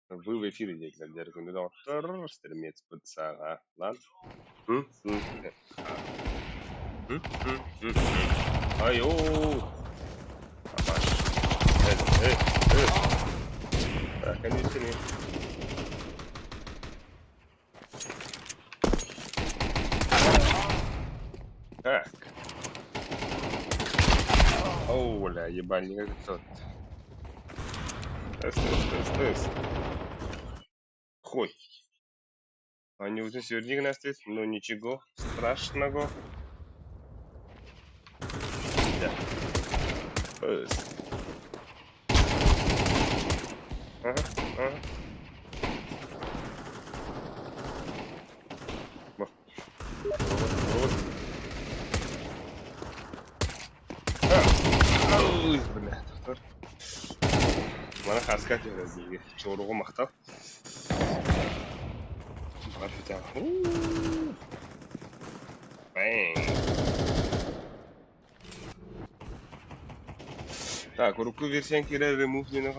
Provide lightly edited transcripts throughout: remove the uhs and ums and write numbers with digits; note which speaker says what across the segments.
Speaker 1: Вы в эфире диэтилэр дьэ күндү доҕоттор, стримецпыт саҕалан. Ай оо Абаш. Э, э, э. Конечно. Так. Оу, бля, ебальник этот. Стой, стой, стой, стой. Хуй. Они уже свердик нас но ничего страшного. Да. Ага, ага. Вот, вот. Ой, бля, доктор. Мана хаска түһэрэ Чооругу махтал. Bang. Так, урукку версиян киирэр remove диэн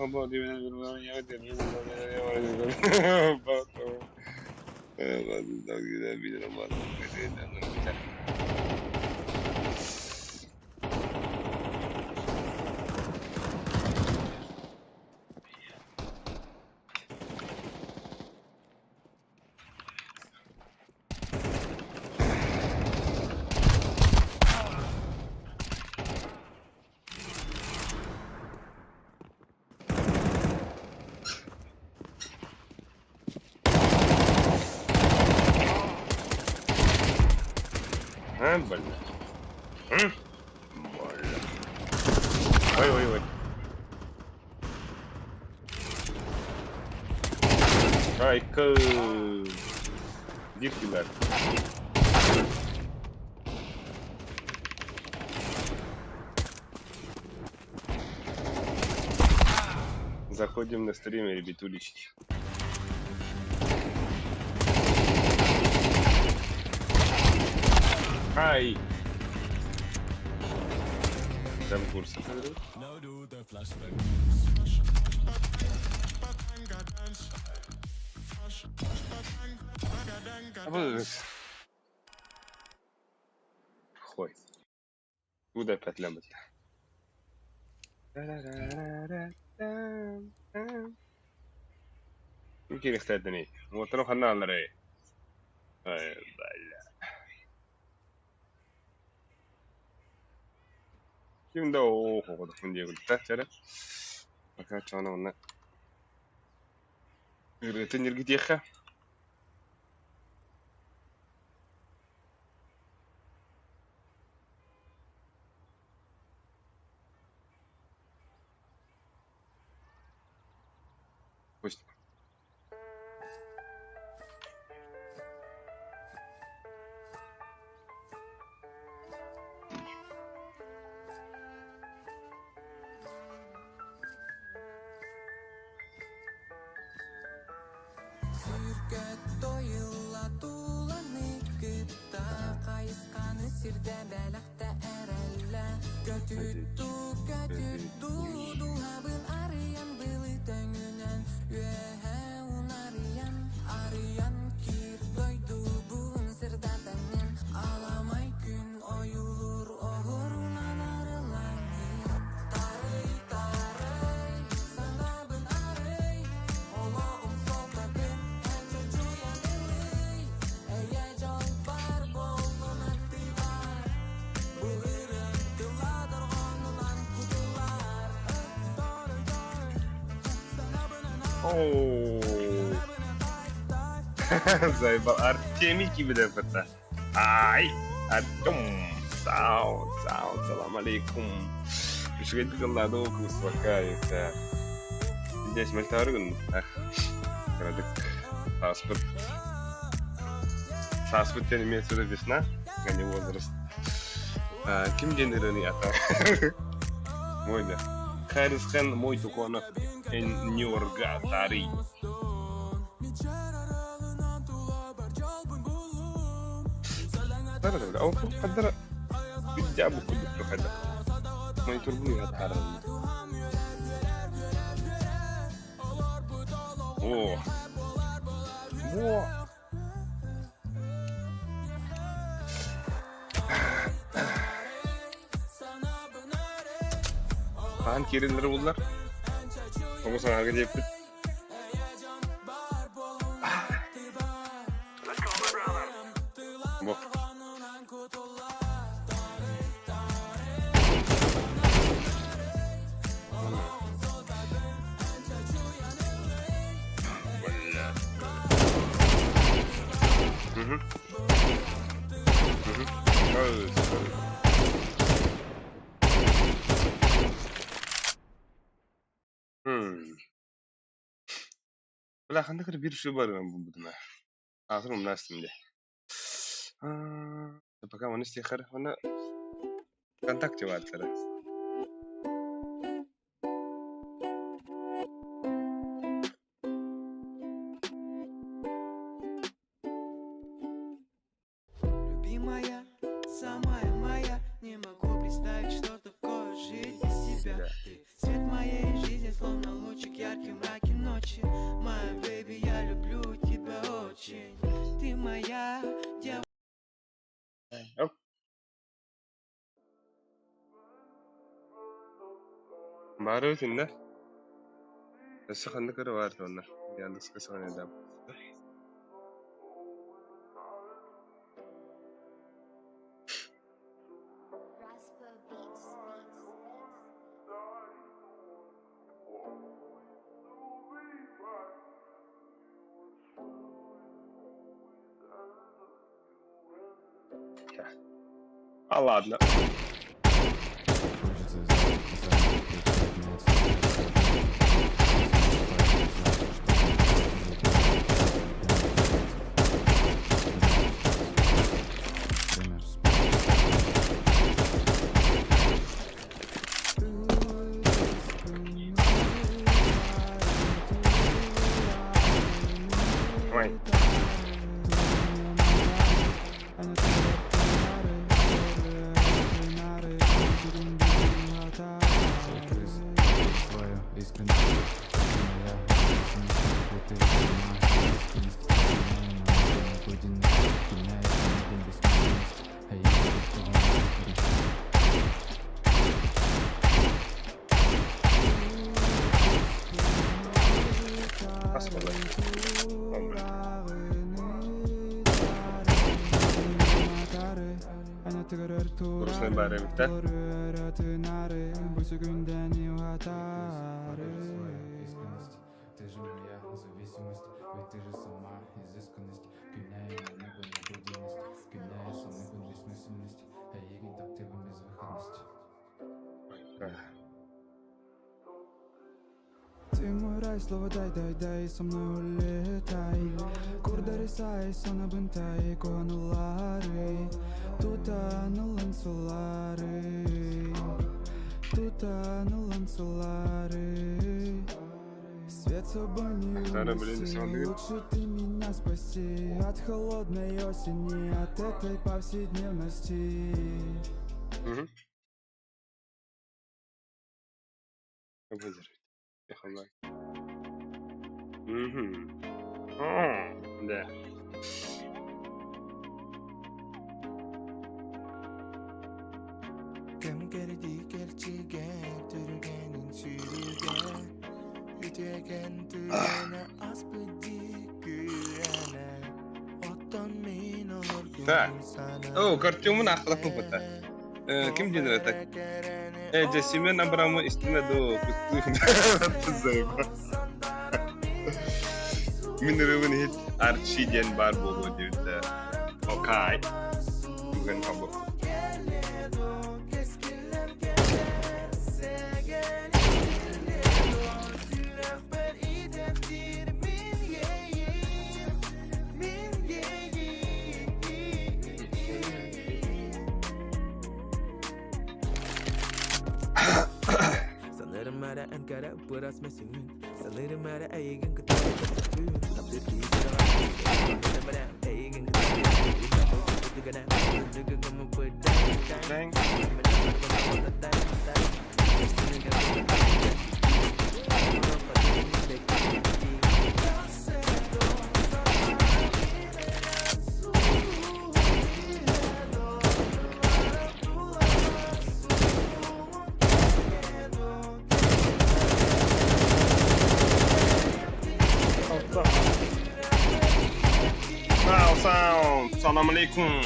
Speaker 1: А, блин. Больно. Ой-ой-ой. Айка. Диркилер. Заходим на стрим, ребятулечки. Ай! Там курсы. Хой. Куда петля Ким киириэхтээтэний? Уоттара ханна аалларай? Ай, бля. Ким да оо хоҕотохпун диэбиттэ чэрэ. Пока чоно онно ырыатын ньиргитиэххэ. Пусть. Оо. Заебал. Артемий киберпета. Ай! Артем! Сау, сау, салам алейкум. Үчүгэйдик ыллаады ол кыыс Здесь мөлтөөрүгүн кырадык сааспыт сааспыт диэн имеется в виду весна, а не возраст. Ким диэн ырыаны ата? Мой да. Харисхан мой духонов Нюрга Тарый. Ол хаддара бүддьаабыт курдук хайдах. Мониторбун уйа таһаараллар. О! Во! Хаһан киирэллэрэ буоллар? Тоҕо санаарга диэппит. Бу. Бля. Мгм. Мгм. Ой, sorry. Hmm. Бля, ханнык эрэ биир үчүгэй барыан булбутум ээ. Аатын умна астым дии. Пока маны истиэххэ эрэ уонна ВКонтакте бааттара.
Speaker 2: Любимая, самая моя, не могу представить, что такое жить без тебя.
Speaker 1: Да.
Speaker 2: Ты свет моей жизни, словно лучик яркий в мраке ночи. Моя baby, я люблю тебя очень. Ты моя девушка.
Speaker 1: Оп. Баары итиннэ. Өссө ханнык эрэ баар туонна. Яндекска саҥа А ладно.
Speaker 3: Хочется взять за руку, поднять, Время вспомнить.
Speaker 1: Ой.
Speaker 3: Крыс, свою искренность, моя зависимость, ведь ты сама искренность, моя моя обыденность, меняет бессмысленность, а я готова на
Speaker 1: Хас буолар. Грустный баар эбит да?
Speaker 3: Искренность, ты же моя зависимость, ведь ты же сама изысканность, Пеняя на обыденность, пеняя саму бессмысленность, а егин таптыбын безвыходность.
Speaker 2: Ты мой рай, слово дай, дай, дай, со мной улетай. Курдарисай, сонабынтай, коанулары. Тутанулан сулары. Тутанулан сулары. Свет собой не
Speaker 1: Сара, блин,
Speaker 2: уноси.
Speaker 1: салдыы.
Speaker 2: Лучше ты меня спаси от холодной осени, от этой повседневности.
Speaker 1: Мгм. Выдержит. Ехала. Мгм. О, да.
Speaker 4: Кэм кэрдии кэрчигэ түргэнин сүүрүгэ Үтүөкэн түгэнэ аспыт дии күрэнэ Оттон мин
Speaker 1: Так.
Speaker 4: олордум
Speaker 1: О, Артемун аахталаппын
Speaker 4: санаан
Speaker 1: кытта. Ким
Speaker 4: Туох
Speaker 1: диэн это?
Speaker 4: эрэ кэрэни
Speaker 1: Дьэ, Семен Абрамы истимэ дуу, Мин ырыабын иһит Арчи диэн баар буолуо диэбитэ. Окай. Бүгүн хабы.
Speaker 4: Саныырым эрэ эн кэрэ бырас мэсиҥин Саныырым эрэ эйигин кытта Таптыыр киһи сүрэҕэ Эйигин кытта
Speaker 1: Bang. Салам алейкум!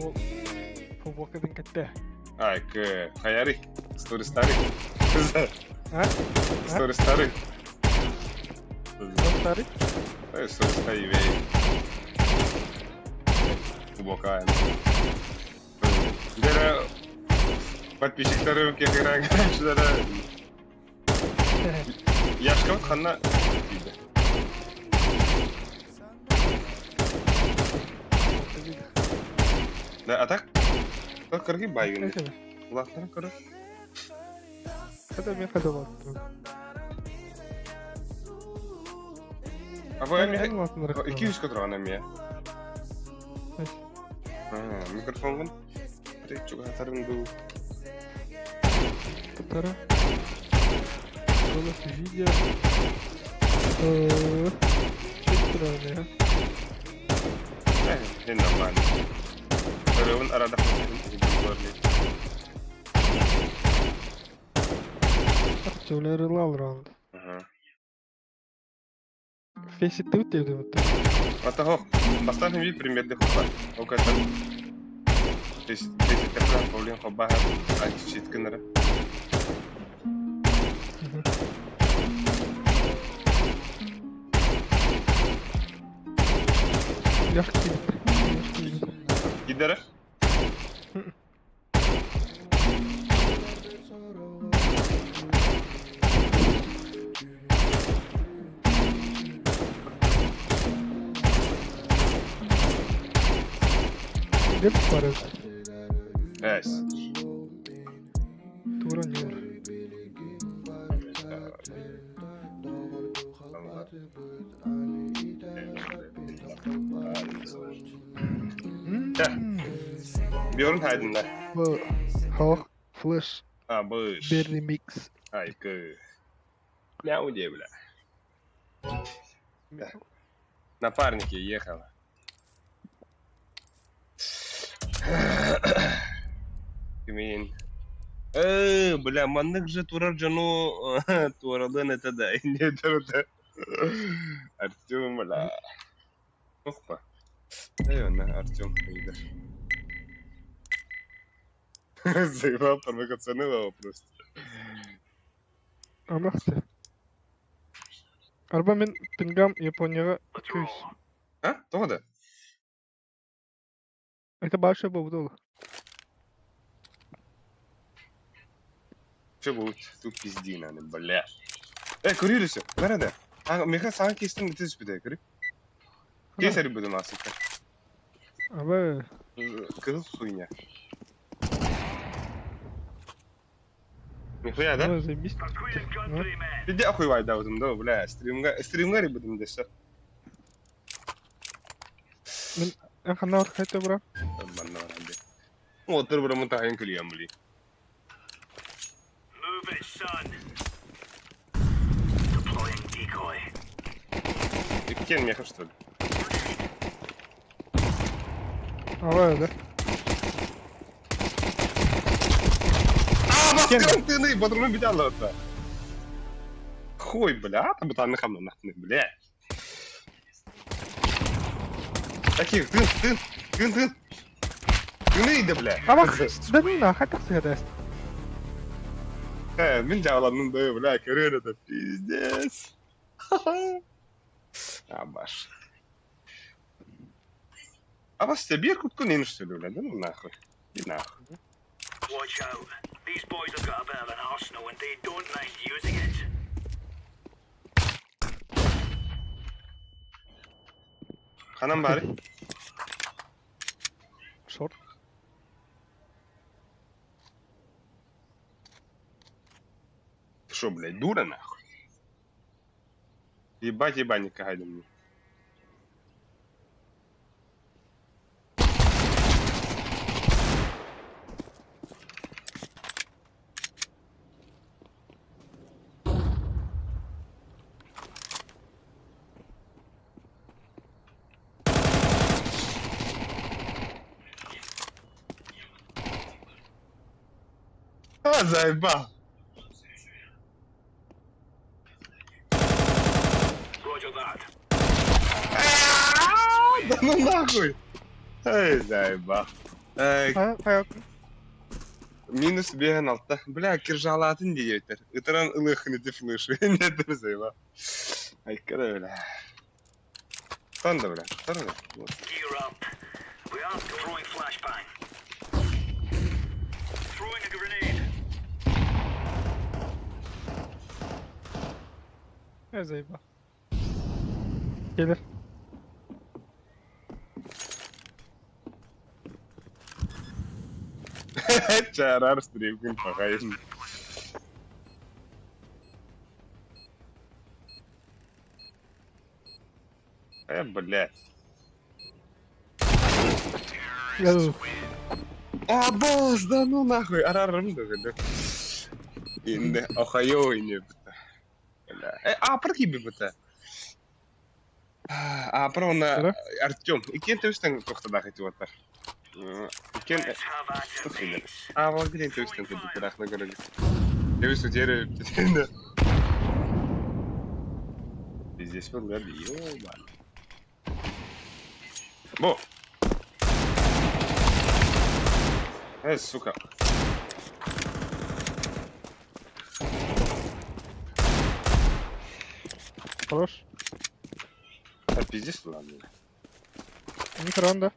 Speaker 5: Уол футболкатын кэттэ.
Speaker 1: Айкы, хайары? Story старый.
Speaker 5: А?
Speaker 1: Story старый.
Speaker 5: Старый?
Speaker 1: Story старый вей. Глубокая. Дера подписчиктарым кехиран качтара. Яшкабыт ханна тиийдэ? Да, а так? Так кыргый байгын. Улахтарын көрө.
Speaker 5: Это мен қайда болатын?
Speaker 1: А вы эми 200 турган эми. Микрофонгун чугатарын бу.
Speaker 5: Татара. Голос видео. Чуть
Speaker 1: Э, нормально. Көрөбүн арада
Speaker 5: Чөлөрүлал раунд. Фейсит деп
Speaker 1: Ата Поставь мне пример для хопа. Окей, Фейсит такая проблема хопа. А чуть кенера.
Speaker 5: Легкий.
Speaker 1: Гидера?
Speaker 5: Деп барып.
Speaker 1: Эс.
Speaker 5: Тура не.
Speaker 1: Björn хайдында.
Speaker 5: Бу Хох флеш
Speaker 1: А, быш.
Speaker 5: Берри микс.
Speaker 1: Айкы. Мяу де, бля. Напарники ехала. Кимин. Бля, маннык же турар жону туаралын это да. Не это. Артем, бля. Охпа. Эй, он, Артем, идешь. Заебал провокационный вопрос.
Speaker 5: Амахты. Арба мен пингам Японияга 200.
Speaker 1: А? Тоҕо да?
Speaker 5: Это большой был.
Speaker 1: Че будет? Тут пизди надо, бля. Көрүөр все. Бара А, меха саҥа кистин битэ түспүтэ, көрү. Кесарь буду асыка.
Speaker 5: Аба
Speaker 1: Кызыл хуйня. Нихуя, да?
Speaker 5: заебись. Ну,
Speaker 1: Иди охуевай, да, вот, да, бля, стримга, стримга ребятам десе.
Speaker 5: Ханна бар хайта бра.
Speaker 1: Манна баранды. Отыр бра мутайын күлüyorum бли.
Speaker 6: Move it, son. Deploying decoy.
Speaker 1: Кен меха что ли?
Speaker 5: Аба да.
Speaker 1: А, баскан ты, патроны биталла это. Хуй, бля, там бутан хамна нахуй, бля. Таких, тын, тын, тын, тын. Тыны иди, бля.
Speaker 5: Аба да ну на хата сыгдаст.
Speaker 1: Мин жааланным да, бля, көрөр это пиздец. Абаш. Абаш, тебе бир куткун что ли, бля, да ну нахуй. И нахуй.
Speaker 6: Watch out. These boys have got a bit of an arsenal and they don't mind using it.
Speaker 1: Ханан бары.
Speaker 5: Шорт.
Speaker 1: Ты шо, блядь, дура нахуй? Ебать ебальника гайда мне. А, заебал.
Speaker 6: Roger that.
Speaker 1: ну нахуй! Эй, заебал. Эй,
Speaker 5: Хайа
Speaker 1: минус биэһэн алта. Бля, киржалаатын диэбиттэр. Ытыран ылыаххын ити флешы. Не заебал. Айка да бля. Тон да бля. Тон да. Вот.
Speaker 6: Gear up. We are throwing flashbang. Throwing a grenade.
Speaker 5: Ne заебал. Gelir.
Speaker 1: Чаарар стримкин пахайын. Блядь.
Speaker 5: Yo.
Speaker 1: А, босс, да ну нахуй, арарым да да. Инде, охайо ине быта. Бля. А, прокиби быта. А, про на
Speaker 5: Кыра?
Speaker 1: Артем. Икен төстен тохтадах эти вот. Икен
Speaker 6: Let's have at it,
Speaker 1: Тухилер.
Speaker 6: mates.
Speaker 1: А, вот где төстен тохтадах на городе. Төс удері. Здесь вот ёбан. Бо. Сука.
Speaker 5: Хорош.
Speaker 1: А, пиздец, ладно.
Speaker 5: Микроонда.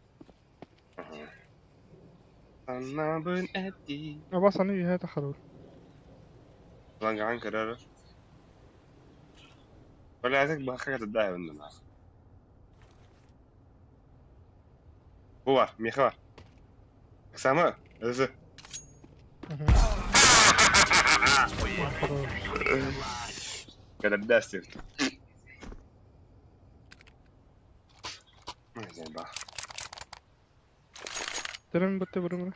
Speaker 1: Ана бын әти.
Speaker 5: Аба саны үйе тахарur.
Speaker 1: Ланган карара. Бля, так бахка да на нах. Буар, меха. Сама, з.
Speaker 5: Хорош.
Speaker 1: Когда даст. Ой, заеба.
Speaker 5: Терем бітті бір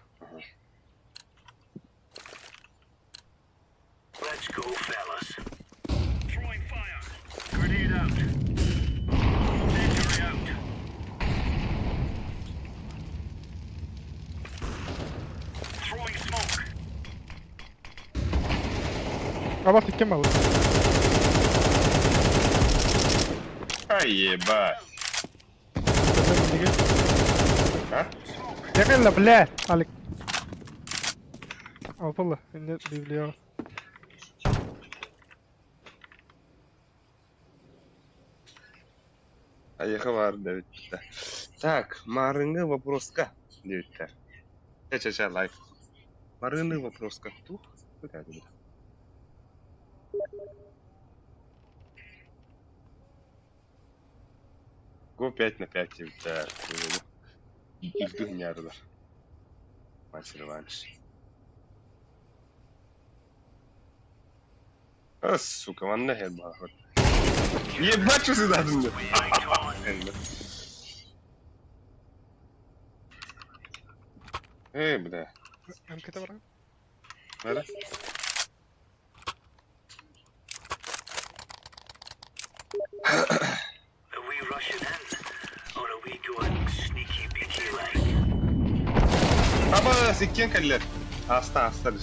Speaker 6: Let's go, fellas. Throwing fire. Grenade out. Incendiary out. Throwing smoke.
Speaker 5: Аба кем алды?
Speaker 1: Ай, ебать. А?
Speaker 5: Yakala бля, Алик. Алпылы, инде библия.
Speaker 1: Аеха бар, Давид. Так, марыңы вопроска, Давид. Ча-ча-ча, лайк. Марыңы вопроска. Тух, какая это? Го 5 на 5, Давид. Илдү нярдар. Матч реванш. А, сука, манна хер бахот. Ебать, что сюда ты? Эй, бля.
Speaker 5: МКТ бар.
Speaker 1: Нара?
Speaker 6: Are we rushing in, or are we going sneaky beaky like?
Speaker 1: Аба, сиккен каллер. Аста, аста.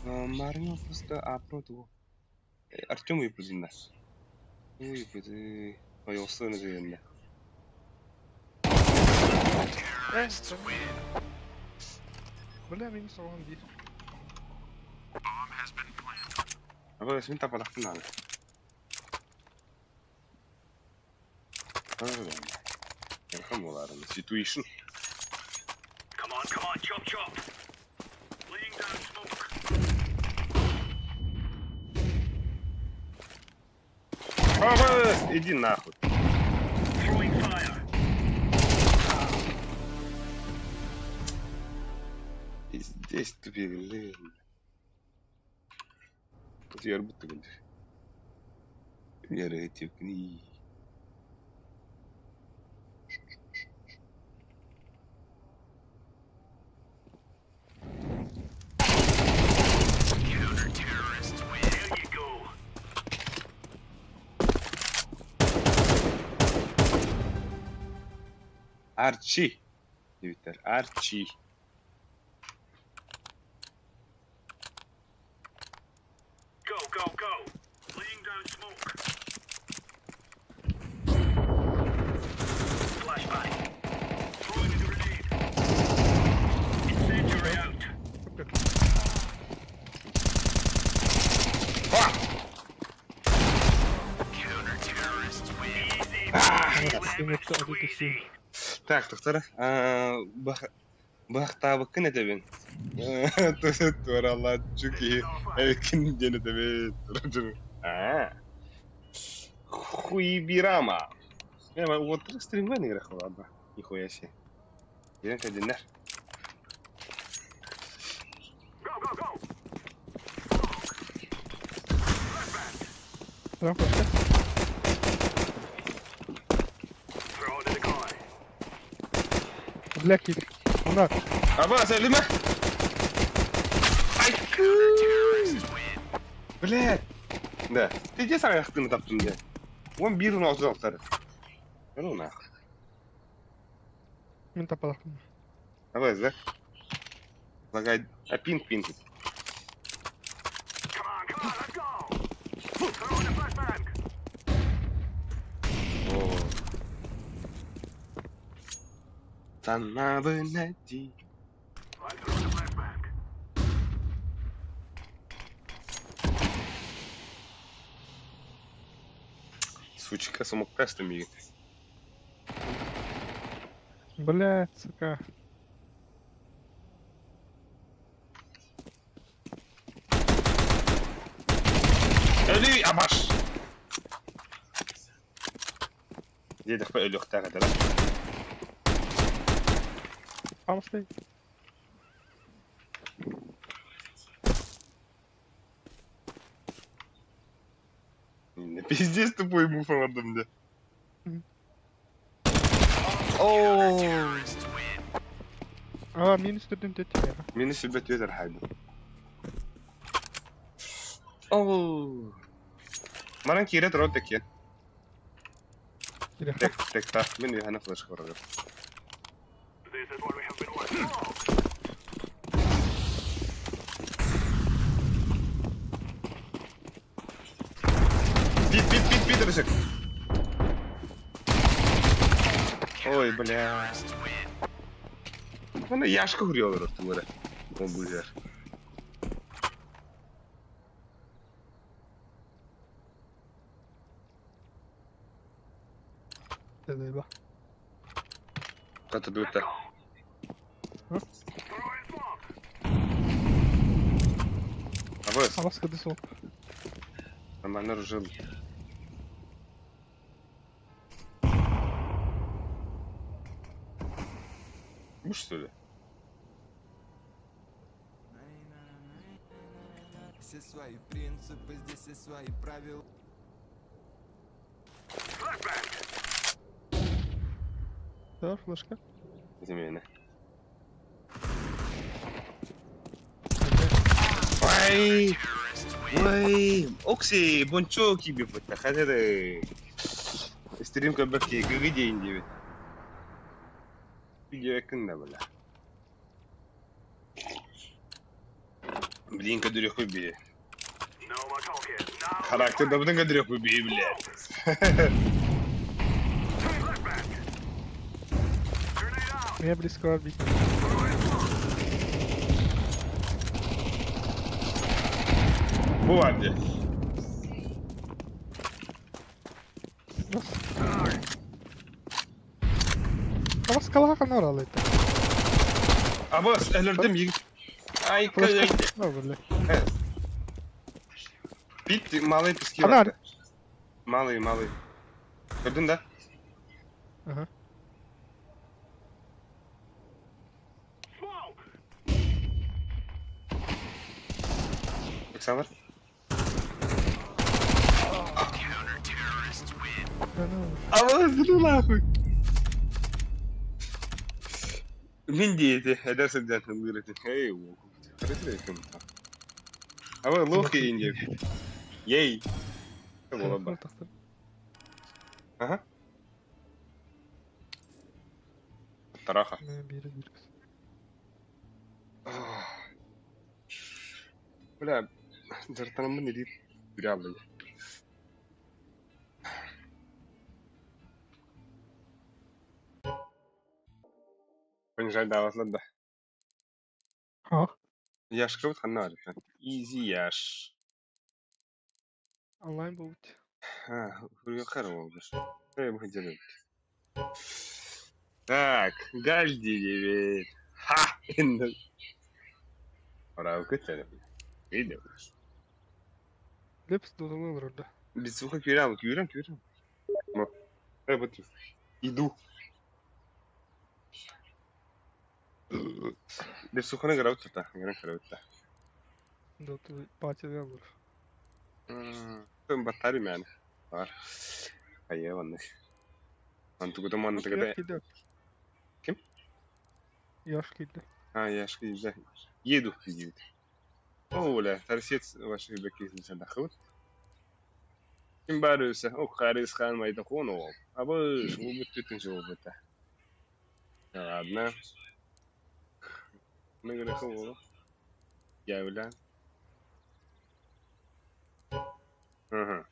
Speaker 1: Марino просто апроту. Артем выпустил нас. Ой, блядь. Ой, осыны дегенде.
Speaker 5: Бля, минус оған bir.
Speaker 1: Аба, сен тапалақтын аны. Ярхам боларын. Situation.
Speaker 6: Come on, come on, chop chop. Laying down smoke.
Speaker 1: Аба, иди нахуй.
Speaker 6: Throwing fire.
Speaker 1: Здесь тупили. Ярбыт түгүндү. Яра тепкини.
Speaker 6: There you go.
Speaker 1: Арчи. Дебиттер. Арчи.
Speaker 6: Go, go, go. Laying down smoke. Flashbang.
Speaker 1: Так, доктор, быһахтаабыккын этэбин. Туоралааччы киһи эбиккин диэн этэбин. Аа. Хуйбирама. Вот стриммен играх, ладно. Нихуя себе. Кирен кэллиннэр.
Speaker 5: Бля, киир. Онда.
Speaker 1: Аба, сәлиме? Ай! Блядь! Да. Ты где саҥа таптым дии? Он биир уон алтары. Ну нахуй.
Speaker 5: Мин таппатахпын.
Speaker 1: Давай, да? Лагай. А пинг пинг. О. Санабы найди. Сучка, самокаста миигин.
Speaker 5: Блядь, сука.
Speaker 1: Өлүй, абаш! Диэтэхпэ өлүөхтээх этэ да?
Speaker 5: Памслей.
Speaker 1: Пиздец тупой мув оҥордум дии. Оо!
Speaker 5: А, минус төрдүн төттү.
Speaker 1: Мини сүбэ түөтэр хайдым. Оо! Манан киирэ турар тэкиэн.
Speaker 5: Кириэххэ.
Speaker 1: Тек тек мин үһэне флешка барар. Пит, пит, пит, пит, Рысик. Ой, бля. Оны яшка хүрüyorlar ortaları. O bu yer.
Speaker 5: Тэдэ
Speaker 1: Катадута. Абыс,
Speaker 5: Абас кыды сол.
Speaker 1: Аманыр жыл. Bu что ли?
Speaker 4: Все свои принципы, здесь все свои правила.
Speaker 5: Да, флешка.
Speaker 1: Измена. Ой! Ой! Окси, бончо киби бутта, хазары. Стрим кабаки, гыгы день девять. Видео кында бля. Блин, кадырых убили. Характер да блин, кадырых убили, блядь.
Speaker 5: Меня близко орбит.
Speaker 1: Бывает.
Speaker 5: Абас калаха норал это.
Speaker 1: Абас, өлөрдүм егит. Ай,
Speaker 5: Флешка.
Speaker 1: кай.
Speaker 5: Ну, бля.
Speaker 1: Пит, малый пески.
Speaker 5: Фонарь.
Speaker 1: Малый, малый. Көрдүң да?
Speaker 5: Ага.
Speaker 1: Александр?
Speaker 5: Да ну.
Speaker 1: Абас, ну нахуй. Мин диэти, эдэр сылдьан ыллыыр этим. Эй, Аба, лох иин диэбит. Ей! Буолар Ага. Тараха.
Speaker 5: Биир биир.
Speaker 1: Бля, дьарыктанаммын илиим бүрэ аллайа. Понижай даҕатлар да.
Speaker 5: А,
Speaker 1: Яшкабыт ханна баар эбит. Easy Яш.
Speaker 5: онлайн будет.
Speaker 1: Аа, хүргэхэр буолбут. Ээ, бу дьэ эбит. Так, Гальди диэбит. Ха! Ораабыккыт эрэ. Видел.
Speaker 5: Лепс додолу олорор да.
Speaker 1: Бицуха күүрэн, күүрэн, күүрэн. Вот иду. Бицуханы грабыт тута, грабыт грабыт.
Speaker 5: Доту патия олорор.
Speaker 1: Баттари мен. Бар. Айа ванны. Антугута манна тагада. Ким?
Speaker 5: Яш киирдэ.
Speaker 1: А, Яш киирдэ. Еду диэбит. Оо, бля, тарсет ваших бэккиһин дахыбыт. Ким баар өсө, о, харыс хаан майдакон ол. Абыш, убут түтүн жолбута. Ладно. Мы говорим, Я бля. Ага.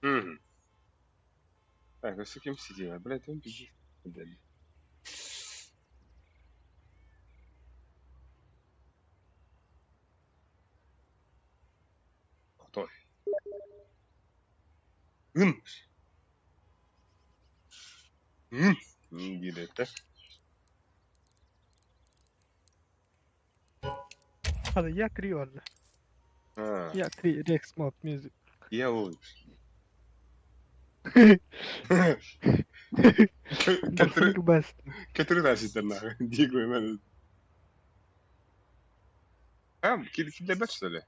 Speaker 1: Угу. Так, а с кем сидела? Блядь, он бежит. Блядь. Кто? Ын! М? Диэбитэ.
Speaker 5: Hadi я три vardı.
Speaker 1: А,
Speaker 5: Я три Rex Mod Music.
Speaker 1: я ой.
Speaker 5: Nothing best.
Speaker 1: Который раз нахуй. Диего мен. А, килдебет что ли?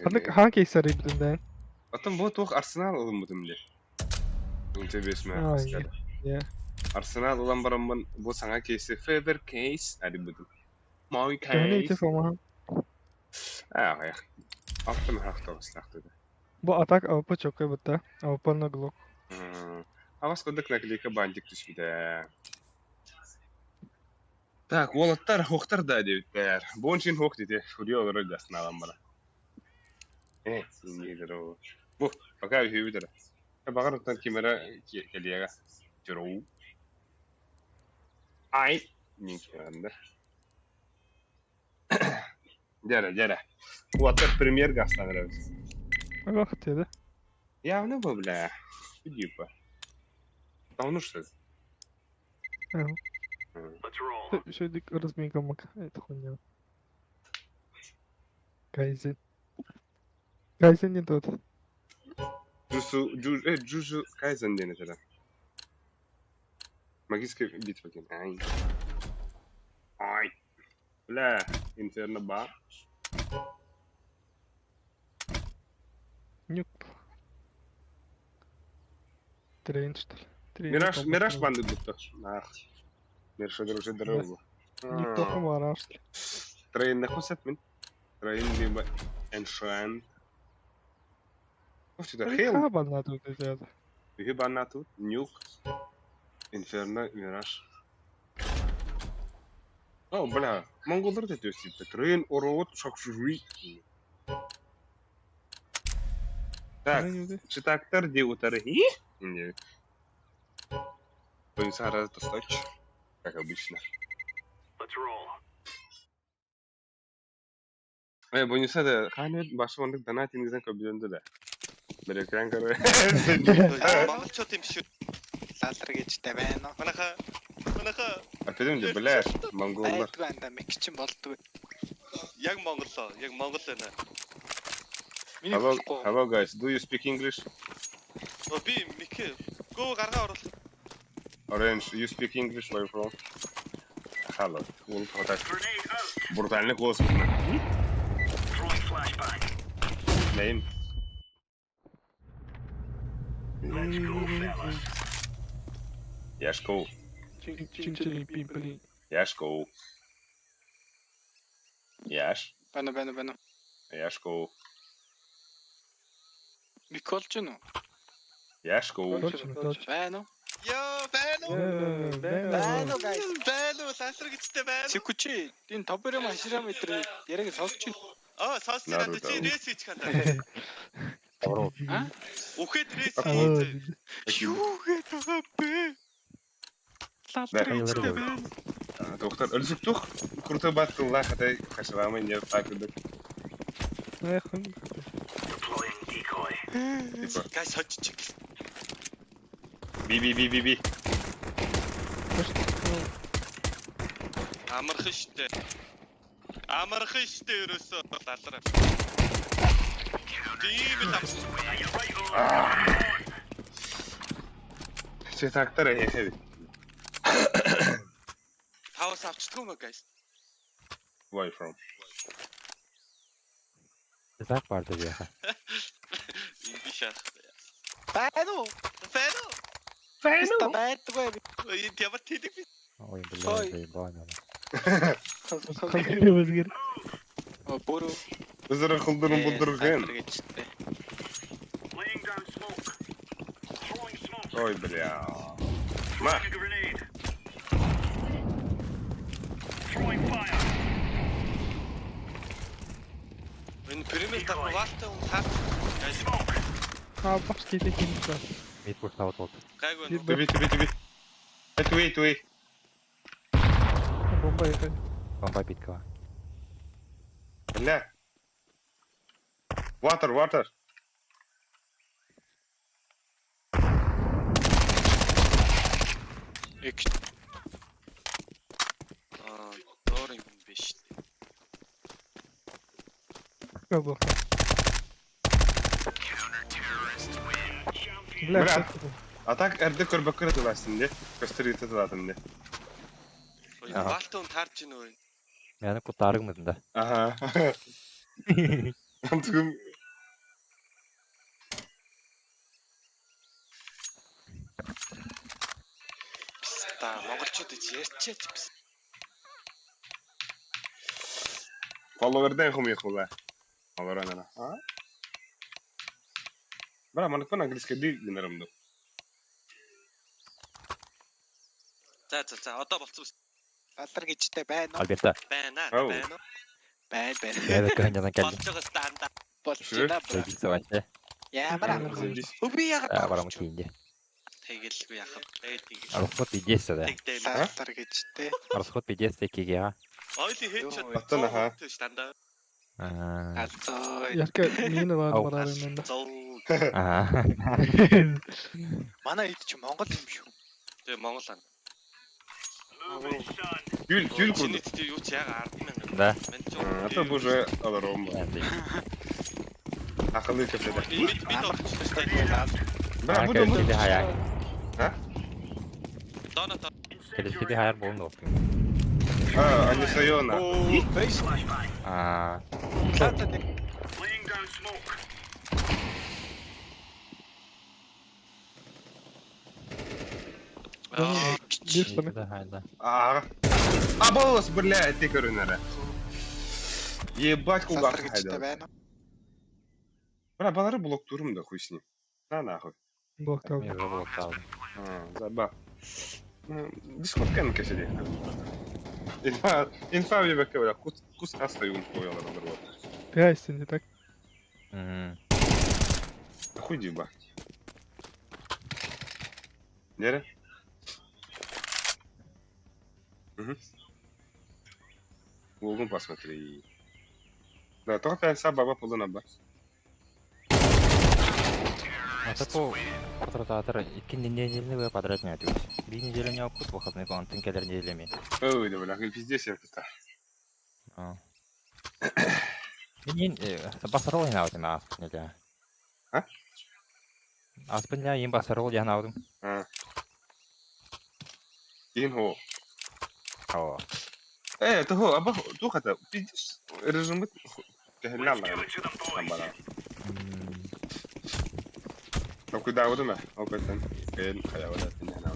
Speaker 5: Ханнык хаан кейсер ибдинден.
Speaker 1: Потом вот туох Арсенал ылыммытым ли. Интересно.
Speaker 5: Ай, yeah.
Speaker 1: Арсенал ылан бараммын бу саҥа кейси Федер кейс арибытым. Мой
Speaker 5: Төһөнү ити
Speaker 1: кейс.
Speaker 5: фомахан.
Speaker 1: Аа, ах. Автом хахтабыстахтыда.
Speaker 5: Бу атак АВП чокой бутта. АВП на глок.
Speaker 1: Авас курдук наклейка бантик түспүтэ. Так, уолаттар хуохтар да диэбиттэр. Бончин хуох дите, фурио олорор дьаснаалан бара. Э, инниэлэр Бу, пока үһүбүт эрэ. Баҕар оттон ким эрэ кэлиэҕэ. Чуруу. Ай, нинкианда. Дьэрэ, дьэрэ. Уолаттар премьер гастан эрэбит.
Speaker 5: Ах диэдэ.
Speaker 1: Явно бу, бля. Типа. Давно что ли?
Speaker 5: Ага.
Speaker 6: Let's roll.
Speaker 5: Шөйдүк разминкамак. Это хуйня. Кайзен. Кайзен не тот.
Speaker 1: Джусу, Джу, Джужу Кайзен диэн этэрэ. Магическая битва диэн. Ай. Ай. Бля, Инферно ба.
Speaker 5: Нюк. Трейн что ли? Трейн
Speaker 1: Мираж,
Speaker 5: там
Speaker 1: Мираж
Speaker 5: был.
Speaker 1: банды будто. Ах. Мираж друже дорогу.
Speaker 5: Неплохо мараш.
Speaker 1: Трейн нахусат мин. Трейн либо Эншан. Ух ты, да, Хейл.
Speaker 5: Хаба надо тут это.
Speaker 1: Хиба тут. Нюк. Инферно, Мираж. О, бля, монголдар да төсүп. Трейн ороот шакшуи. Так, читактар ди утары. Не. Понесла раз достать, как обычно.
Speaker 6: Let's roll.
Speaker 1: Э, Бонуса да, ханет башы оннык донат ингизен көбүлөндө да. Берекрен көрө.
Speaker 7: Монголчууд юм шүү.
Speaker 8: Лалар гэжтэй байна уу?
Speaker 7: Манайха манайха
Speaker 1: Апедем де, бля, монголлар.
Speaker 8: Байдгүй анда мэг чин болдгүй.
Speaker 7: яг монголоо, яг монгол байна.
Speaker 8: Миний
Speaker 1: Hello,
Speaker 8: болохгүй.
Speaker 1: hello guys, do you speak English?
Speaker 7: Оо би Мик. Гөө гаргаа оруулах.
Speaker 1: Orange, you speak English, where you from? Hello. Ул хотат.
Speaker 6: Grenade out.
Speaker 1: Брутальный голос.
Speaker 6: Throwing flashbang.
Speaker 1: Name.
Speaker 6: Let's go, fellas.
Speaker 1: Яшкоу.
Speaker 5: Чин-чин пимпли.
Speaker 1: Яшкоу. Яш.
Speaker 8: Байна байна байна.
Speaker 1: Яшкоу.
Speaker 8: Мик болж гэнэ үү?
Speaker 1: Яшкоу.
Speaker 5: Точно, точно.
Speaker 8: Байна уу?
Speaker 7: Йоо, байна уу?
Speaker 8: Байна уу guys?
Speaker 7: Байна уу? Лалар гэжтэй байна уу?
Speaker 8: Секүчи энэ топором аширам метр яриаг сонсч байна.
Speaker 7: Аа, сонсч байна. Чи рейс хийчих хандаа.
Speaker 8: А?
Speaker 7: Үхэд рейс хийж. Юу гээд байгаа бэ? Лалар гэжтэй байна.
Speaker 1: Доктор, өлсөктөх крутой баттылла хатай хашрамын не так.
Speaker 5: Эх.
Speaker 6: Deploying
Speaker 1: Типа.
Speaker 7: Guys хоччих.
Speaker 1: Би би би би би.
Speaker 7: Амархан штэ. Амархан штэ ерөөсөө лалраа. Тийм л амсан.
Speaker 1: Чи тактар яхээ.
Speaker 7: Таваас авчдгүй юм аа guys.
Speaker 1: Where you from?
Speaker 9: Зак барды яха.
Speaker 7: Энд биш аа.
Speaker 8: Байна уу?
Speaker 7: Байна уу?
Speaker 8: Байна уу? Байдгүй.
Speaker 7: Энд ямар тэлэг би.
Speaker 9: Ой, блин, байна.
Speaker 5: Өзгер.
Speaker 8: Бүрүү.
Speaker 1: Өзөрө кылдырын булдыргын.
Speaker 8: Гэжтэй.
Speaker 6: Laying down smoke. Throwing smoke.
Speaker 1: Ой, бля. Ма.
Speaker 6: Throwing a grenade. Throwing fire.
Speaker 7: Энэ премьер дарвалтай хүн хаа. Guys
Speaker 6: Smoke.
Speaker 5: Аа бас тийх юм байна.
Speaker 9: Мид бүр тавд бол.
Speaker 7: гайгүй
Speaker 5: Би-
Speaker 7: нүү.
Speaker 1: Түби түби түби. Түби түби.
Speaker 5: Бомба яхаа.
Speaker 9: Бомба битка.
Speaker 1: Бля. Water, water.
Speaker 8: Нэг
Speaker 7: Аа, доор юм биш.
Speaker 5: Бо. Бля.
Speaker 1: Бля. А так эрдэ көрбөккөр туласын де. Көстөр итэ тулатын де.
Speaker 9: Аа.
Speaker 7: Валтай хүн таарч ийн үү?
Speaker 9: Яна ку тараг мөн да.
Speaker 1: Аха. Түгүм.
Speaker 7: Та монголчууд гэж ярьчаач бис.
Speaker 1: Followerден хум яхула. Олоранана. А? Бра, манакон английский ди гэнэрэмдэ.
Speaker 7: За за за одоо болцсон биз.
Speaker 8: лалар гэжтэй байна уу?
Speaker 9: Альберта.
Speaker 7: Байна.
Speaker 1: Оу.
Speaker 7: Байна уу?
Speaker 8: Байна байна.
Speaker 9: Яа гэн яна кал.
Speaker 7: Болж байгаа станда.
Speaker 8: Болж байна. бра.
Speaker 9: Тэгсэн байна.
Speaker 8: Ямар амархан. Өө би яагаад
Speaker 9: Барам тийндэ.
Speaker 7: Тэгэлгүй яхав. Тэгээд тэгэл.
Speaker 9: Архот бидээс да.
Speaker 7: Тэгдээ.
Speaker 8: Лалар гэжтэй.
Speaker 9: Архот бидээс кигээ.
Speaker 7: Ойлын headshot.
Speaker 1: Батан аха.
Speaker 7: Станда.
Speaker 9: Аа.
Speaker 8: Алцоо.
Speaker 5: Ярка мин бар
Speaker 9: Ау.
Speaker 5: бараар юм да.
Speaker 7: Зов.
Speaker 9: Аа.
Speaker 8: Манай эд чи Монгол юм шүү.
Speaker 7: Тэгээ Монгол ан.
Speaker 6: Move it, son.
Speaker 1: Юл юл
Speaker 7: Чиний
Speaker 1: курд.
Speaker 7: тэр юу ч яга 100000.
Speaker 9: Да.
Speaker 7: Мэн ч.
Speaker 1: Это уже аларом. Акылы кепте.
Speaker 7: Бид бид олчихлоо шүү дээ.
Speaker 1: Бра, буду буду.
Speaker 9: Кэлээ хаяа.
Speaker 7: Дона дона.
Speaker 9: Кэлээ хаяар болно.
Speaker 1: А, они сайона.
Speaker 8: Оо, бэс.
Speaker 9: Аа.
Speaker 8: Лалар нэг
Speaker 6: Laying down smoke.
Speaker 7: Аа,
Speaker 5: Бис томэ.
Speaker 9: хайда.
Speaker 1: А. А бос, бля, ты көрүнөрө. Ебать кулак
Speaker 8: лалар гэжтэй
Speaker 1: хайда.
Speaker 8: байна уу?
Speaker 1: Бра, балары блок турум да хуй с ним. На нахуй.
Speaker 5: Блоктал.
Speaker 9: Мен блоктал.
Speaker 1: А, заба. Дискорд кен кеседи. Инфа, инфа бебекке бля, кус кус астаюн коялар бар.
Speaker 5: Пяйся не так.
Speaker 9: Мм.
Speaker 1: Хуй диба. Нере? Угу. Лугун посмотри. Да, только я сам баба полына ба.
Speaker 9: А то Патрататор икки неделю подряд не отюсь. Би неделю не опут выходной план, тын келер неделями.
Speaker 1: Ой, да бля, пиздец я тут.
Speaker 9: Аа. Минин басарол янаудым аспын.
Speaker 1: А?
Speaker 9: Аспын им басарол янаудым.
Speaker 1: А. Ин хо.
Speaker 9: Оо.
Speaker 1: Э, того, аба, тухата, пиздец, режим кehellalla.
Speaker 6: Give it to them, boys.
Speaker 1: Амбара. Окей, да, удума. Окей, тен. Эн, хаяа, тен ханаа.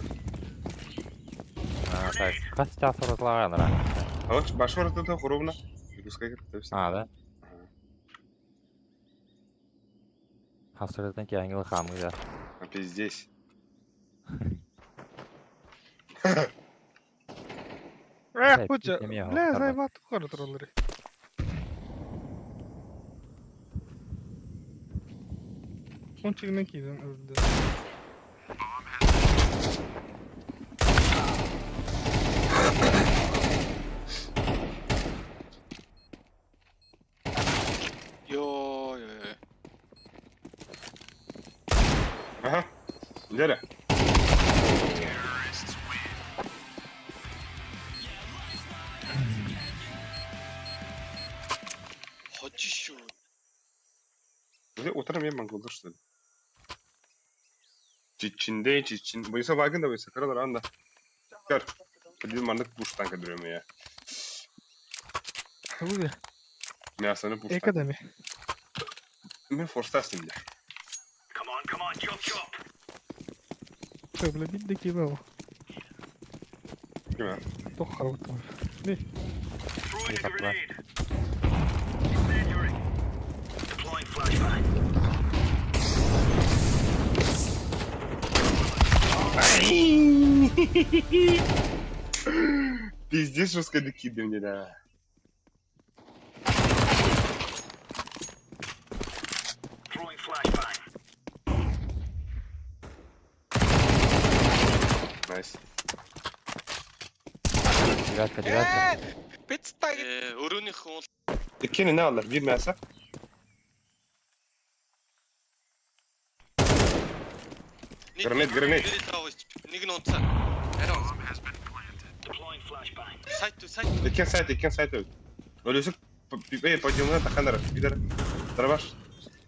Speaker 9: Аа, так. Кас часралаа нара.
Speaker 1: Оч, башвар тут хурувна. Пускай кертепс.
Speaker 9: Аа, да. Хасралдан ки ангел хамгы.
Speaker 1: А пиздец.
Speaker 5: Эх, хуча.
Speaker 9: Бля,
Speaker 5: Бля, зайбат көр туралар. Ончигнен кийден өлдү.
Speaker 8: Йоо ёо.
Speaker 1: Дьэ эрэ.
Speaker 8: Хож шүү.
Speaker 1: Бile утары мен монголдар что ли? Чичинде чичин. Буйса багын да буйса кыралар анда. Көр. Билин маннык буштан кедүрөм я.
Speaker 5: Тугу
Speaker 1: Мясоны буштан.
Speaker 5: Экадеми.
Speaker 1: Мен форстасым бля.
Speaker 6: Come on, chop chop.
Speaker 5: Бля, бидде кибел.
Speaker 1: Ким?
Speaker 5: Тох харабыттым.
Speaker 6: Throwing a
Speaker 9: Yap lan.
Speaker 6: grenade. Incendiary. Deploying flashbang.
Speaker 1: Пиздец жестко докидывание, да.
Speaker 6: Throwing flashbang.
Speaker 1: Найс.
Speaker 9: Девятка, девятка.
Speaker 8: Бицтай.
Speaker 7: Э, өрөөнийх уул
Speaker 1: Иккини не алар? Бир мясо. Гранат, гранат.
Speaker 7: Нэг нь унтсан. Арай унтсан.
Speaker 6: Deploying flashbang.
Speaker 7: Сайт сайт.
Speaker 1: Иккен сайт, иккен сайт. Өлөсүк эй, подъемна таханар. Бидер. Дарбаш.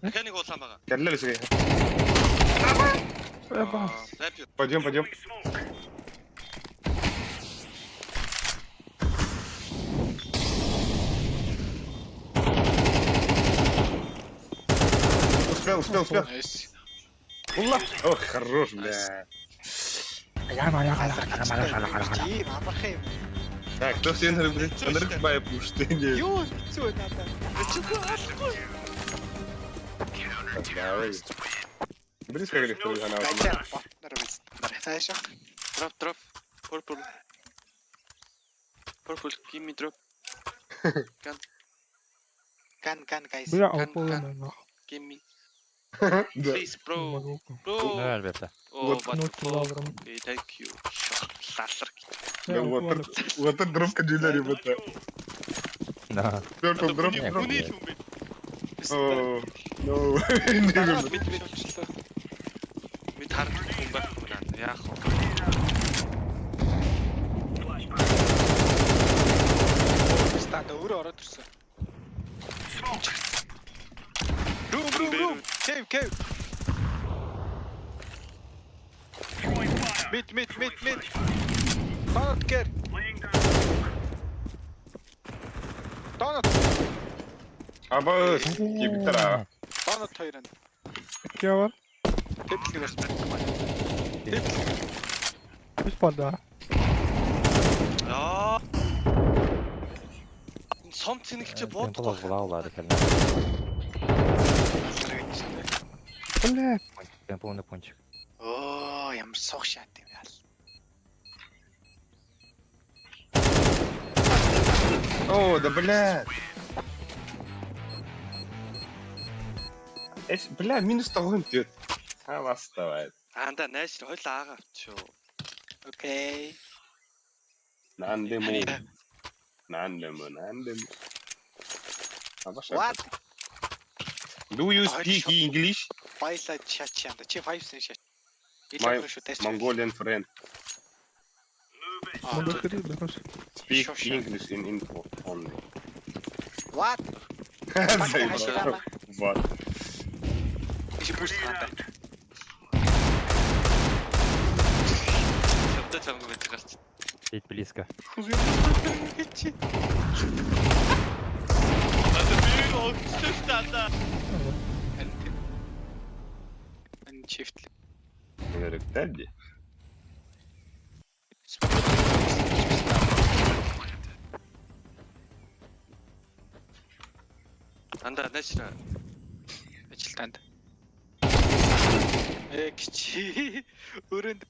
Speaker 7: Дахиад нэг улаан байгаа.
Speaker 1: Кәлләр өсөг.
Speaker 5: Эба.
Speaker 7: Рэп.
Speaker 1: Подъем, подъем.
Speaker 6: Throwing smoke.
Speaker 1: Успел, успел, успел.
Speaker 8: Найс.
Speaker 1: Улла. Ох, хорош, бля.
Speaker 8: Тийм амархан юм.
Speaker 1: Так, кто все блядь? Андрей бай пушты.
Speaker 8: Юу хэцүү вэ надад?
Speaker 1: Давай. Близко как легко она.
Speaker 8: Гачаар ботнор биз. Таашаа.
Speaker 7: Drop drop. Purple. Purple give me drop.
Speaker 8: Ган ган guys.
Speaker 5: Бля,
Speaker 7: Кан,
Speaker 5: алпалы
Speaker 7: кан.
Speaker 5: нах.
Speaker 7: Give me.
Speaker 1: Да.
Speaker 7: Please bro.
Speaker 5: Могу.
Speaker 7: Bro.
Speaker 9: Да, ребята.
Speaker 7: Oh, what
Speaker 5: Ну,
Speaker 7: the fuck.
Speaker 5: килограмм.
Speaker 7: Okay, thank you. Лалар.
Speaker 1: Да, вот вот это дропка дилер, ребята.
Speaker 9: Да.
Speaker 1: Purple drop,
Speaker 9: Нет,
Speaker 1: drop.
Speaker 7: Хүний л юм бэ?
Speaker 1: О, no.
Speaker 8: Дараа мэд мэд очлоо.
Speaker 7: Мэд харах хүн байхгүй наа. Яах вэ?
Speaker 8: Стада өөрөө ороод ирсэн. Рум рум рум. Кэв кэв.
Speaker 6: Throwing fire.
Speaker 8: Мид мид мид мид. Донат гэр.
Speaker 6: Laying down smoke.
Speaker 8: Донат.
Speaker 1: Аба, кибитара.
Speaker 8: Донат хоёр нь.
Speaker 5: Кевар.
Speaker 8: Тэплэг барьсан.
Speaker 5: Үс бада.
Speaker 7: Аа. Сом цэнгэлч
Speaker 9: Бод
Speaker 7: буудахгүй.
Speaker 9: была, ладно,
Speaker 5: Бля.
Speaker 9: Полный пончик.
Speaker 8: Оо ямар сух шат юм яал.
Speaker 1: О, да бля. Эс, бля, минус того пьет. А вас давай.
Speaker 7: Аанда найш хойл аага авчив.
Speaker 8: Окей.
Speaker 1: Нандему. Нандему, нандему. Аба
Speaker 8: What?
Speaker 1: Do you speak English?
Speaker 8: Баялаа шат шанда. Чи 5 cent шат.
Speaker 1: My
Speaker 8: Илүү шүү тааш.
Speaker 1: Mongolian friend.
Speaker 6: Move it.
Speaker 5: Могу кыры, да, хорошо.
Speaker 1: Speak
Speaker 8: Sure, sure.
Speaker 1: English in info only.
Speaker 8: What?
Speaker 1: Заебал. Вот.
Speaker 8: Чи бүрс ханда.
Speaker 7: Шавдаа чамгүй байж гарч.
Speaker 9: Сидеть близко.
Speaker 8: Чи.
Speaker 7: Одоо би огцсон шүү дээ.
Speaker 8: Харин тийм. Энэ shift.
Speaker 1: Говорит, «Дадди».
Speaker 7: Анда найш.
Speaker 8: Ажилтанд. Э гिचи. Өрөөнд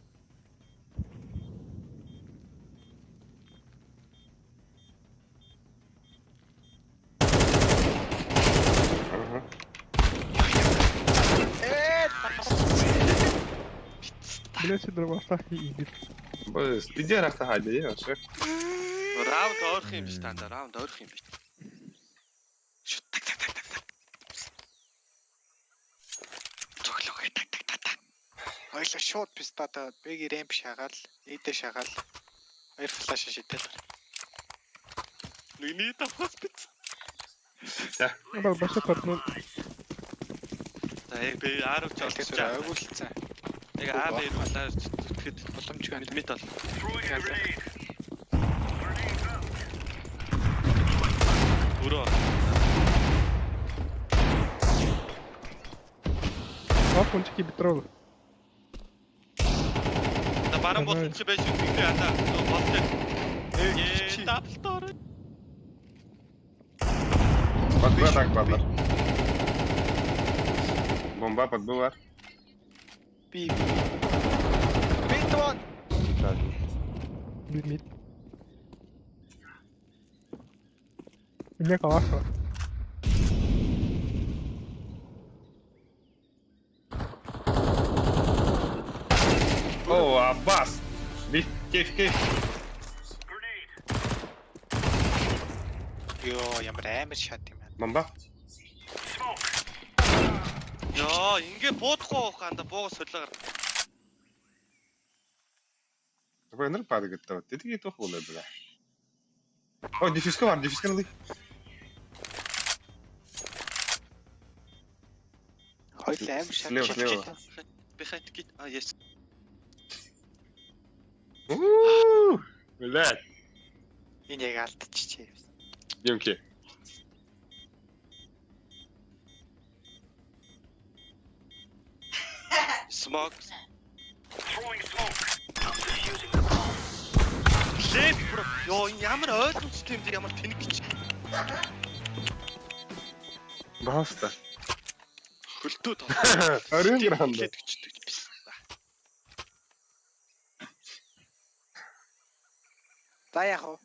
Speaker 1: Ага.
Speaker 8: э
Speaker 5: Бля, сидор и Игорь.
Speaker 1: Б, Иди растахай, да, вообще.
Speaker 7: Раунд ойрох юм биш дандаа. Раунд ойрох юм биш.
Speaker 8: Шут так так так так так. Цоглоо так так так так. Бля шууд пистата бэги рэмп шагаал, эдэ шагаал. Хоёр флаш шидэл.
Speaker 7: Нүгний тавхаас бит.
Speaker 5: Надо большой под 0.
Speaker 7: За яг би 10 ч
Speaker 8: Тэгэхээр
Speaker 7: олчихлаа.
Speaker 8: ойгуулцсан.
Speaker 7: Яг А Б рүү зүтгэхэд
Speaker 8: Боломжгүй байна.
Speaker 7: мид бол.
Speaker 6: Throwing a grenade. Grenade out.
Speaker 7: Өрөө.
Speaker 5: Два пончики битрола.
Speaker 7: За баруун болон чи байж үтгэх ядаа. Болтой. Ээ дабл доор.
Speaker 1: Под Б так падла. Бомба под Б бар.
Speaker 8: Би. Битвон.
Speaker 5: Мид мид. У меня калашева.
Speaker 1: О, Аббас! Би, кейф, кейф.
Speaker 6: Grenade.
Speaker 8: Йоо, ямар амар шат юм байна.
Speaker 1: Бомба.
Speaker 6: Smoke.
Speaker 7: Йоо, ингээ буудахгүй байх анда бууга солиогоор.
Speaker 1: Такой нэр падает, то ты такие тухлые, бля. О, дефиска бар, дефиска налый.
Speaker 8: Хоёул амар шат.
Speaker 1: Слева, слева.
Speaker 7: Behind git. А yes.
Speaker 1: Ууу, Блядь,
Speaker 8: Энэ яг алдчихжээ.
Speaker 1: Демки.
Speaker 7: Smoke.
Speaker 6: Throwing smoke. I'm defusing the bomb.
Speaker 7: Лев бро. Йоо, энэ ямар ойлгомжтой юм дээр ямар тэнэг гэж.
Speaker 1: Баста.
Speaker 7: Хөлтөө тоо.
Speaker 1: Орин гранд.
Speaker 7: Хэлээд өчтдөг биш.
Speaker 8: За яах вэ?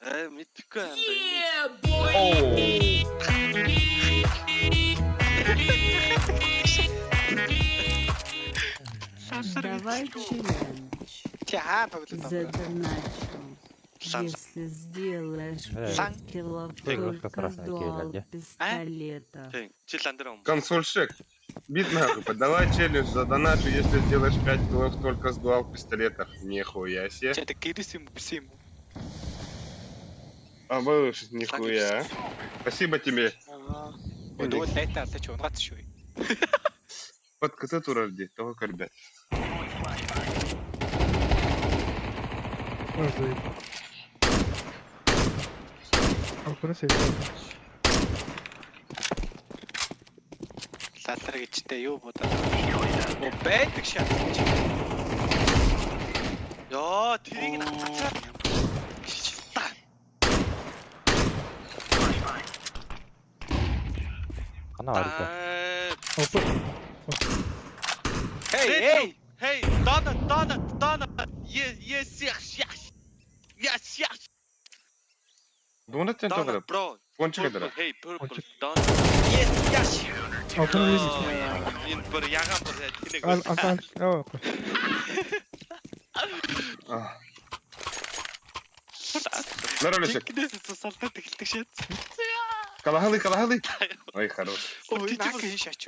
Speaker 7: Ээ мэдхгүй анда.
Speaker 1: Оу.
Speaker 10: Давай челлендж.
Speaker 8: Чи хаа тоглоод байгаа юм?
Speaker 10: Задоначу.
Speaker 7: Лан.
Speaker 10: Если сделаешь
Speaker 9: Э,
Speaker 10: 5 килов
Speaker 9: Ты игрушка
Speaker 10: только с
Speaker 9: красная,
Speaker 10: дуал
Speaker 9: Киля,
Speaker 10: пистолета.
Speaker 7: Тийм. Чи лан дээр юм.
Speaker 1: Консольщик. Бит нахуй, давай челлендж, задоначу, если сделаешь 5 киллов только с дуал пистолетов. Нихуя себе.
Speaker 8: Чи это гэрээс юм биш юм уу?
Speaker 1: А вы нихуя. Спасибо тебе.
Speaker 8: Аа. Нөгөө лайтаа алдаж унгаад шүү.
Speaker 1: Под КТ ради, того ребят.
Speaker 5: Ой, заебал. А куда себе?
Speaker 8: Лалар гэжтэй юу бодоод. Оо байдаг шат.
Speaker 7: Йоо, тэрийг нь цацраад та.
Speaker 9: Ханаа арга.
Speaker 5: Опа.
Speaker 8: Hey, hey.
Speaker 7: Hey, Donut, Donut, Donut. Yes, yes, yes, yes. Yes, yes.
Speaker 1: Дунат тэн
Speaker 7: Donut,
Speaker 1: тогоо.
Speaker 7: bro.
Speaker 1: Пончик
Speaker 7: Purple,
Speaker 1: гэдэг.
Speaker 7: Hey, purple,
Speaker 5: Пончик.
Speaker 7: donut. Yes, yes.
Speaker 5: А куда лезет?
Speaker 7: Энэ бүр ягаан бүр тэнэг.
Speaker 5: А, а, а, а,
Speaker 1: Нөрөлөсөк.
Speaker 8: Жинкнээс цусалдаад эхэлдэг шат.
Speaker 1: Калагалы, калагалы. Ой, хорош.
Speaker 8: Ой,
Speaker 7: Тийч
Speaker 8: наа
Speaker 7: бүр
Speaker 8: хин шач.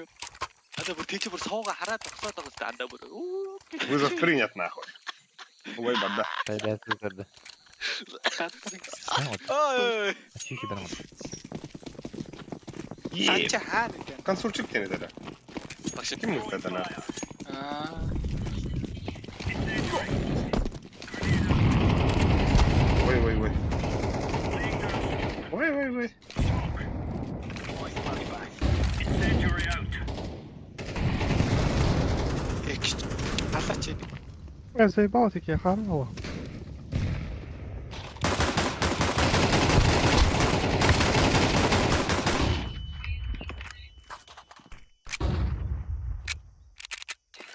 Speaker 7: анда бүр тийч бүр сууга хараад зогсоод байгаа юм анда бүр. Үу.
Speaker 1: Вызов принят нахуй. Ой, банда.
Speaker 9: Сайдаа зүгэрдэ.
Speaker 8: Ой.
Speaker 9: Чихи байна.
Speaker 8: Лан чи хаана гэдэг юм?
Speaker 1: Консольчик тэн гэдэг.
Speaker 7: Багш
Speaker 1: Ким нүхтэй даа.
Speaker 8: Аа.
Speaker 1: Ой, ой, ой. Ой, ой, ой.
Speaker 6: Incendiary out.
Speaker 8: Эгч. Алаач.
Speaker 5: Я заебал такие харвала.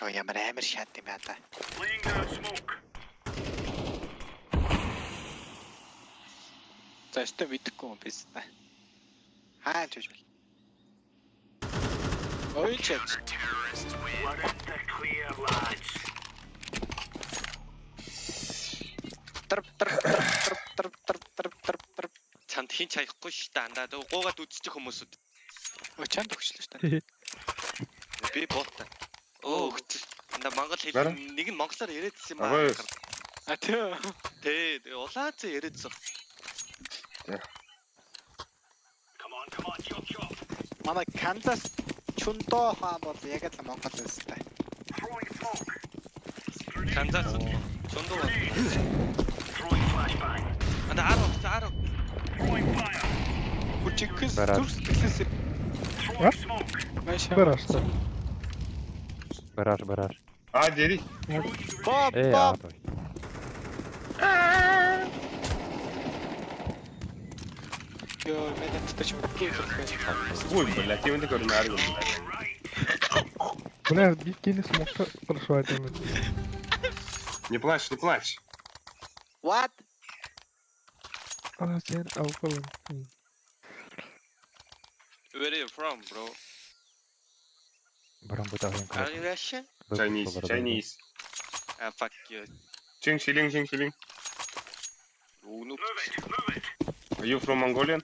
Speaker 8: Оо ямар амар шат юм байна та.
Speaker 6: Laying down smoke.
Speaker 8: За өстө мэдэхгүй юм биш та. Хаа ч үгүй. Ой ч.
Speaker 6: We're in the clear, lads.
Speaker 8: Тар тар тар тар тар тар тар тар.
Speaker 7: Чамд хин ч хаяхгүй шүү дээ андаа. Гуугаад үзчих хүмүүсүүд.
Speaker 8: Ой чамд өгчлөө шүү дээ.
Speaker 7: Би буутай. Өө өгч. Анда монгол хэл
Speaker 1: Бара?
Speaker 7: нэг нь монголоор яриадсэн юм
Speaker 1: Агай.
Speaker 7: аа.
Speaker 8: А тий.
Speaker 7: Тэ тэгээ улаан цай яриадсан.
Speaker 6: Come on, come on, chop chop.
Speaker 8: Манай Канзас Чундо хаан бол яг л Монгол байсан та.
Speaker 6: Throwing smoke.
Speaker 7: Канзас чундуу.
Speaker 6: Throwing flashbang.
Speaker 7: Анда ар огц ар.
Speaker 6: Throwing fire.
Speaker 8: Хүчинхээс
Speaker 9: Бараа.
Speaker 8: зүр сэтгэлээс
Speaker 6: Throwing smoke.
Speaker 8: маш
Speaker 5: Гараж что?
Speaker 9: Гараж, гараж.
Speaker 1: А, дери.
Speaker 8: Боб
Speaker 9: Э,
Speaker 8: боб
Speaker 9: а, той.
Speaker 8: Йоо, миний татаж үгүй хэрэг.
Speaker 1: Ой, блядь, я такой на аргу.
Speaker 5: Бля, бикини смог прошла это.
Speaker 1: Не плачь, не плачь.
Speaker 8: What?
Speaker 5: А, сен алкоголь.
Speaker 7: Where are you from, bro?
Speaker 9: Баран бутагын
Speaker 7: Are you Russian?
Speaker 1: Chinese, Chinese.
Speaker 7: Ah, fuck you.
Speaker 1: Чин, шилинг, чин, шилинг.
Speaker 7: Үнүк.
Speaker 6: Move it, move it.
Speaker 1: Are you from Mongolian?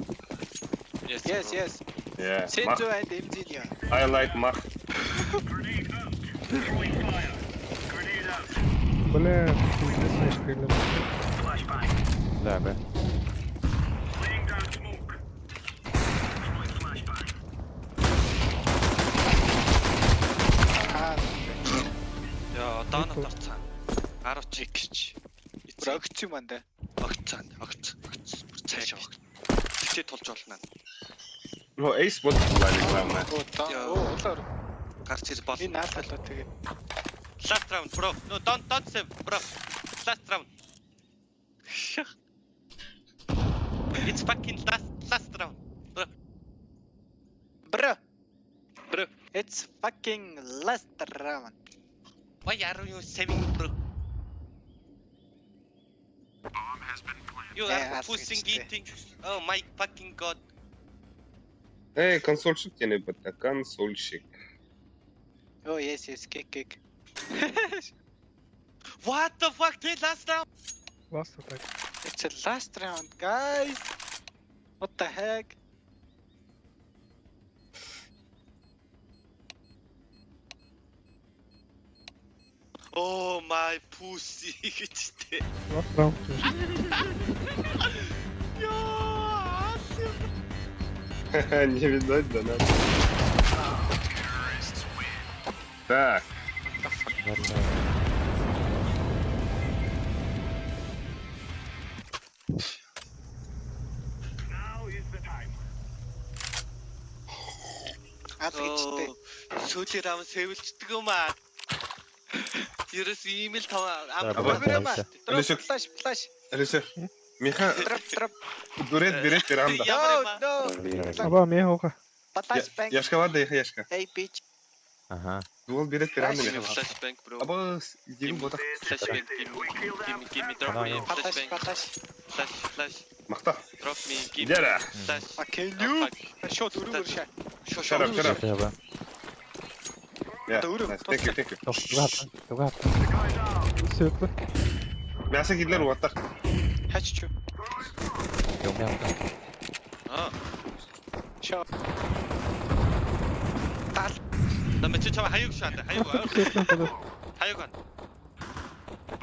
Speaker 7: Yes.
Speaker 8: Yes,
Speaker 7: bro.
Speaker 8: yes.
Speaker 1: Yeah. Mach.
Speaker 8: Сэнзу and MZ.
Speaker 1: I like mach.
Speaker 6: Grenade out. Throwing fire. Grenade out.
Speaker 5: Бля, пиздец, слишком или
Speaker 6: Flashbang.
Speaker 9: Да, б.
Speaker 6: Laying down smoke. Throwing flashbang.
Speaker 8: Аа,
Speaker 7: Яа, донот орцсон. 10 ч
Speaker 8: гэж. Бүр огц юм анда.
Speaker 7: огцсон, огц, огц. Бүр цааш огц. Тэгтээ тулж болно.
Speaker 1: Ну, эйс вот главное, главное.
Speaker 8: Оо, доо.
Speaker 7: Йоо.
Speaker 8: Оо, улаар.
Speaker 7: Гарч ир
Speaker 8: Энэ
Speaker 7: болно.
Speaker 8: наад талаа тэгээ.
Speaker 7: Last round, bro. No, don't save, bro. Last round. It's fucking last round.
Speaker 8: Bro.
Speaker 7: Bro.
Speaker 8: It's fucking last round.
Speaker 7: Why are you saving, bro? You
Speaker 8: Э,
Speaker 7: are
Speaker 8: алс
Speaker 7: pushing
Speaker 8: гэжтэй.
Speaker 7: eating. Oh my fucking god.
Speaker 1: Эй, консольщик тебе не консольщик.
Speaker 8: Oh, yes, yes, kick, kick.
Speaker 7: What the fuck? The last round.
Speaker 5: Last attack.
Speaker 8: It's a last round, guys. What the heck?
Speaker 7: Oh my pussy гэжтэй.
Speaker 5: Last round.
Speaker 7: Яа.
Speaker 1: Не видать, да надо. Так,
Speaker 6: Now is the time.
Speaker 8: Аль гэжтэй.
Speaker 7: Сүүлийн раунд сэвэлждэг юм аа. Ерөөс ийм л тав
Speaker 9: За,
Speaker 7: ам.
Speaker 9: бага.
Speaker 8: Drop
Speaker 1: Алишер.
Speaker 8: flash, flash.
Speaker 1: Алишер. Миха,
Speaker 8: Drop, drop.
Speaker 1: дүрет, берет, ранда.
Speaker 7: Ямар
Speaker 8: No,
Speaker 7: юм аа?
Speaker 8: no.
Speaker 5: Аба, мне хоха.
Speaker 8: Flash bang.
Speaker 1: Яшка вада, яха яшка.
Speaker 8: Hey, bitch.
Speaker 9: Аха.
Speaker 1: Дуал берет, ранда.
Speaker 7: Flashbang bro.
Speaker 1: Аба, дигэн бодох.
Speaker 7: Flashbang give me give me give me drop me
Speaker 9: Ана,
Speaker 8: Flash,
Speaker 7: flashbang
Speaker 8: flash.
Speaker 7: flash flash
Speaker 1: Махта.
Speaker 7: drop me give me
Speaker 1: Дяра.
Speaker 7: flash.
Speaker 8: Okay,
Speaker 7: Oh,
Speaker 8: new.
Speaker 7: fuck.
Speaker 8: Шууд өрөөр шаа.
Speaker 7: Шо
Speaker 1: Shut
Speaker 7: шо.
Speaker 1: up, shut up.
Speaker 9: За, б.
Speaker 1: Yeah,
Speaker 8: Дөрөв,
Speaker 1: nice. Thank you, thank you.
Speaker 9: Тугаа, тугаа.
Speaker 5: Все это.
Speaker 1: Мясо гидлер уатах.
Speaker 8: Хач чүү.
Speaker 9: Юм юм.
Speaker 7: Аа.
Speaker 8: Шоо. Дал.
Speaker 7: Намэ чи чам хаяг шаанда хаяг.
Speaker 5: Все это.
Speaker 7: Хаяг.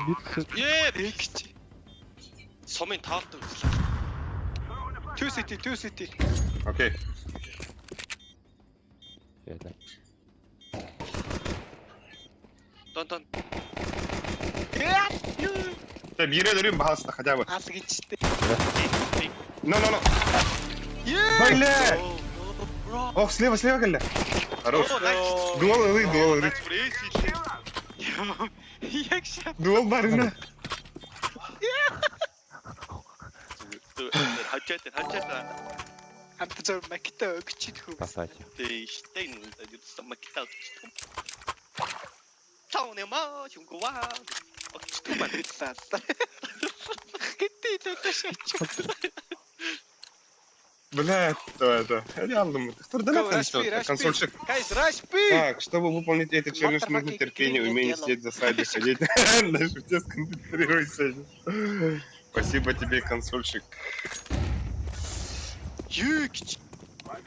Speaker 5: Бит все.
Speaker 7: Ее
Speaker 8: Тэгч.
Speaker 7: сумын тоолдог үзлээ.
Speaker 8: Two city, two city.
Speaker 1: Окей.
Speaker 9: Тэгээд.
Speaker 7: Дон дон.
Speaker 8: Яа.
Speaker 1: За, бирээ дөрөв баалста хотя бы.
Speaker 8: Аль гэжтэй.
Speaker 1: No, no, no.
Speaker 8: Ее.
Speaker 1: Бля!
Speaker 7: Bro.
Speaker 1: Ох, слева, слева, Галя. Хорош.
Speaker 7: Оо, nice.
Speaker 1: Дуал ылы, дуал ылы.
Speaker 7: Nice бүр эс хийлээ.
Speaker 8: Яг шаа.
Speaker 1: Дуал барина.
Speaker 7: Хажаад хажаад.
Speaker 8: Амт зөр макта өгч идэх үү.
Speaker 9: Басаач.
Speaker 7: Тэ штэ ерөөсөө макта өгчдөг. Цааны маа чүнг ва. Өгчдөг байна.
Speaker 8: Лаа. Гэтэ илээ шаач.
Speaker 1: Бля, кто это? Реально, кто
Speaker 8: Go, rush B, rush B.
Speaker 1: Консольщик.
Speaker 8: Guys, rush B.
Speaker 1: Так, чтобы выполнить этот челлендж, нужно
Speaker 8: Motherfucking
Speaker 1: терпение,
Speaker 8: green
Speaker 1: умение
Speaker 8: and yellow.
Speaker 1: сидеть в засаде, ходить на шифте, сконцентрируйся. Спасибо тебе, консольщик.
Speaker 8: Юу гэж. Ямар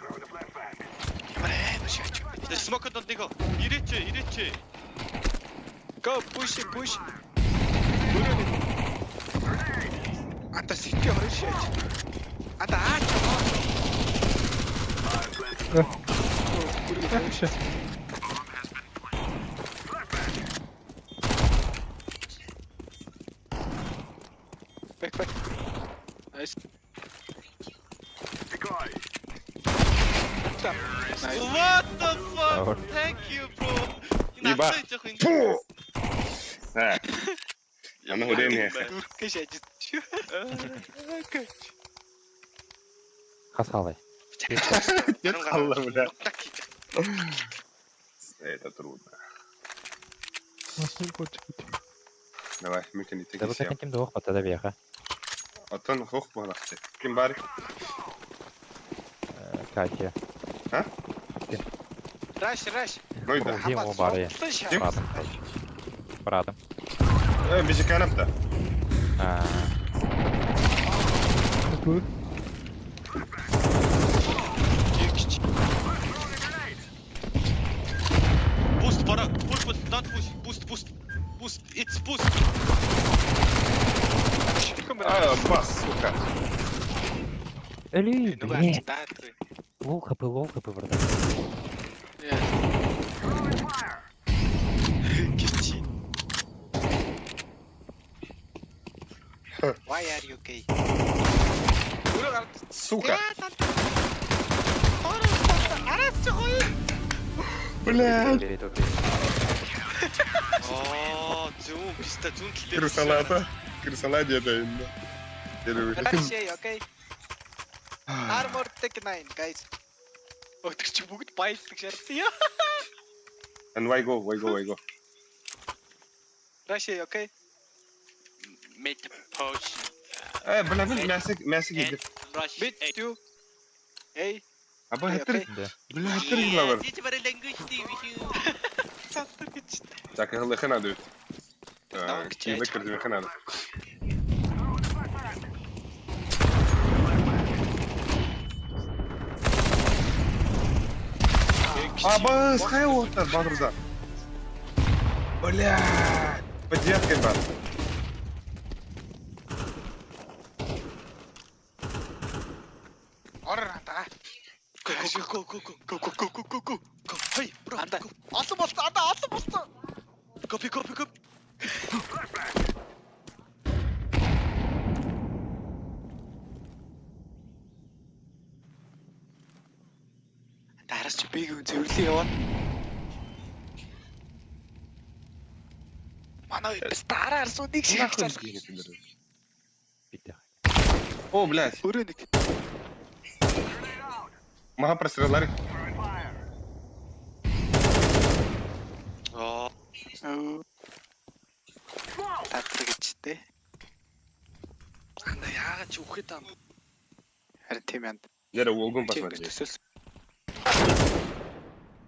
Speaker 8: амар шаач.
Speaker 7: Смок дон нэг. Ирээч, ирээч.
Speaker 8: Go push it, push. Өрөө нэг. Ата ситээ хоёр шээж. Ата аач.
Speaker 5: Вообще.
Speaker 8: Back back. Nice. Nice.
Speaker 7: What the fuck? Thank you bro.
Speaker 1: Еба. Фу! Так. Аны хүрээ нэ.
Speaker 8: Дүрхгээ шажиж.
Speaker 9: Хас халай.
Speaker 1: Нет, алла, бля. Это трудно.
Speaker 5: Масын котик.
Speaker 1: Давай, мы
Speaker 9: Да вот таким двух потада беха.
Speaker 1: Отон хох болахты. Ким бар?
Speaker 9: Катя.
Speaker 1: А?
Speaker 8: Rush rush.
Speaker 1: Ну да.
Speaker 9: Дима бары. Братом, короче. Братом.
Speaker 1: Э, бежиканов-то.
Speaker 9: А,
Speaker 5: Б.
Speaker 7: Boost бара. Purple, not push. Boost, boost. Boost. It's boost.
Speaker 1: А, бас, сука.
Speaker 9: Эли,
Speaker 8: Нөгөө
Speaker 9: блин.
Speaker 8: даадгүй.
Speaker 9: Лоу хп, лоу хп, братан.
Speaker 8: Гिची. Why are you gay? Өрөө гард.
Speaker 1: Сука.
Speaker 8: Араас чи хоёр.
Speaker 1: Блядь.
Speaker 7: Аа, зүүн писта зүүн тал дээр.
Speaker 1: Крысалата. Крысала деда инде.
Speaker 8: Rush, okay. Armor Tech 9 guys. Өтөр чи бүгд баялдаг шаардсан яа.
Speaker 1: And why go, why go, why go?
Speaker 8: Rush, okay.
Speaker 7: Mid potion.
Speaker 1: Э, бля, бля, мясо, мясо кидер.
Speaker 7: Rush.
Speaker 8: Mid 2. Эй.
Speaker 1: Аба хэтэр.
Speaker 9: Да.
Speaker 1: Бля, хэтэр главар.
Speaker 7: Чи барай language тий биш үү?
Speaker 8: Цаатар гэж.
Speaker 1: Так, хлыхы надо.
Speaker 8: Давай,
Speaker 1: Кибекер димехе надо. Аба, скайуотер, бадруза. Бля, по девяткой бар.
Speaker 8: Ор анда.
Speaker 7: Go go go go go go go go go go go. Hey bro.
Speaker 8: Анда. Олон болсон. Анда олон болсон.
Speaker 7: Copy copy copy.
Speaker 8: Анда араас чи биг хүн зөвлөө яваа. Манай бас дараа арсуу нэг шиг чал.
Speaker 9: Битэ.
Speaker 1: О, блядь.
Speaker 8: Өрөө нэг.
Speaker 1: Мага просралар.
Speaker 7: Аа.
Speaker 8: Татар гэж тэ.
Speaker 7: Анда яагаад чи үхээд юм?
Speaker 8: Харин тийм янд.
Speaker 1: Яра угон
Speaker 8: Чи
Speaker 1: посмотри.
Speaker 8: төсөөл.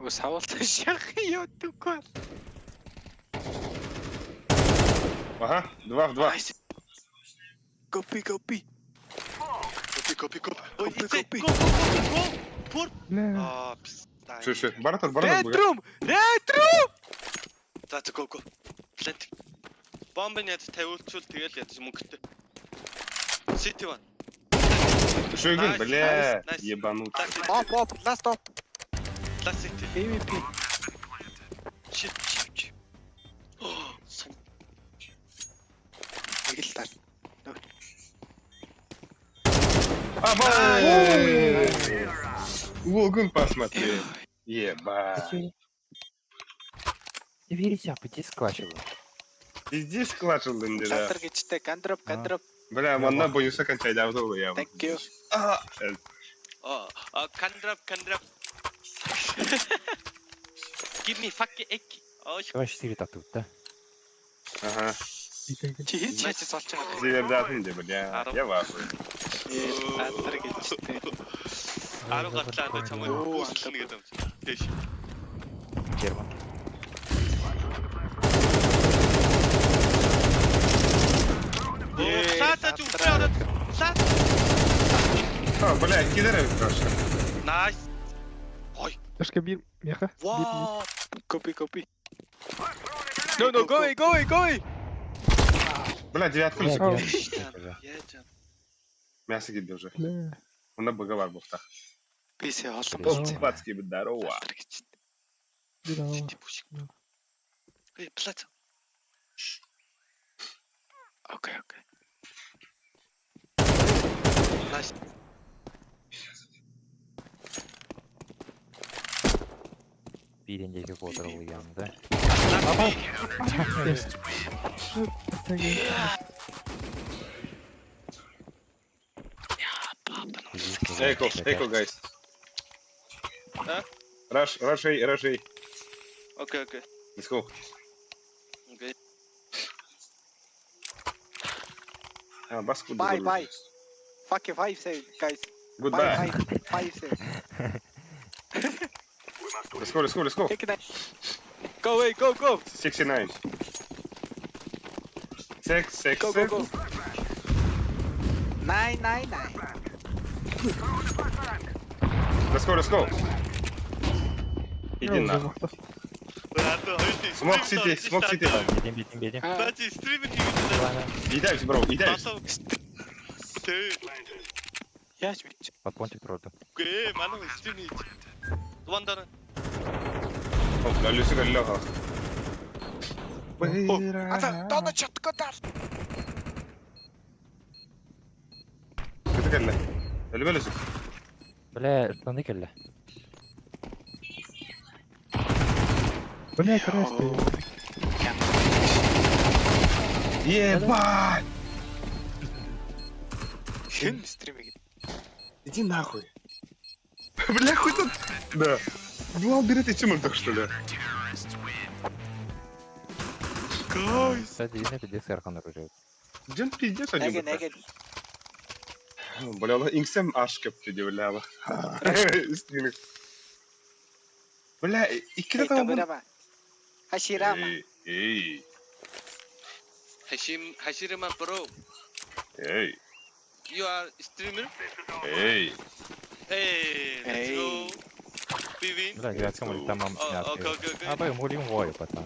Speaker 8: Өө савуулсан шах ёдоггүй.
Speaker 1: Ага, два в два.
Speaker 8: Nice. Copy copy.
Speaker 7: Copy copy copy. Ой,
Speaker 8: Copy,
Speaker 7: go
Speaker 8: copy.
Speaker 7: go go go. Пур.
Speaker 5: Бля.
Speaker 7: Аа, писта.
Speaker 1: Все, все. Баратор, баратор.
Speaker 8: Red room. Red room.
Speaker 7: За за go go. Plant. Бомб нь яд тавиулчвал тэгэл ядаж мөнгөтэй. City one.
Speaker 1: Шугин,
Speaker 7: Nice,
Speaker 1: бля,
Speaker 7: nice, nice.
Speaker 1: ебанут.
Speaker 8: Op op last op.
Speaker 7: Last city.
Speaker 8: AVP.
Speaker 7: Shit shit. shit. Сум.
Speaker 8: Нэг л тал.
Speaker 1: Аба! Угон посмотри. Еба.
Speaker 9: Ты верите, а пяти сквачиваю.
Speaker 1: Пиздец клашил да.
Speaker 8: Татар гэж тэ. Гандроп гандроп.
Speaker 1: Бля, манна боюса кончай давно я.
Speaker 8: Thank you.
Speaker 1: А,
Speaker 7: Аа, кандрап кандрап. Give me fucking egg. Аа,
Speaker 9: Давай 4 татут, да?
Speaker 1: Ага.
Speaker 8: Чи хийж яаж солж байгаа юм?
Speaker 1: Зивердатын де, бля. Я в ахуе.
Speaker 8: Татар гэж тэ.
Speaker 7: 10 гартлаа анда чамайг
Speaker 8: Оо,
Speaker 7: бүүсэлнэ гэдэг юм чи. Тэш.
Speaker 9: Герман.
Speaker 7: Лата чи үхээ ороод. Лат.
Speaker 1: А, бля, кидеры просто.
Speaker 7: Nice. Ой.
Speaker 5: Ташка бир, меха.
Speaker 7: Вау.
Speaker 8: Copy copy. No no go away go away go away.
Speaker 1: Бля, девятку
Speaker 9: Бля,
Speaker 1: лесу.
Speaker 9: девятка уже.
Speaker 7: Яаж юм?
Speaker 1: Мясо кидде уже.
Speaker 5: Бля.
Speaker 1: Уна бага бар буфтах.
Speaker 8: Би сая олон болцсон.
Speaker 1: Пацки, здорово.
Speaker 8: гэж.
Speaker 5: Здорово.
Speaker 8: Сити пушик.
Speaker 7: Эй, плац.
Speaker 8: Окей окей.
Speaker 7: Nice.
Speaker 9: Биирин диэки куотар улуйаан да.
Speaker 1: Эко, эко, guys.
Speaker 7: А?
Speaker 1: Rush, rush A, rush A.
Speaker 7: Okay, okay.
Speaker 1: Let's go.
Speaker 7: Okay.
Speaker 1: А, баску
Speaker 8: Bye bye. Fuck you 5 7 guys.
Speaker 1: Goodbye.
Speaker 8: 5 5 7.
Speaker 1: Let's go, let's go, let's go.
Speaker 8: Take it. Go away go go.
Speaker 1: 69. 6, 6,
Speaker 8: Go go go. 9 9 9.
Speaker 1: Let's go, let's go. Иди нахуй. Smoke city, smoke city.
Speaker 9: Бедим, бедим, бедим.
Speaker 7: За чи стример хийгээд байна.
Speaker 1: Идай, бро, идай.
Speaker 7: Тэ.
Speaker 8: Яаж мэдчих.
Speaker 9: Под понтик троту.
Speaker 7: Үгүй ээ, манай хүн стрим хийж. Дуан дараа.
Speaker 1: О, лүсэг аллаа.
Speaker 8: Ата дооно чотко даа.
Speaker 1: Кэтгэлээ. Элбэлэс.
Speaker 9: Бля, штаны кэллэ.
Speaker 5: Бля, красный.
Speaker 1: Ебать!
Speaker 8: Хэн стрим хийгээд.
Speaker 1: Иди нахуй. Бля, хуй тут. Да. Билал берет и чимон так что ли?
Speaker 7: Guys.
Speaker 9: Кстати, не пиздец архан оружие.
Speaker 1: Ден пиздец
Speaker 8: Нэг
Speaker 1: один.
Speaker 8: нэг.
Speaker 1: Бля, ла инксем аш кепти ди бля. Стримик. Бля, икки там.
Speaker 8: Табырама. Хаширама.
Speaker 1: Эй,
Speaker 7: Хашим Хаширама bro.
Speaker 1: эй,
Speaker 7: You are streamer?
Speaker 1: эй.
Speaker 7: Hey, let's
Speaker 8: Hey.
Speaker 7: go. We win.
Speaker 9: Бля, девятка может там мам.
Speaker 7: О, окей, окей, окей.
Speaker 9: А, бай, мулим вою, пацан.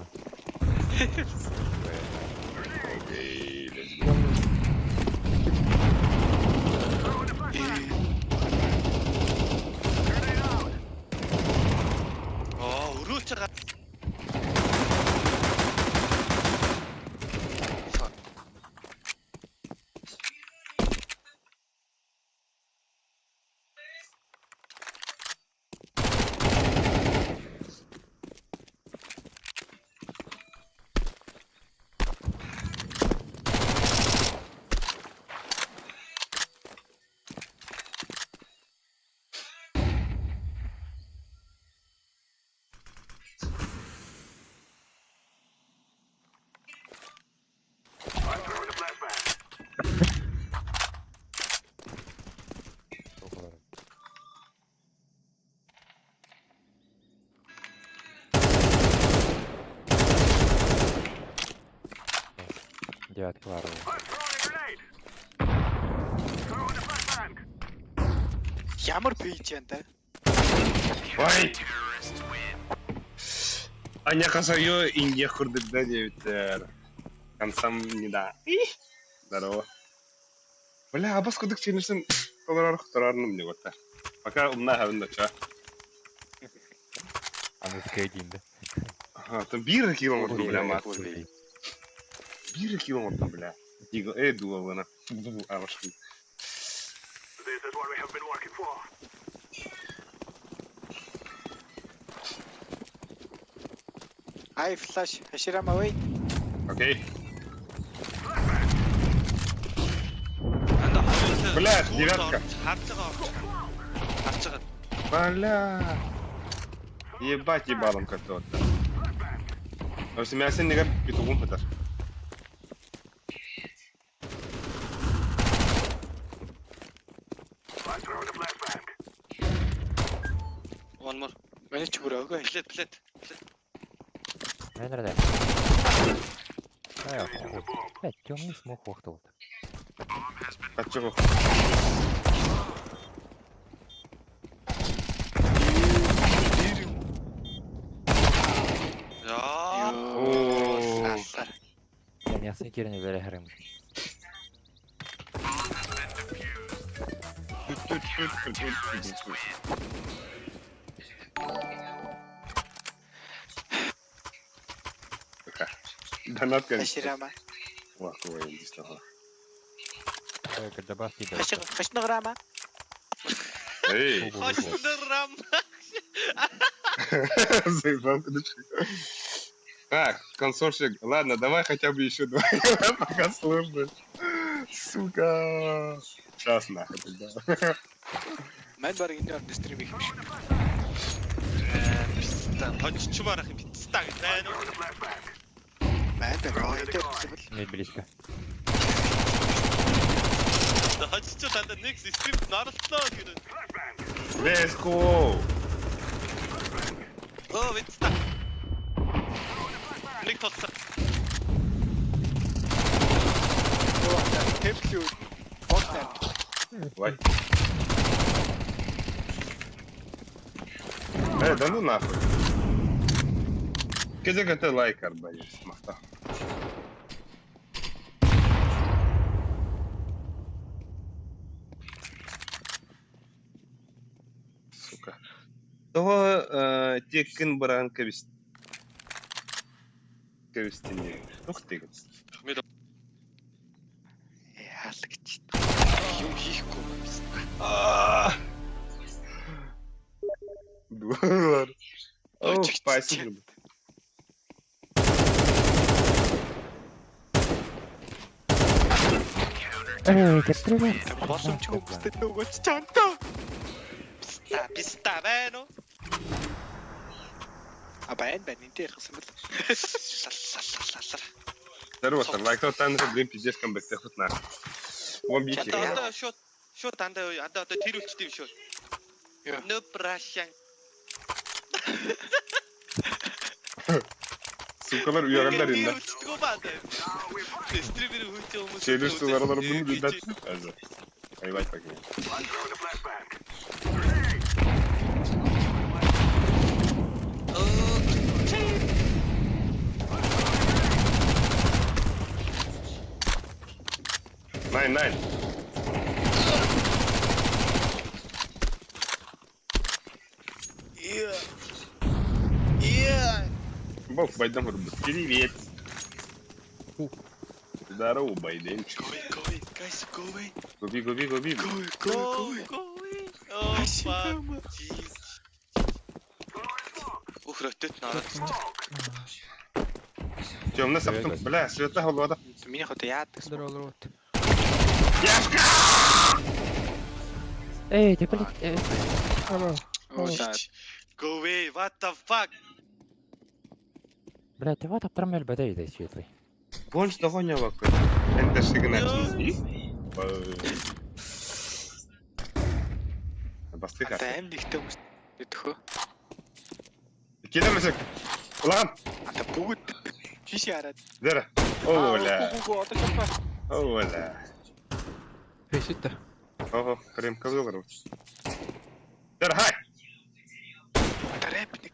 Speaker 1: Окей, let's go.
Speaker 7: Аа, өрөөж байгаа.
Speaker 9: Девятка варвар.
Speaker 8: Ямар пейж юм да?
Speaker 1: Ой! Аня хасайо инде хурдыгда девиттер. Концам не да. Здорово. Бля, абас кудык ченерсен толорар хторарным не вот. Пока умна хавында ча.
Speaker 9: А ну скайдин, да?
Speaker 1: Ага, там бир километр, бля, мат. Бир километр, бля. Дигл, эй, дула вона. А, вашки.
Speaker 8: I flash. Хаширама wait.
Speaker 1: Окей.
Speaker 7: Анда хоёр
Speaker 1: Бля, девятка.
Speaker 7: Харж байгаа орч. Харж байгаа.
Speaker 1: Бля. Ебать ебалом как-то. Осы мясын негер битугум хатар.
Speaker 7: One more.
Speaker 8: Миний ч бүр өгөө.
Speaker 7: Плет, плет.
Speaker 9: Бля, бля. Бля, хуй. Бля, темный смог вахтовал.
Speaker 1: Качыгы.
Speaker 7: Яа.
Speaker 1: Оо.
Speaker 9: Мясо кирни бере
Speaker 1: Донат, конечно.
Speaker 8: Хаширама.
Speaker 1: Вахуя, действительно.
Speaker 9: Когда басты
Speaker 8: Хашнаграма.
Speaker 1: Эй,
Speaker 7: Хашнаграм.
Speaker 1: заебал, подожди. Так, консорщик, ладно, давай хотя бы еще два, пока сложно. Сука. Сейчас нахуй тогда.
Speaker 8: Мань баг энэ орд стрим их юм шиг.
Speaker 7: Писта. Хоччмаар ах юм писта гэж байна уу?
Speaker 8: Мань баг энэ орд бол.
Speaker 9: Нет, близко.
Speaker 7: Хоччоо дандаа нэг стрим норлоо гэнэ.
Speaker 1: Let's go.
Speaker 7: Оо писта. Нэг толсон.
Speaker 8: Йоо, тэплүү. Бот
Speaker 1: Вай. Да ну нахуй. Кезек это лайк арбалет, махта. Сука. Того теккин баран кебис. Кебистини. Ух ты.
Speaker 7: Мэд
Speaker 8: Яалагч. Юм хийхгүй юм писта.
Speaker 1: Аа. Дур. Оо, спасибо.
Speaker 9: Эй, кэтрээ.
Speaker 8: Боломжгүй хүмүүстэй нөгөөч чантаа.
Speaker 7: писта писта байна уу?
Speaker 8: А байна байна энэ дээр ярих юм бол.
Speaker 7: Сал сал сал сал.
Speaker 1: Здорово, лайк тан же, блин, пиздец, камбэк тэхут нах. Вон бити.
Speaker 7: Одоо одоо шууд шууд дандаа одоо одоо тэр үлчт юм шүү.
Speaker 8: Юу?
Speaker 7: No Russian.
Speaker 1: Сукалар уягандар
Speaker 7: Тэр
Speaker 1: инде.
Speaker 7: үлчдгүү ба. Стример хүнтэй хүмүүс.
Speaker 1: Челлендж сугаралар bunu bilmez. Айвай bakayım. Nine, nine.
Speaker 8: Yeah.
Speaker 1: Бог, Байден говорит, привет. Здорово, Байденчик.
Speaker 8: Go away, go away, guys, go away.
Speaker 1: Губи, губи, губи.
Speaker 8: Go away, go away, go away.
Speaker 7: Оо
Speaker 8: Хаширама.
Speaker 7: Өх ротот нараад.
Speaker 1: Темно саптым. Бля, света холода.
Speaker 8: Миний хот яадаг.
Speaker 5: Здорово, здорово.
Speaker 1: Яшка!
Speaker 9: Эй, ты блядь.
Speaker 8: Оо за.
Speaker 7: Go away, what the fuck?
Speaker 9: Блядь, ты вот аптрамел бэдэй дэй светлый.
Speaker 1: Больше того не вакуй. Это шигначный. Бастыха.
Speaker 8: Одоо аим нэгтэй хүмүүс төхөө.
Speaker 1: Келемесек. Улан.
Speaker 8: Одоо бүгд жишээ хараад.
Speaker 1: Зара. Оля.
Speaker 8: Үгүй одоо чадвар.
Speaker 1: Оля.
Speaker 5: Фейсит.
Speaker 1: Ого, прям козел рвут. Зара, хай.
Speaker 8: Одоо рэп нэг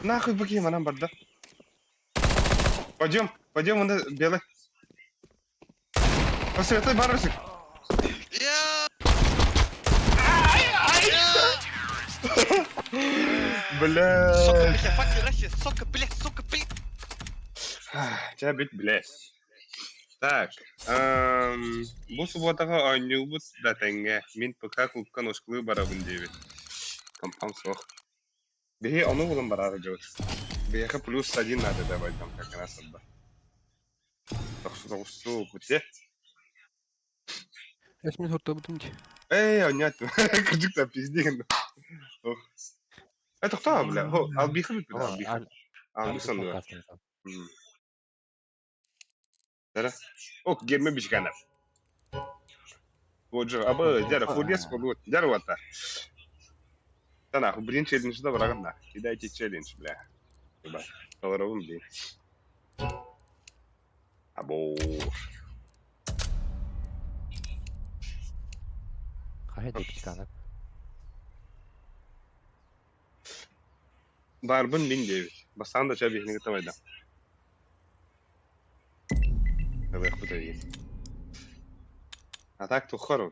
Speaker 1: Нахуй быки, нам барда. Пойдем, пойдем, он белый. Посветлый барусик.
Speaker 7: Яа.
Speaker 1: Бля.
Speaker 7: Сука, бля, fucking Russia, сука, бля, сука, бля.
Speaker 1: Тебя бить, блядь. Так, бу субботаға оонньуубут да тэҥҥэ, мин ПК клубка нушкалыы барабын диэбит. Компам суох. Биһи ону булан бараары дьыбыт. Биһиэхэ плюс один надо давать там как раз отба. Тохсу пути.
Speaker 5: Эсмин хуртабытым ди.
Speaker 1: Эй, онят. Кырдьык да пиздин. Ох. Это кто, бля? Хо, албиха бит, албиха. Албисан да. Дара. Ок, герме бичганов. Вот же, абы, дяра, худес, худ, дяра вот Да нахуй, блин, челлендж да врагам на. Кидайте челлендж, бля. Ебать. Толоровым, блин. Або.
Speaker 9: Хай дипчиканак.
Speaker 1: Барбын мин девять. Бастан да чаби не готовай да. Ылыахпыт эйигин. А так туххар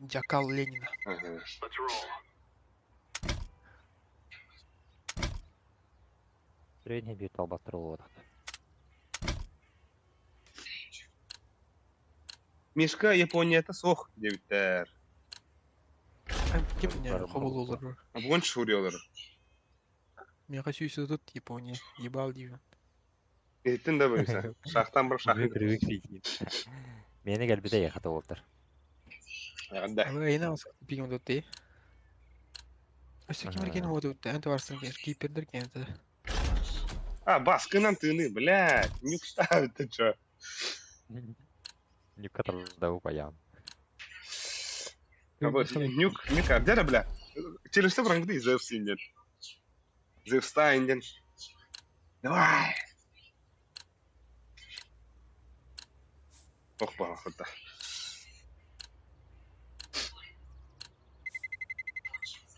Speaker 5: Дьакал Ленина.
Speaker 1: Ага.
Speaker 9: Средний бир талбаттыр болот.
Speaker 1: Мишка Японията суох диэбиттэр.
Speaker 5: Ким хобулуулар?
Speaker 1: Бугун шуриолар.
Speaker 5: Миэхэ 130 Япония. Ебал диибин.
Speaker 1: Иһиттин да буйса. Шахтан бір шахты.
Speaker 9: Привык Мени кэлбитэ яхата уолтар.
Speaker 1: Да.
Speaker 5: Аны пигин тутты. Өссө ким эрген уоту эн туарсын кер кипердер кенте.
Speaker 1: А, баскынан тыны, блядь, не ставит ты чё?
Speaker 9: Нюк да упаян.
Speaker 1: Нюк, нюк, а где бля? Через что брангды Зевс инден? Зевста инден. Давай! Ох, бахата.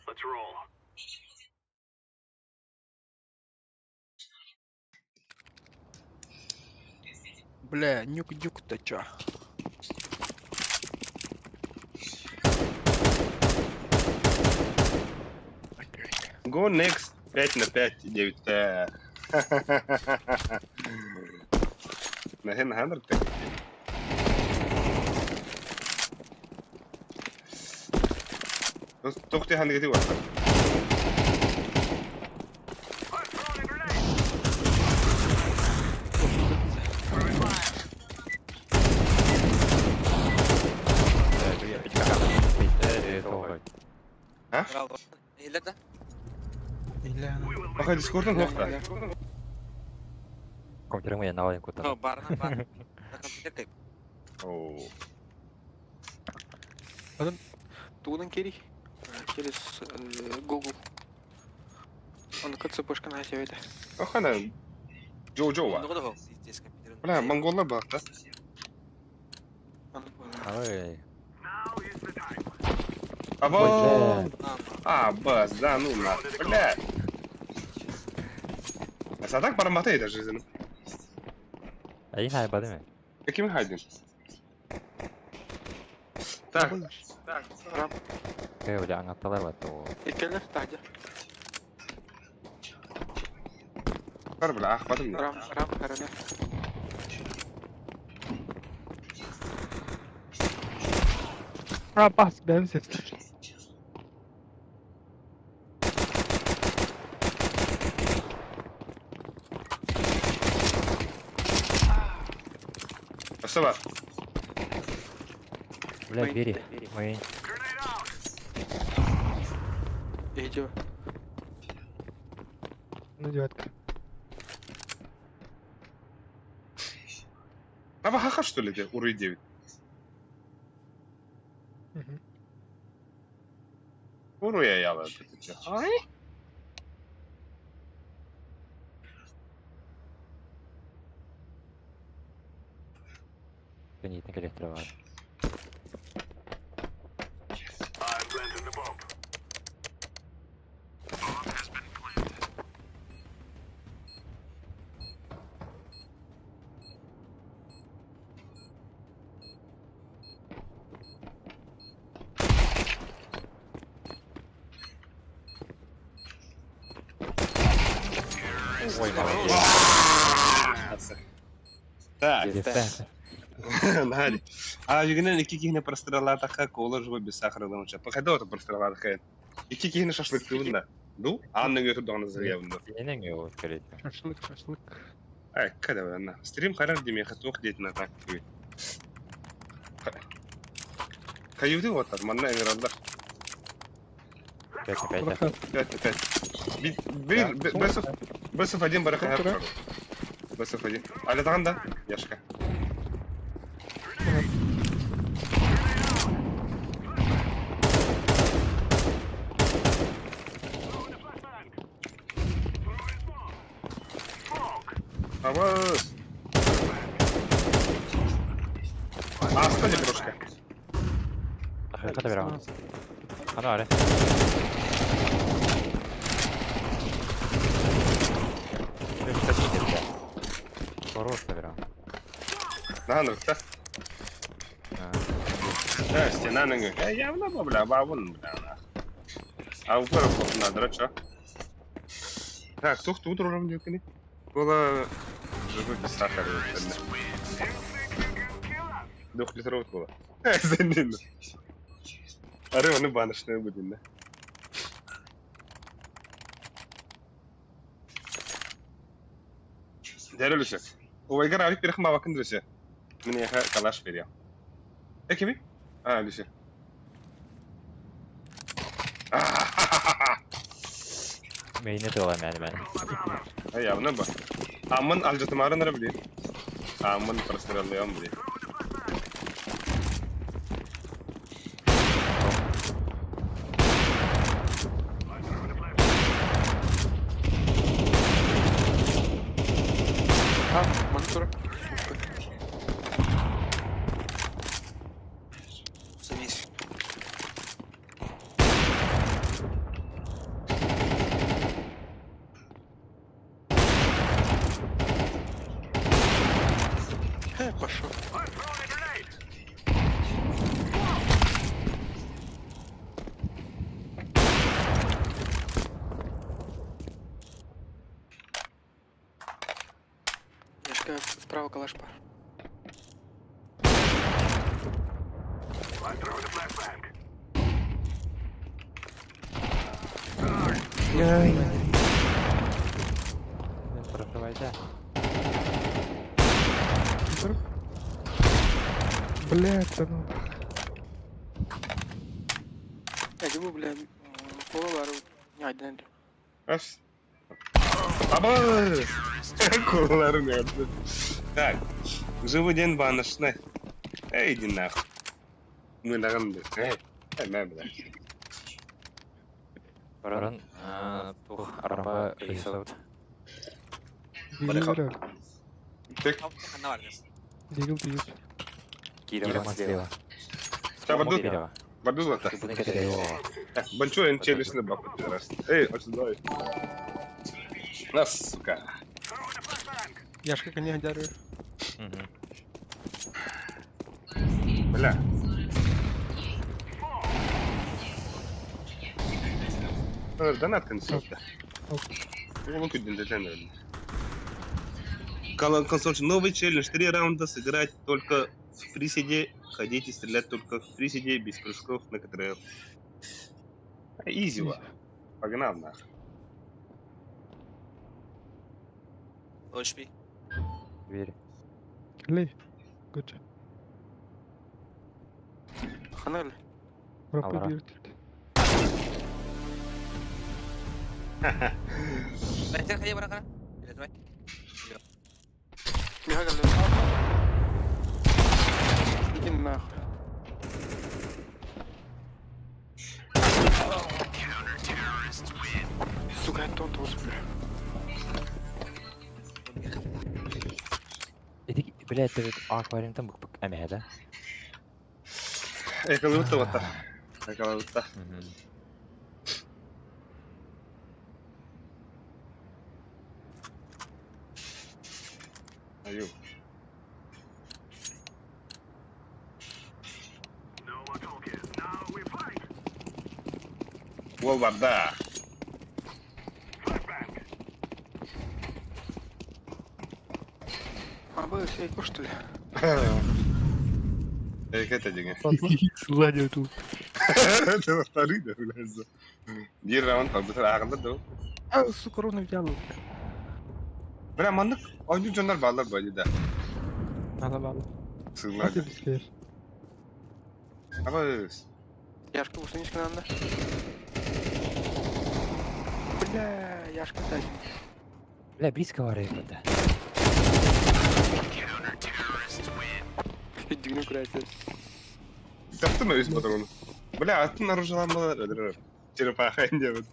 Speaker 6: Let's roll.
Speaker 5: Бля, нюк-дюк-то чё?
Speaker 1: Go next 5 на 5, 9. На 100 Тохти ханги ти варта. А?
Speaker 11: Илерде.
Speaker 1: Пока дискордон хохта.
Speaker 9: Компьютерым я навален кутар.
Speaker 11: Барна бар. Компьютер кайп.
Speaker 1: О.
Speaker 5: Тугунан кери через Google. Он КЦПшка на себе.
Speaker 1: Охана. Джо-Джо. Бля, монголлар бар, да?
Speaker 9: Ой.
Speaker 1: Або. А, бас, да, ну на. Бля. А садак барматай даже жизнь.
Speaker 9: Айын хайба değil mi?
Speaker 1: Каким хайдин? Так.
Speaker 5: Так.
Speaker 9: Кэ бля аңатталар бар то.
Speaker 5: Иккелер тажа.
Speaker 1: Бар бля, ахпадым.
Speaker 5: Рам, рам, харана.
Speaker 12: Рапас, бәмсез.
Speaker 1: Что бар?
Speaker 9: Бля, двери. Мы.
Speaker 5: Иди.
Speaker 12: Ну, девятка.
Speaker 1: А хаха что ли, где? Уровень 9.
Speaker 12: Угу.
Speaker 1: Уруя яла, ты чё? Ай?
Speaker 9: Көнитен электро бар. Ой, молодец.
Speaker 1: Так. Надя. А югенен икки киһини прострелатаха кола жуба без сахара ламча. Походу это прострелатаха. Икки киһини шашлык тыбында. Ду? Анны гөтүр даганы зырьябында.
Speaker 9: Энең его скорее.
Speaker 12: Шашлык, шашлык.
Speaker 1: Ай, когда она? Стрим харар деме хатух дейт на так. Каюды вот манна эңралдар.
Speaker 9: 5 на 5.
Speaker 1: 5 на 5. Бир, бесов, бесов один бараха. Бесов один. Аля таганда, Яшка. Авас! Аста не брошка.
Speaker 9: Хата бера. Ана аре. Хорош набирал.
Speaker 1: Наһаа Да, стена нөҥүө. Э, явно бу, бля, бабын, бля, нах. А упор надо, чё? Так, тух тут рулем дюкни. Было живой без сахара. Двухлитровый кола. Занин. Ары, оны баночная будет, да? Дәрі Люся. Убайгар авик перех мавакын Люся. Мне калаш берем. Экими? А, Люся.
Speaker 9: Мейне тыла мәне мәне.
Speaker 1: А явно ба. Амын алжатымарын ара биле. Амын простреллыям биле.
Speaker 5: А, монитор. Сука.
Speaker 11: Замес.
Speaker 5: Пошел. Яшка, справа калаш бар.
Speaker 9: Проживайте.
Speaker 12: Блядь, да ну.
Speaker 5: Я бу, бля, колалар не айдан.
Speaker 1: Ас. Аба! Куларым ятты. Так. Живой день баночный. Эй, иди нахуй. Мы наган Эй, эй, мә, бля.
Speaker 9: Баран тух арба рисовт.
Speaker 12: Дигл
Speaker 1: Так.
Speaker 12: Дигл, дигл.
Speaker 9: Кирилл слева.
Speaker 1: Барду. Барду злата. Большой челюсть на бабку, пидорас. Эй, очень давай. Нас, сука.
Speaker 5: Яшка коня дарю.
Speaker 1: Бля. Донат консоль-то. Ну, Колон консоль. Новый челлендж. Три раунда сыграть только в приседе. Ходить и стрелять только в приседе, без прыжков на КТРЛ. Изи, ва. Погнал нахуй.
Speaker 11: HP.
Speaker 9: Дверь.
Speaker 12: Лей. Good.
Speaker 5: Ханали.
Speaker 12: Пропа бир.
Speaker 11: Бәтер хайа бара кара. Билет
Speaker 5: Миха Иди нахуй. Сука, я тон тоже, бля.
Speaker 9: Иди, блядь, ты вот аквариумтан бүк бүк әмәһә да?
Speaker 1: Эколыбытта бата. Эколыбытта. Аю. Уол барда.
Speaker 5: А вы сейку, что ли?
Speaker 1: Эй, это деген.
Speaker 12: Сладил тут.
Speaker 1: Это второй, да, блядь. Бир раунд бутыр агылды да.
Speaker 5: А, сука, ровно взял.
Speaker 1: Бля, маннык ойнуу дьоннор баалар бо да.
Speaker 5: Надо бабу.
Speaker 1: Сыйлады. Абыз.
Speaker 5: Яшка, усунечка надо. Бля, Яшка тащит.
Speaker 9: Бля, близко вары это.
Speaker 5: Дигну красит.
Speaker 1: Таптым өз патрону. Бля, атын оружиялан балар. Черепаха инде бит.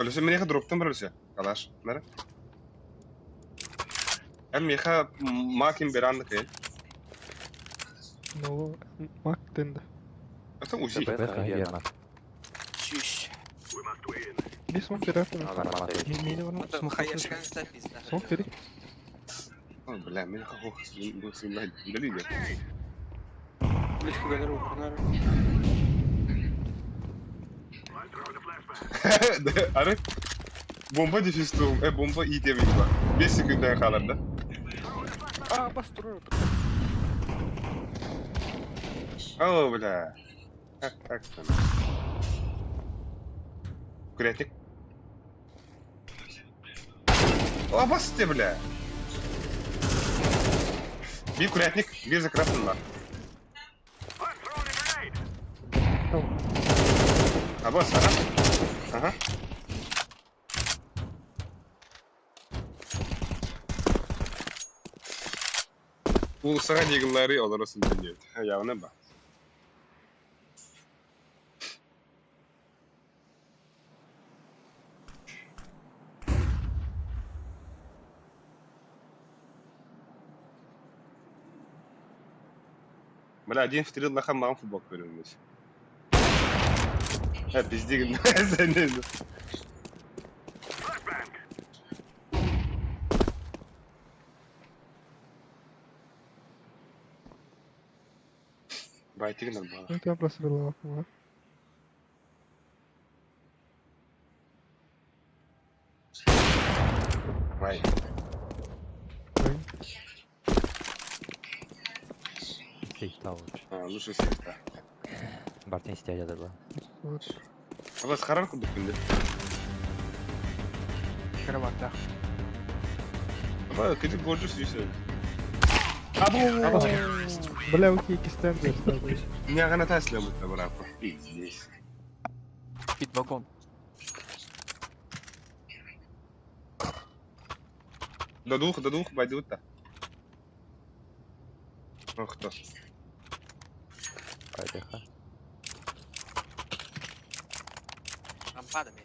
Speaker 1: Олесе меха дроптан бар олесе. Калаш, нара. Эм меха макин беранды кел.
Speaker 12: Ну, мак тенде.
Speaker 1: Это узи.
Speaker 9: Чүш.
Speaker 12: Иди смок бери.
Speaker 11: Потом хаешкан запись.
Speaker 12: Смок бери.
Speaker 1: Ой, бля, меня какого удалили.
Speaker 5: Близко галеру погнали.
Speaker 1: Ары бомба дефистум, бомба и деп бар. 5 секундтан қалар да.
Speaker 5: А, построю.
Speaker 1: О, бля. Как так там? Курятник. О, басты, бля. Bir курятник, bir закрасен бар. А босс, ага. Ага. Улысаға негіллары олар осын дүниет. Явны ба. Бля, один в три лоха маған футбол көріміз. Ә, пиздеген. Сен енді. Байтигін арбала.
Speaker 12: Ну тебя просрала. ага.
Speaker 1: Бай.
Speaker 9: Сейфта лучше.
Speaker 1: А, лучше сейфта.
Speaker 9: Бартын истяжа да.
Speaker 12: Вот.
Speaker 1: Абас харар кудук күнде.
Speaker 5: Кроватах.
Speaker 1: Аба, кедик горжу сүйсө. Абу!
Speaker 12: Бля, окей, кистен
Speaker 1: Не ғана тәсілі бұтта бірақ. Пиздец.
Speaker 5: Пит вагон.
Speaker 1: До двух пойдут то. Ох, кто.
Speaker 9: Пайдеха.
Speaker 11: Рампадами.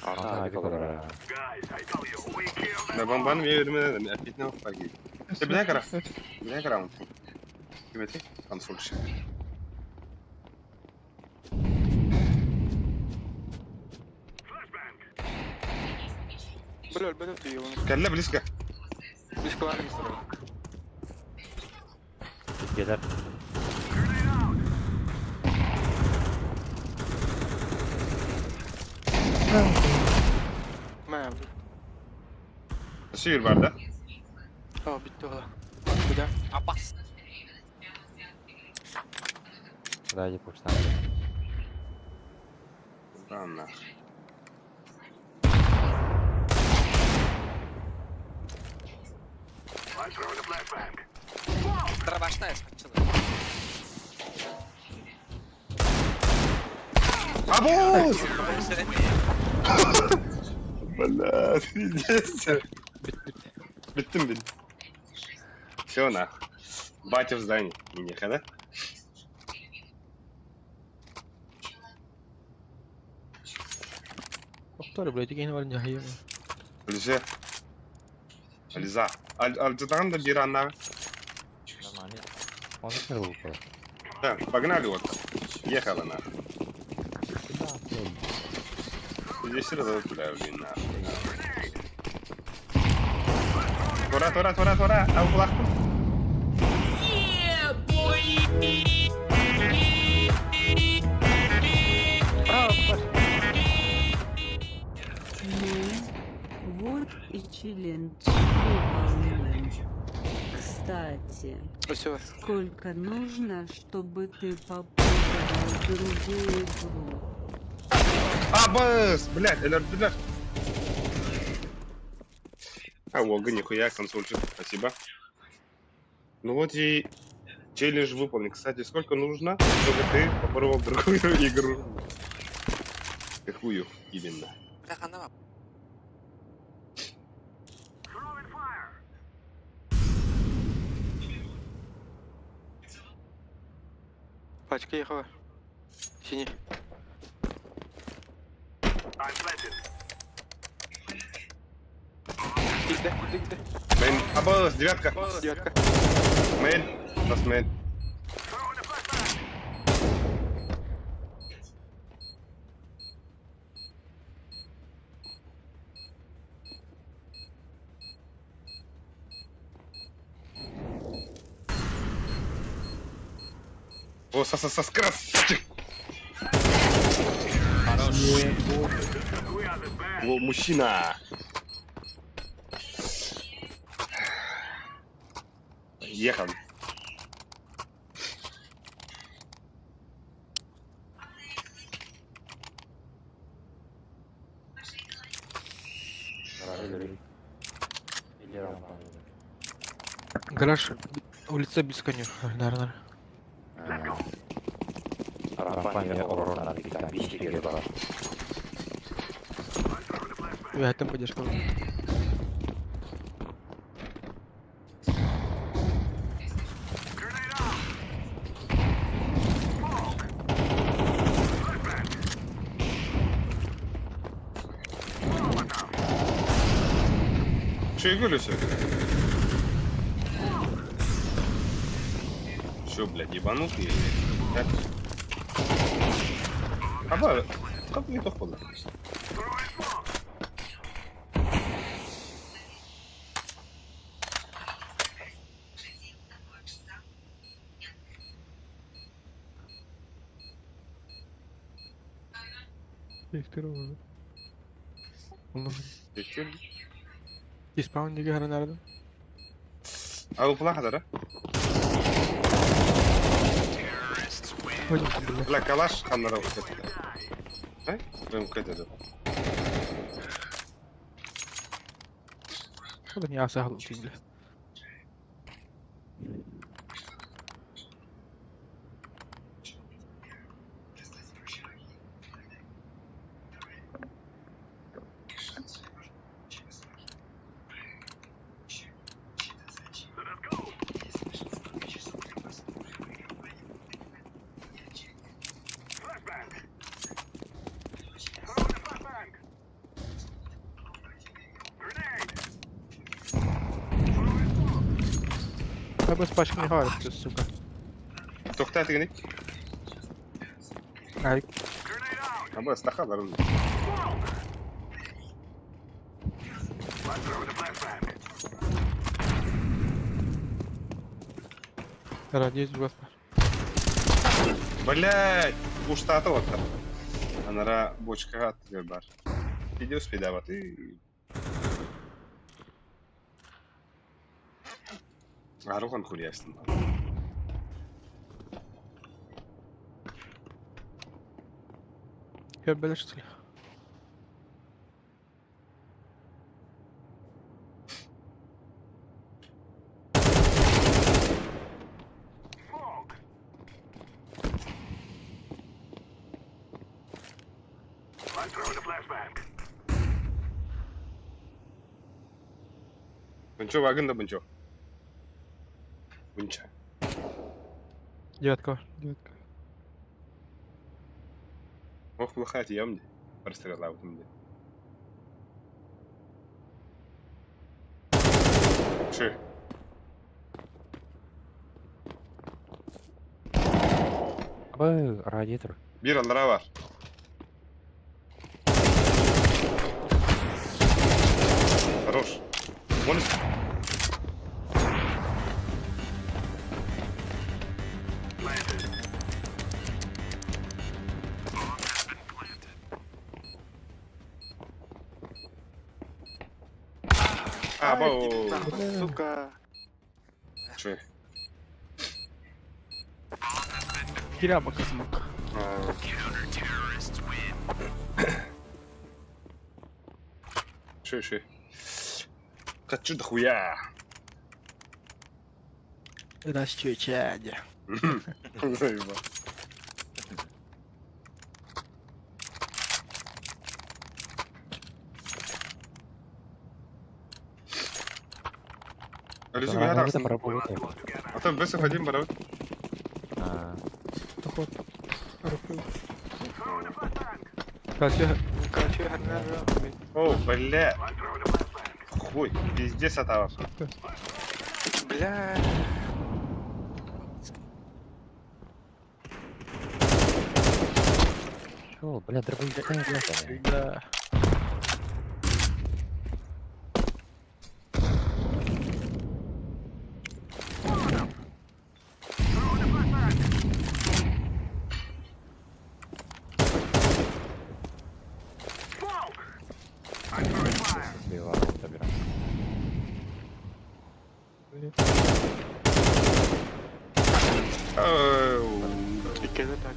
Speaker 9: А, биколора.
Speaker 1: Да бомбан верме, опять на погиб. Ты бля кара. Бля кара. Кемети консольщик.
Speaker 5: Бля, бля, ты его.
Speaker 1: Кэллэ близко.
Speaker 5: Близко ладно, строю.
Speaker 9: Гелер.
Speaker 5: Мә, бля.
Speaker 1: Сүйір бар да.
Speaker 5: А, битті ола. Куда?
Speaker 11: Абас.
Speaker 9: Сзади пушта.
Speaker 1: Да нах.
Speaker 11: Дробашная схватила.
Speaker 1: Абу! Бля, пиздец. Биттим бит. Все нах. Батя в здании. Минеха, да?
Speaker 5: Повтори, блядь, я не варня,
Speaker 1: Ализе. Ализа. Аль да бир анна.
Speaker 9: Нормально. Он закрыл упал.
Speaker 1: Да, погнали вот. Ехала нах.
Speaker 9: Да, блядь.
Speaker 1: Здесь сразу бля, блин, нахуй. Тура, тура, тура, тура. А углах.
Speaker 10: Ну, вот и челлендж выполнен. Кстати,
Speaker 5: Все.
Speaker 10: сколько нужно, чтобы ты попробовал другую игру?
Speaker 1: Абас! Блядь, элер, блядь. А, ого, нихуя, консольчик, спасибо. Ну вот и челлендж выполнен. Кстати, сколько нужно, чтобы ты попробовал другую игру? Какую именно?
Speaker 11: Бля, ханама.
Speaker 5: Пачка ехала. Синий. Иди, иди, иди.
Speaker 1: Мейн. Абас, девятка.
Speaker 5: Девятка.
Speaker 1: Мейн. У нас мейн. О, сас, сас, сас, красавчик!
Speaker 7: Хорош.
Speaker 1: О, мужчина! Ехал.
Speaker 5: Гараж, улица Бисканю. Нар, нар. Там поддержка.
Speaker 1: Че играли все? Че, блядь, ебанутые? Да? Аба, как не то хода?
Speaker 12: Виктор
Speaker 5: Испан диге харанарда.
Speaker 1: А у плаха, да? Бля, калаш ханнара вот это. Э? Прям кэдэ.
Speaker 5: Хода не аса хал бля. Я без пачки не говорю, сука.
Speaker 1: Тохта тигник.
Speaker 5: Ай.
Speaker 1: Аба стахалар.
Speaker 5: Радиус господи.
Speaker 1: Блядь, уштата вот там. Анара бочка бар. Иди успей ты. Арухан хуястын.
Speaker 5: Я что ли?
Speaker 1: Бунчо вагын да бунчо. Бунча.
Speaker 5: Девятка.
Speaker 12: Девятка.
Speaker 1: Ох, плохая ямди. Прострела вот мне. Ши.
Speaker 9: Абы радиатор.
Speaker 1: Бир аллара бар. Хорош. Вон А, бау.
Speaker 8: Сука.
Speaker 1: Че?
Speaker 5: Киряба смок.
Speaker 1: Ши, ши. Хочу дохуя.
Speaker 5: Расчечаде.
Speaker 1: Заебал. Алису, я так. А там бесов один барабан.
Speaker 12: Доход.
Speaker 1: О, бля. Хуй, пиздец атавав.
Speaker 5: Бля.
Speaker 9: Чё, бля, дробовик не
Speaker 5: Да. Иккини так.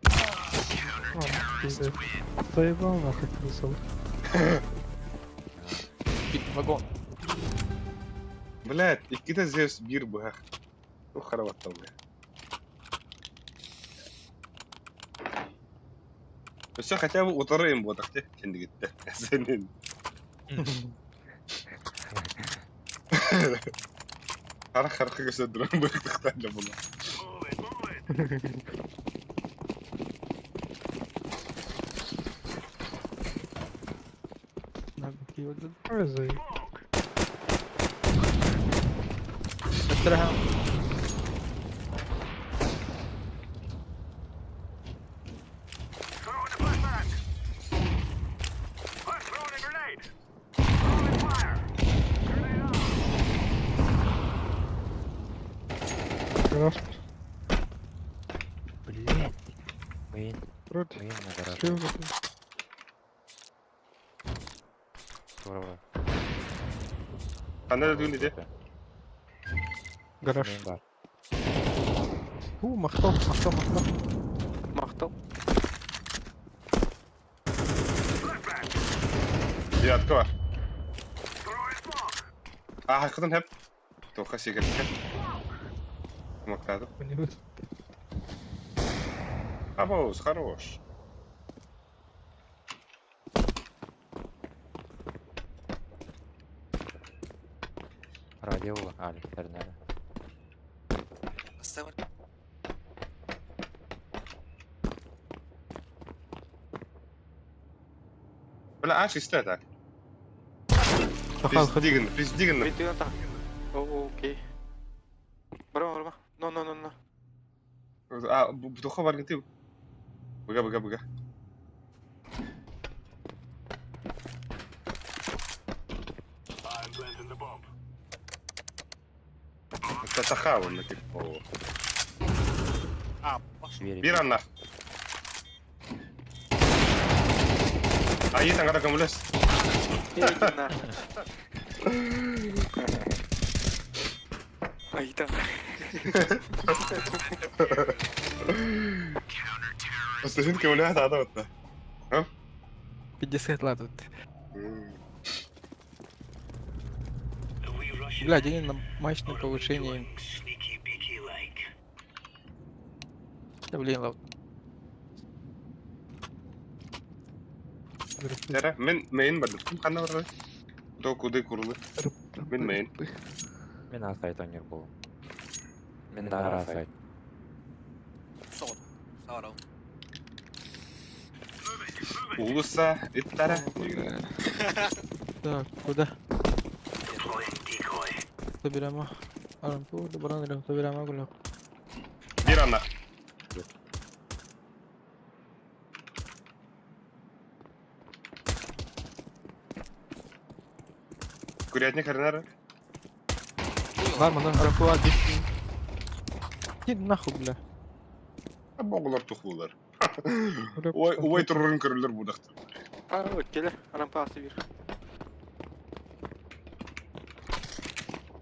Speaker 12: А, пиздец. Заебал нахуй крысов.
Speaker 5: Вагон.
Speaker 1: Блядь, иккитэ Зевс биир быһах. Туох харабаттал бля. Өссө хотя бы утары им буотах те кэннигиттэ. Сенин. Харах харахы көсөдүрэн быһыктахтан да була.
Speaker 5: Надо такие вот.
Speaker 12: Ой, заебал.
Speaker 5: استرها.
Speaker 12: Гараж.
Speaker 9: Блять. Мейн,
Speaker 12: Вроде.
Speaker 9: мейн на гараже.
Speaker 12: Слева.
Speaker 9: Здорово.
Speaker 1: Ханна да түүн ити.
Speaker 5: Гараж.
Speaker 9: Мейн бар.
Speaker 5: У, махтал, махтал, махтал. Махтал.
Speaker 1: Девятка бар. Аа хакытын хэп. Тоха сигарет. Мактады.
Speaker 12: У него
Speaker 1: Абоус, хорош.
Speaker 9: Радио, Алик, Тернера.
Speaker 11: Бастабар.
Speaker 1: Бля, аш истэ так.
Speaker 5: Сахал, ходи.
Speaker 1: Пиздигн, пиздигн.
Speaker 5: Видео так. О, окей. Барма, барма. Но, но, но, но.
Speaker 1: А, бутуха бар гити. Быга, быга, быга. Это саха он типа.
Speaker 11: А,
Speaker 9: Двери.
Speaker 1: Бир аннах. Айы таңара көмөлөс.
Speaker 5: Иди на. Айда.
Speaker 1: Өстөсүн көмөлөс ада отта.
Speaker 5: 50 лат тут. Бля, день на матч на повышение. Да блин, лав.
Speaker 1: Тара, мен мейн бардым. Ким ханна бар? То куды курулы. Мен мейн.
Speaker 9: Мен а сайт ойнер бол. Мен дагы сайт.
Speaker 11: Сол. Сарау.
Speaker 1: Улуса, иттара.
Speaker 5: Так, куда? Собираем. Арампу, добран, собираем гуляк.
Speaker 1: Бир аннах. Курятник харнара.
Speaker 5: Бар, мана, арампу, а, Иди нахуй, бля.
Speaker 1: Боғылар тухулар. Ой, ой турурун көрүлөр будакты.
Speaker 5: А, келе, арампу асы бир.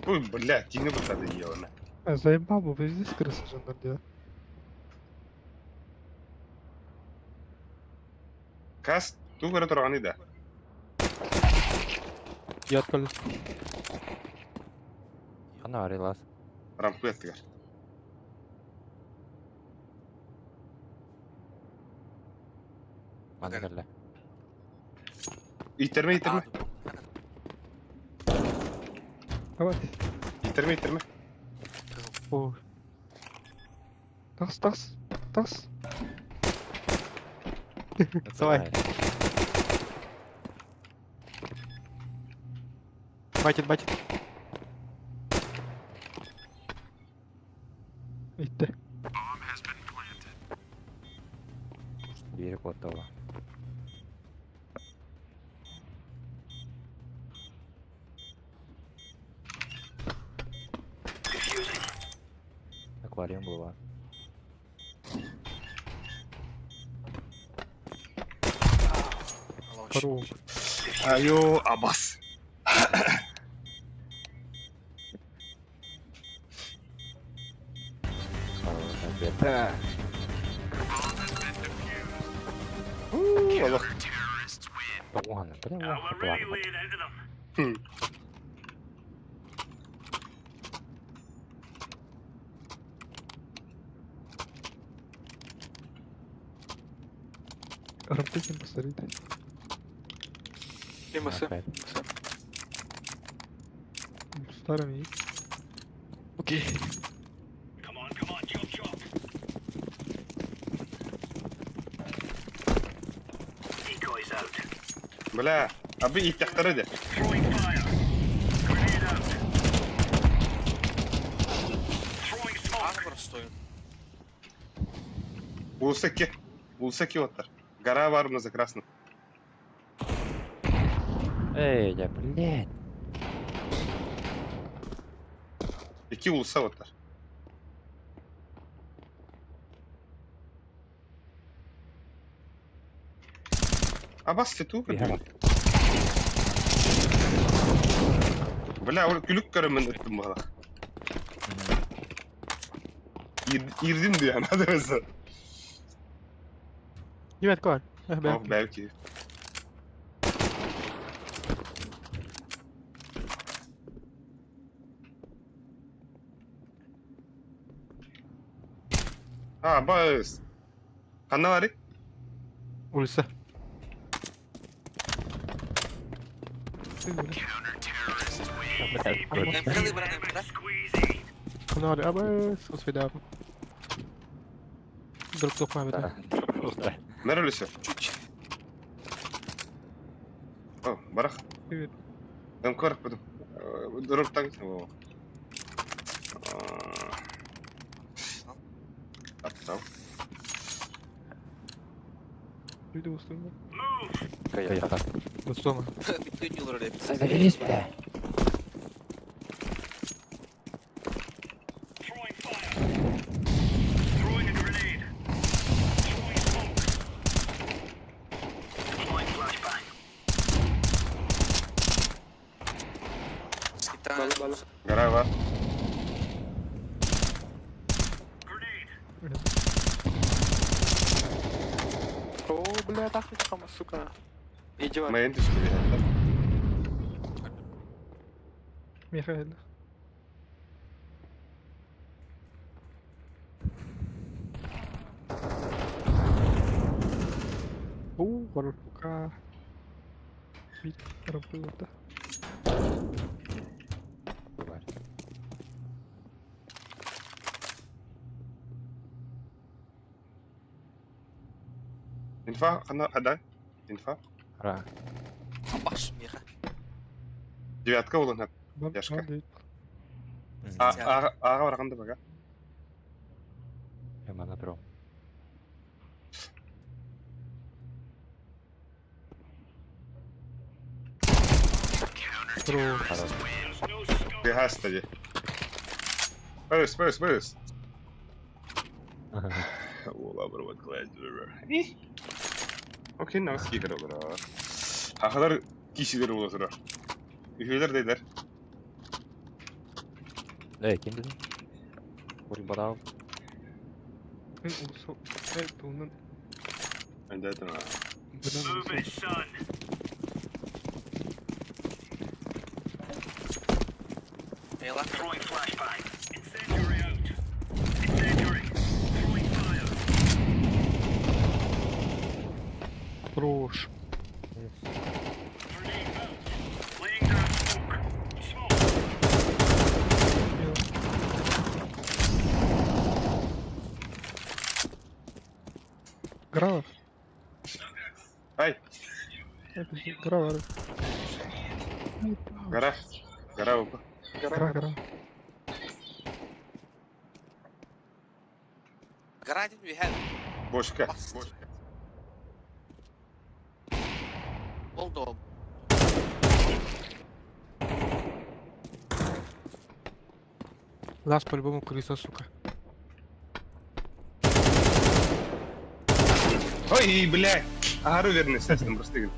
Speaker 1: Ой, бля, тине бутады ебана.
Speaker 12: А, заебал бы, вы здесь крысы же надо.
Speaker 1: Кас, ту көрө турганы да.
Speaker 5: Я отколю.
Speaker 9: Ана арилас.
Speaker 1: Рампы эттигер.
Speaker 9: Мана келе.
Speaker 1: Итерме, итерме.
Speaker 12: Давай.
Speaker 1: Итерме, итерме.
Speaker 5: О,
Speaker 12: Тас, тас, тас.
Speaker 5: Давай. Батит, батит.
Speaker 12: Итте.
Speaker 9: Двери готова. Аквариум была.
Speaker 12: Хорош.
Speaker 1: Айо, абас. Олох.
Speaker 12: Рамтыкин посмотри.
Speaker 5: МС.
Speaker 12: Старым есть.
Speaker 5: Окей.
Speaker 1: Бля, а бы иттяхтары де.
Speaker 11: Армор стоит.
Speaker 1: Улсаки. Улсаки оттар. Гора бар за красным.
Speaker 9: Эй, я, блядь.
Speaker 1: Ики улса оттар. Абас ты тупо. Бля, ол күлүк көрөмүн ыттым баҕалах. Ирдим диэн, адырысы.
Speaker 5: Девятка бар.
Speaker 1: Ох, бәлки. А, бас. Ханна бары?
Speaker 5: Улица.
Speaker 11: МК брат, МК.
Speaker 5: Ханна бары. Абас. Осведам. Друг тоқма бит.
Speaker 1: Нәрөлүсө? О, барах.
Speaker 12: Привет.
Speaker 1: МК барах потом. Дұрып таң. Аттау.
Speaker 12: Люди устроены.
Speaker 5: Достома.
Speaker 9: Завелись, бля.
Speaker 1: Гора бар.
Speaker 5: О, бля, так сука.
Speaker 8: Иди
Speaker 1: Майын түсті береді.
Speaker 12: Михаил.
Speaker 5: У, хорош.
Speaker 12: Пока. Вид работа.
Speaker 1: Инфа, хана, ада. Инфа.
Speaker 9: Ра.
Speaker 11: Абаш, меха.
Speaker 1: Девятка болын. Яшка. Аға барғанда бага.
Speaker 9: Я мана бро.
Speaker 5: Бро.
Speaker 1: Бихаста де. Пырыс, пырыс, пырыс. Ола бір вот Окей, нас кикер олар. Хахалар кишилер бола турар. Үхүлер дейлер.
Speaker 9: Эй, ким дедин? Бурик бадау.
Speaker 12: Эй, улсу. Эй, тунун.
Speaker 1: Энде айтам.
Speaker 5: Хорош.
Speaker 12: Гравер.
Speaker 1: Ай.
Speaker 12: Гравер.
Speaker 1: Гора. Гора опа.
Speaker 12: Гора, гора.
Speaker 11: Гора один вихен.
Speaker 1: Бошка.
Speaker 11: Болду.
Speaker 5: Лас по-любому крыса, сука.
Speaker 1: Ой, бля. Агару верный, сестен просто.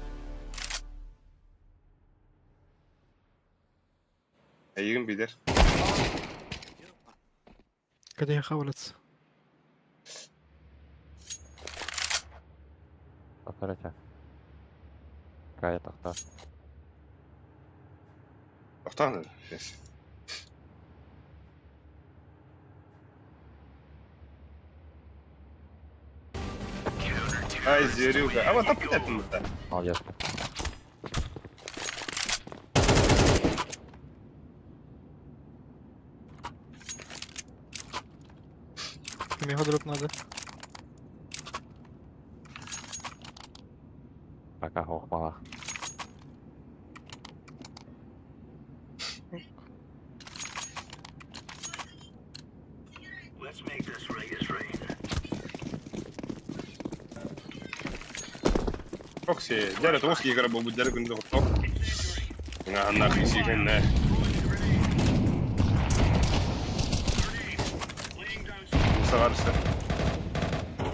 Speaker 1: Эйигин билэр.
Speaker 5: Кадеха улица.
Speaker 9: Повторяйте. Кая тохтоо.
Speaker 1: Тохтоон эрэ. Ай, зверюга. А вот опять это.
Speaker 9: Молодец.
Speaker 5: Мега дроп надо.
Speaker 9: Пока хохмалах.
Speaker 6: Let's make this right as rain.
Speaker 1: Окси, дярэ туох киигэр буолбут дярэ күндү хоттох. Нахуй сиигэннэ. Улса барса.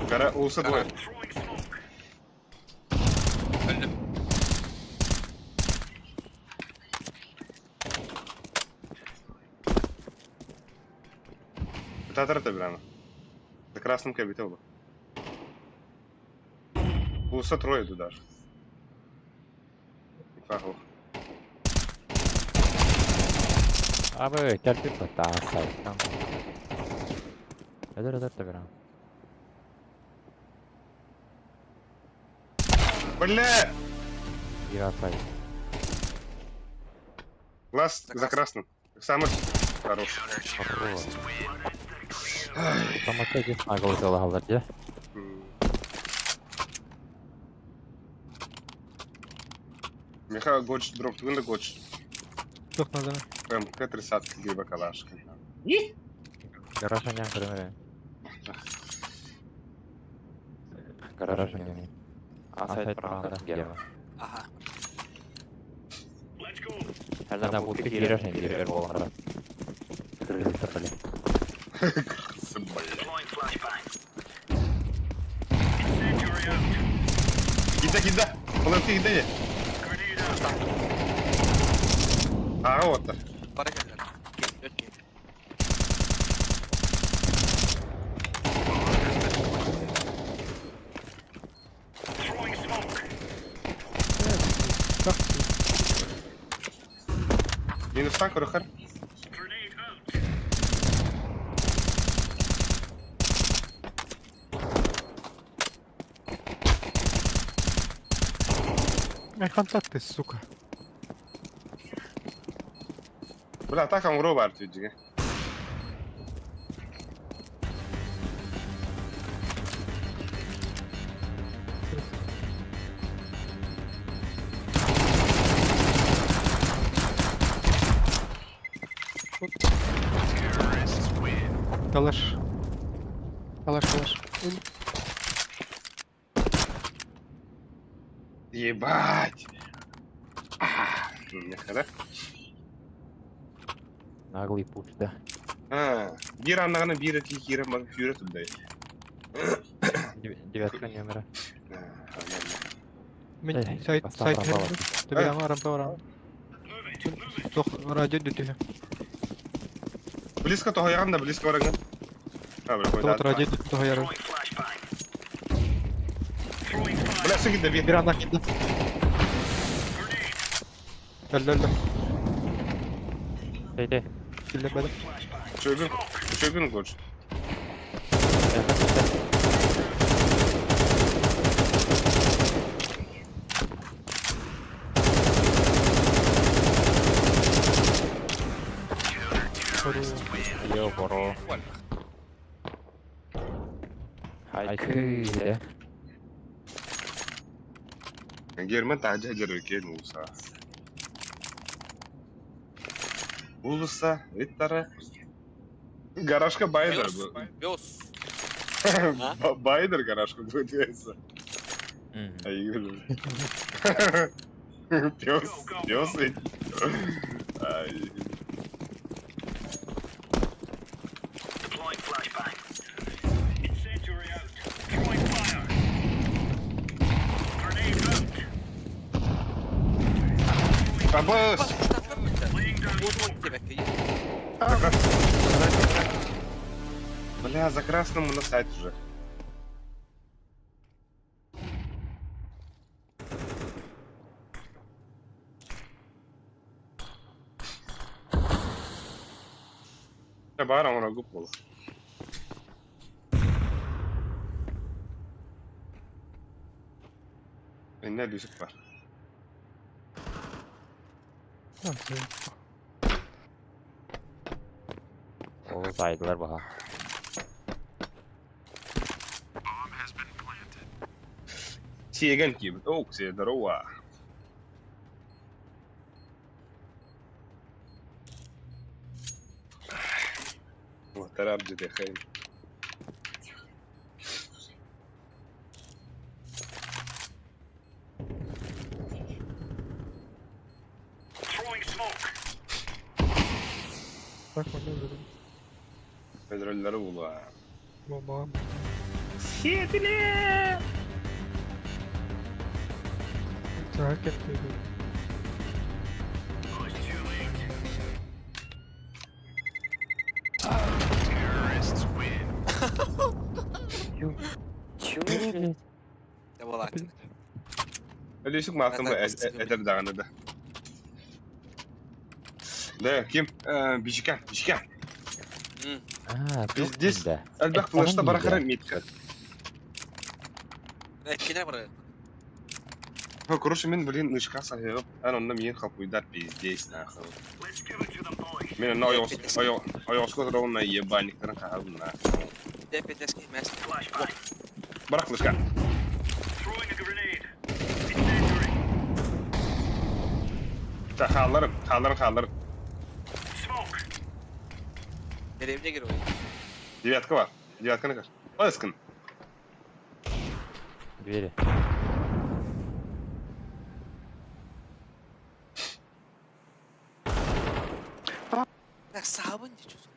Speaker 1: Кара улса двое.
Speaker 11: Öldüm.
Speaker 1: Татар это брана. За красным кабите оба. Улса трое туда же. Фахов.
Speaker 9: Абы, терпи потасай. Там. Эдер, эдер, табира.
Speaker 1: Бля!
Speaker 9: Ирасай.
Speaker 1: Глаз за красным. Самый хорош.
Speaker 9: Хорош. Там опять нагло залагал, где?
Speaker 1: Миха гоч дроп тугунда гоч.
Speaker 5: Туох надо.
Speaker 1: МК тридцатка гиба калашка.
Speaker 9: Гараж не примеры. Гараж не. А сайт правда гема.
Speaker 11: Аха.
Speaker 9: Тогда будет киреш не киреш болар.
Speaker 6: Deploying flashbang. Incendiary out.
Speaker 1: Кида, кида! Половки кида.
Speaker 6: Grenade out.
Speaker 1: А, вот.
Speaker 11: Бара geldiler. Gel, gel, gel.
Speaker 6: Throwing smoke.
Speaker 1: Минус танк, Рухар.
Speaker 6: Grenade out.
Speaker 5: Ай, контакты, сука.
Speaker 1: Бля, так он бар түйдіге.
Speaker 5: Калаш. Калаш, калаш.
Speaker 1: Ебать! Меха, да?
Speaker 9: Наглый пуш, да.
Speaker 1: А, бир аннағына бир эти кире маг фюре туда.
Speaker 9: Девятка номера.
Speaker 5: Мен
Speaker 9: Эй,
Speaker 5: сайт
Speaker 9: бастан
Speaker 5: сайт
Speaker 9: рампа
Speaker 5: Тебе рампа барам. Тох радио дүтү.
Speaker 1: Близко того яран да близко бараган. А, бля,
Speaker 5: Тот радио дүтү того яран.
Speaker 6: Throwing flashbang. Throwing fire.
Speaker 1: Бля, сыгит да бир.
Speaker 5: Бир аннах кидди. Өллө өллө.
Speaker 9: Эй, эй.
Speaker 5: Киллербеди.
Speaker 1: Чөбүн, чөбүн гоч.
Speaker 9: Йо, боро. Айкы, да.
Speaker 1: Герман тажа жерге улуса. Улуса, иттара. Гаражка байдер.
Speaker 11: Пес.
Speaker 1: Байдер гаражка получается. Пес, пес ведь. Ай.
Speaker 6: Deploying flashbang. Incendiary out. Throwing fire. Grenade out.
Speaker 1: Абыс!
Speaker 6: Laying down
Speaker 11: Буотун диэбэккэ.
Speaker 1: Бля, за красным у нас сайт уже. Баар оҥороргу буолуо. Иннэ Люсик бар.
Speaker 9: Ол сайдылар баха.
Speaker 1: Сиэгэн киирбит. Оу, здорово. Тарап дьитэхэйин.
Speaker 12: Так, можно уже.
Speaker 1: Федераллары була.
Speaker 12: Мама.
Speaker 1: Сиэтилээ!
Speaker 12: Так, это...
Speaker 9: Чего, блядь?
Speaker 11: Дэ буолааччы.
Speaker 1: Өлүсүк маахтан бу этэр даҕаны да. Да, ким? Бичика, бичика.
Speaker 9: А,
Speaker 1: Пиздец. Элбэх флешта барахара митка.
Speaker 11: Кине бар.
Speaker 1: Короче, мен, блин, нышка сахыгып, ан онно миин хапуйдар пиздец нахуй. Мен онно ойоҕоско туругунна ебальниктарын хаһабын нахуй.
Speaker 11: Дэ пиздец киһимэс.
Speaker 1: Барах флешка. Та хаалларын, хаалларын, хаалларын.
Speaker 11: Дэриэбинэ герой.
Speaker 1: Девятка бар. Девятканы көр. Ой,
Speaker 9: Двери.
Speaker 11: Так саабын дии чус.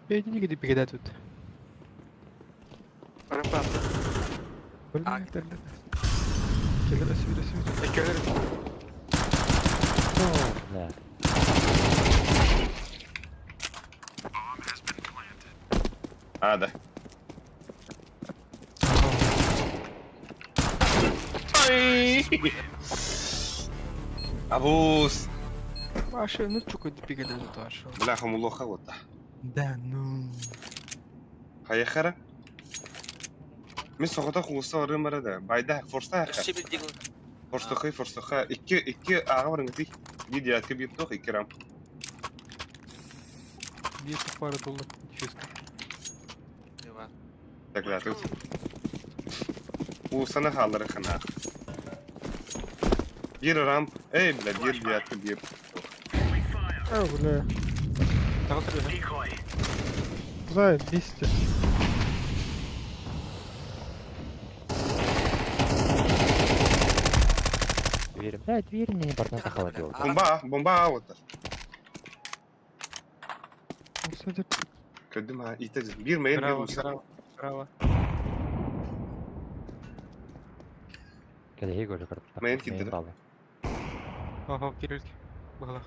Speaker 5: Бэйдини гиди бигедә тут. Рампа.
Speaker 12: Бля, Келер, сюда, сюда.
Speaker 5: Келер.
Speaker 9: Бля.
Speaker 1: А, да. Ай! Абуз!
Speaker 5: Маша, ну чука бигедә тут аша.
Speaker 1: Бляха, мулоха вот.
Speaker 5: Да, ну.
Speaker 1: Хайахара? Мин соҕотох уулусса барыам эрэ да. Байда, форста
Speaker 11: Өссө бир дигл.
Speaker 1: Форстахай, форстаха. Икки, икки ааҕа барыҥытый. Биир девятка, биир туох, икки рам.
Speaker 5: Биир пара доллар чисто.
Speaker 1: Так, да, тут. Уулуссаны хааллары ханаах. Биир рамп. Эй, бля, биир девятка, биир.
Speaker 12: А, бля. За, 200.
Speaker 9: Дверь, бля, дверь мне не портната холодила.
Speaker 1: Бомба, бомба, вот.
Speaker 12: Кстати,
Speaker 1: Көрдүм ha, итер. Биир мейн, биир
Speaker 5: Браво,
Speaker 1: уулусса.
Speaker 5: браво, браво.
Speaker 9: Кэлэһи көрө кыртта.
Speaker 1: Мейн киирдилэр.
Speaker 5: Ага, кирилл. Баглах.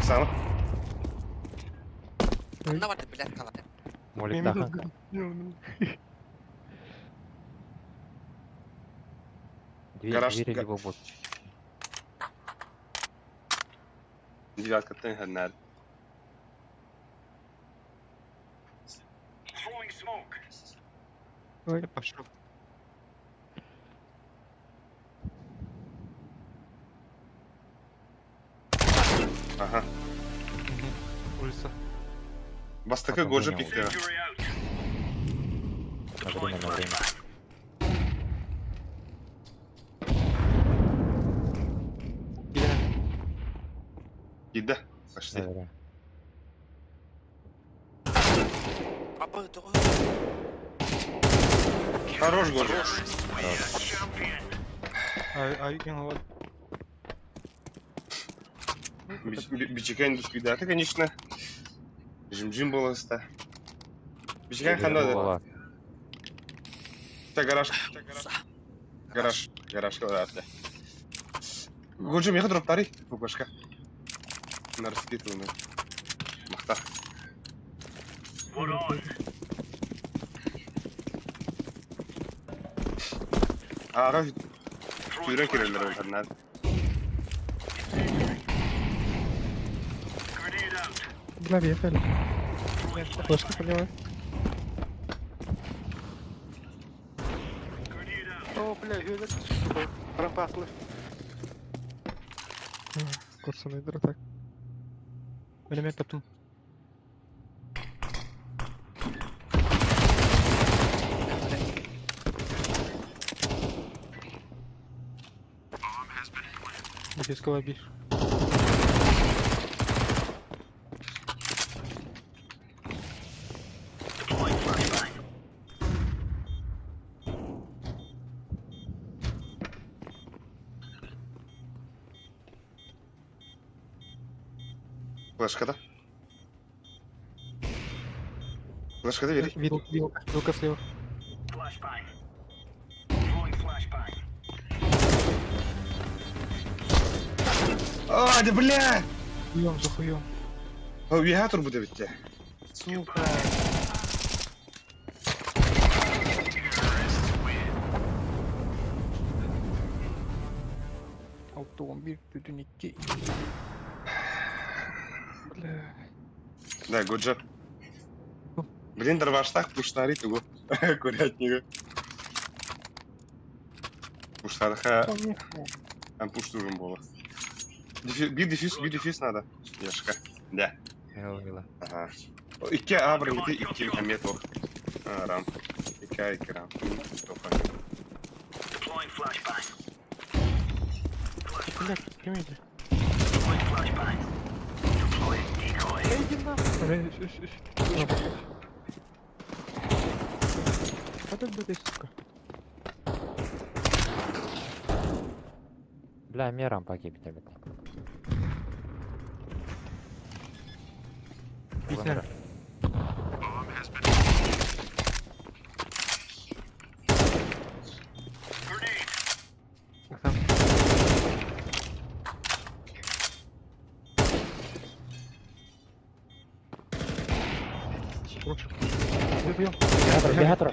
Speaker 1: Сама.
Speaker 11: Анна барды билет калар.
Speaker 9: Молик тахан. Дверь,
Speaker 1: Гараж-
Speaker 9: двери
Speaker 1: га-
Speaker 9: либо бот.
Speaker 1: Девяткаттан ханнаар.
Speaker 5: Я пошел.
Speaker 1: Аха.
Speaker 5: Улица.
Speaker 1: Бастакы
Speaker 9: Потом
Speaker 1: гожа
Speaker 9: понял.
Speaker 1: пиктера.
Speaker 9: На время, на время.
Speaker 5: Кире.
Speaker 1: Ида. Пошли.
Speaker 9: На время.
Speaker 11: Апа тоҕо.
Speaker 1: Хорош гожа.
Speaker 5: А, а вот.
Speaker 1: Бичикен да, ты, конечно. Жим-жим было ста. Бичикен ханда да. Та гараж. Гараж. Гараж квадрат. Гуджи, меха дроптари, фукашка. На раскидываю. Махта.
Speaker 6: We're on.
Speaker 1: Ара түйрен кирелер оларнар.
Speaker 6: Grenade out.
Speaker 12: Бля, въехали. Флешка поняла.
Speaker 6: Grenade out.
Speaker 5: О, бля, hület, сука. Рампаслы.
Speaker 12: Курсаны так.
Speaker 5: Элемент таптым. Дефискова бир.
Speaker 6: Deploying flashbang.
Speaker 1: Флешка да? Флешка да бери.
Speaker 5: Вилка, вилка, вилка слева.
Speaker 6: Flashbang. Throwing flashbang.
Speaker 1: А, да бля!
Speaker 5: Хуем за хуем.
Speaker 1: Авиатор буде битте. Сука.
Speaker 5: Altı 11, düdün 2.
Speaker 12: Бля.
Speaker 1: Да, good job. Блин, дроваштах пуштари тугу. Курятника. Пуштарха. Там пуштурум было. Би дефьюз, би дефьюз надо. Яшка. Да.
Speaker 9: Мила,
Speaker 1: Ага. Икки абр, икки икки хамет ох. А, рам. Икки а, икки рам. Тоха.
Speaker 6: Deploying flashbang.
Speaker 5: Блядь, примите.
Speaker 6: Deploying flashbang. Deploying decoy.
Speaker 12: Бля, щ- щ- щ-
Speaker 5: А тут будет, сука.
Speaker 9: Бля, мне рампа кипит, ребята.
Speaker 5: Песня.
Speaker 6: Grenade.
Speaker 5: Там.
Speaker 12: Убил.
Speaker 9: Бегатор, бегатор,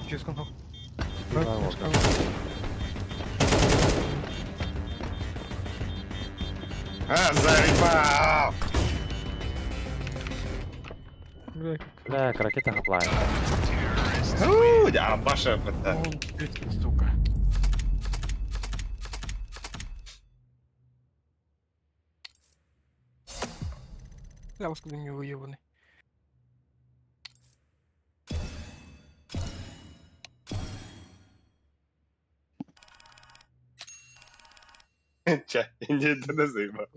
Speaker 5: Через контакт.
Speaker 1: А, заебал!
Speaker 12: Бля,
Speaker 9: Бля, ракета хаплая.
Speaker 1: У, да, баша это.
Speaker 5: Сука. Бля, вас не выебаны.
Speaker 1: Ча, не это заебал.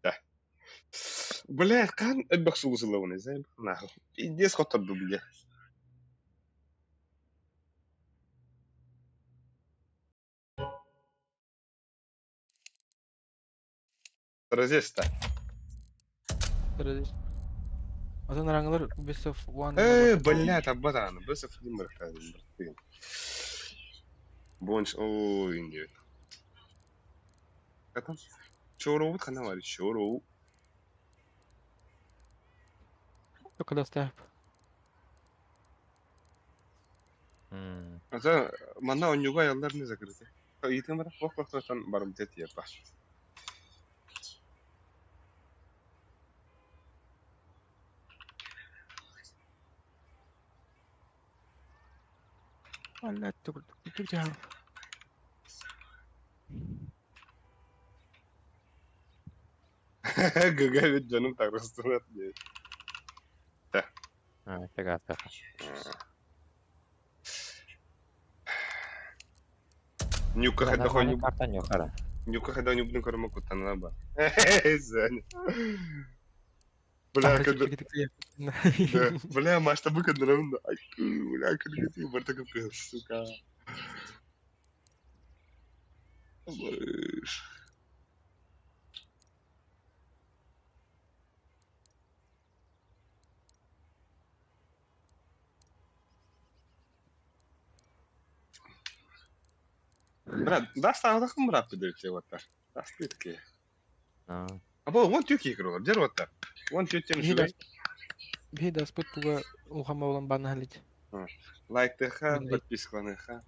Speaker 1: Да. Бля, кан бахсулусылауны, заебал нахуй. Иди схотор бля. Разеста.
Speaker 5: Здесь. Атын раңылар best of one.
Speaker 1: Э, бля, табатан, бесов димбер Бонч, ой, не. Катан. Чору, хана вари, чору.
Speaker 5: Только доставь.
Speaker 1: Ата, манна онюга яллар не закрыты. Итемра, ох, ох, ох, барым тет епа.
Speaker 5: Бля, только только
Speaker 1: Гагавит жаным так растурат. Да.
Speaker 9: А, фига, фига.
Speaker 1: Нюка хада хоню.
Speaker 9: Карта нюхара.
Speaker 1: Нюка хада нюк ну карма кутана ба. Заня. Бля, когда... Да, бля, Маш, табы кадравна. Ай, бля, когда ты бартака сука. Барыш. Брат, даастаабатахпын бырааппыт диэбит уоттар. Даастыы киһи. Або 14 киһи кырылар, дьэр уоттар. 14 тем
Speaker 5: Биһи
Speaker 1: үчүгэй.
Speaker 5: дас биһи даспыт туга улахан буолан баннаһалит.
Speaker 1: Лайктыха,
Speaker 5: Мин
Speaker 1: подпискаланыха.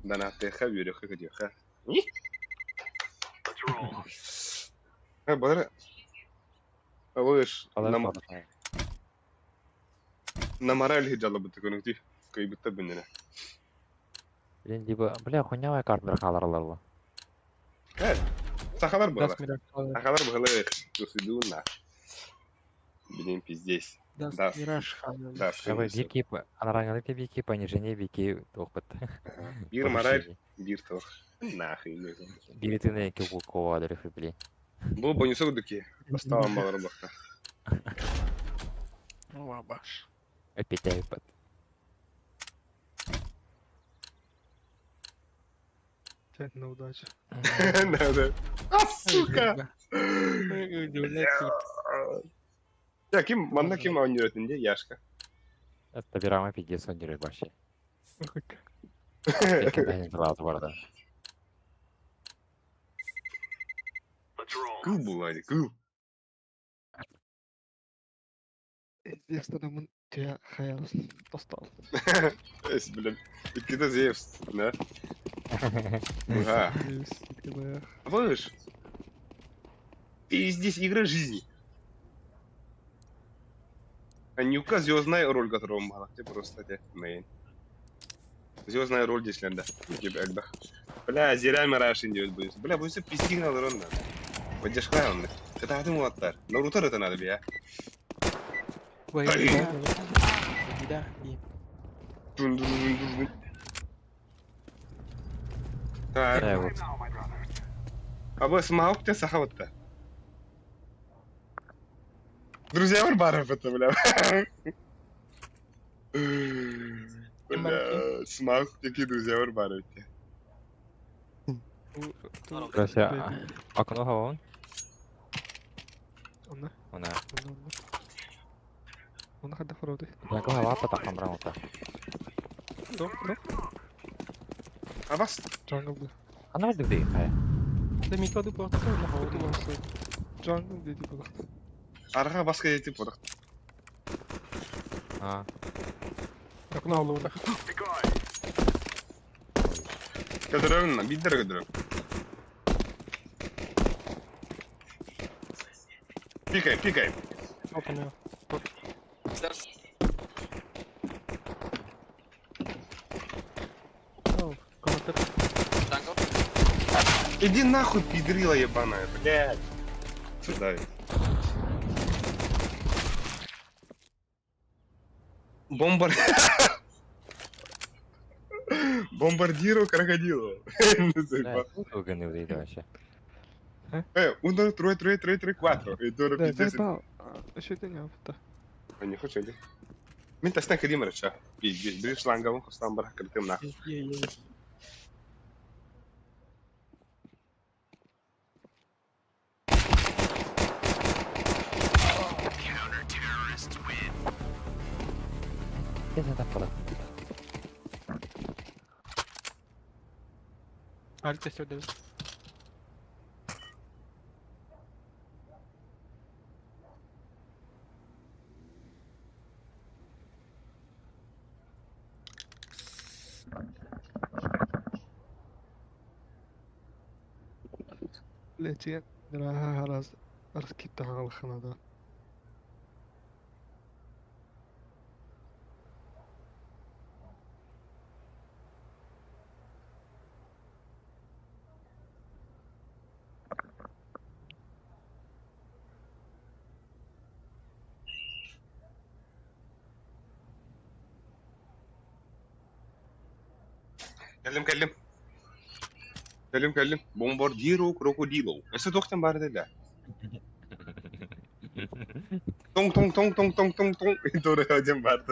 Speaker 1: Донаттыха, үөрөххэ, көтүөххэ. Былыр Алыш, на мораль дьалабыт көнүктүү кыйбыттар бүннүнэ.
Speaker 9: Блин, либо, бля, хуйнявая карта халарларла.
Speaker 1: Э, сахалар
Speaker 5: Дас
Speaker 1: быһалар.
Speaker 5: мираж
Speaker 1: Сахалар быһалар. Тусидуна. Блин, пиздец.
Speaker 5: Дас
Speaker 1: Да.
Speaker 5: мираж хаалар.
Speaker 1: Да,
Speaker 9: Давай, вики, анараңалы вики, понижение вики, тохпат.
Speaker 1: Бир мораль, бир тох. Нахуй.
Speaker 9: Билетine ки кукова бли.
Speaker 1: Бу бонусок дуки. Поставам балар бахта.
Speaker 5: Ова баш.
Speaker 9: Опять
Speaker 12: Тянь на удачу.
Speaker 1: Да, да. А, сука! Я ким, манна ким ойнур де, Яшка.
Speaker 9: Это бирама пиздец он дерет вообще.
Speaker 12: Как?
Speaker 9: Никогда не брал барда.
Speaker 1: Кыл булады, кыл.
Speaker 12: Известно, мы тебя хаял достал.
Speaker 1: Эс, блин. Иккита Зевс, да? Ага. Слышь? Ты здесь игра жизни. А Нюка звездная роль, которого мало. Ты просто те, мейн. Звездная роль здесь лянда. Типа, Бля, зря Мираж идет будет. Бля, будет пизди надо ронда. Поддержка он. Это один уаттар. Нарутор это надо, бля.
Speaker 5: Ой,
Speaker 1: Ай.
Speaker 5: Да,
Speaker 1: Дун-дун-дун-дун. Так.
Speaker 9: Да, вот.
Speaker 1: А вы смаук те сахаватта. Друзья баров это, бля. Бля, смаук такие друзья баров те.
Speaker 9: Короче, окно он?
Speaker 12: Онна.
Speaker 9: Она.
Speaker 12: Онна, онна. Онна хадда фороды.
Speaker 9: Онна лапа так брал так.
Speaker 12: До, до.
Speaker 1: А вас?
Speaker 12: Джангл да.
Speaker 9: Она вот где?
Speaker 5: Да ми кладу порта,
Speaker 12: Джангл деди было.
Speaker 1: Арга баска дети подах.
Speaker 9: А.
Speaker 5: Окно олууда.
Speaker 1: Көтөрөмүн, биддер көтөрөм. Пикай, пикай.
Speaker 5: Окно.
Speaker 11: Jungle.
Speaker 1: Иди нахуй, пидрила ебаная, блядь. Сюда. Бомбар... Бомбардиру крокодилу.
Speaker 9: Угоны вообще.
Speaker 1: Uno, tre, tre, tre, tre, quattro. E due
Speaker 12: Да,
Speaker 1: пиздец.
Speaker 12: заебал. Еще это не опыта.
Speaker 1: А не хочешь, иди. Мин тасна кадим рача. Пиздец, бери шланга, вон хостам барах картым нахуй.
Speaker 9: Это подах.
Speaker 5: Альта сюда.
Speaker 12: Блять, я раз раскидал ханада.
Speaker 1: Кэллим, кэллим. Кэллим, кэллим. Бомбардиро крокодило. Эсэ тохтан бар дела. Тong тong тong тong тong тong тong. Тура один бар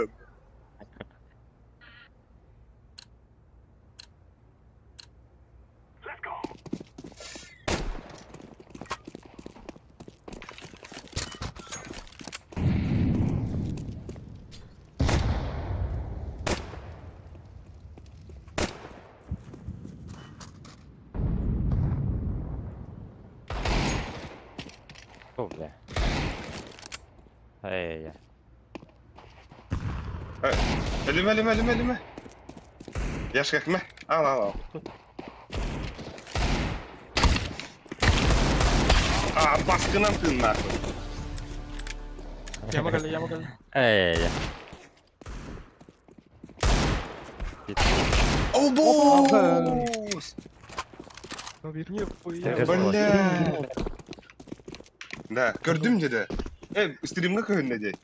Speaker 9: Пошел, бля. Эй,
Speaker 1: Өлүмэ, өлүмэ, өлүмэ, өлүмэ. Яшка кме? Ал, ал, ал. А, баскынан тыыннаах.
Speaker 5: Яма кэллэ, яма кэллэ.
Speaker 9: эй.
Speaker 1: О, босс!
Speaker 5: Нихуя.
Speaker 1: Бля! Да, көрдүм деді. Э, стримге көһүннэ дии.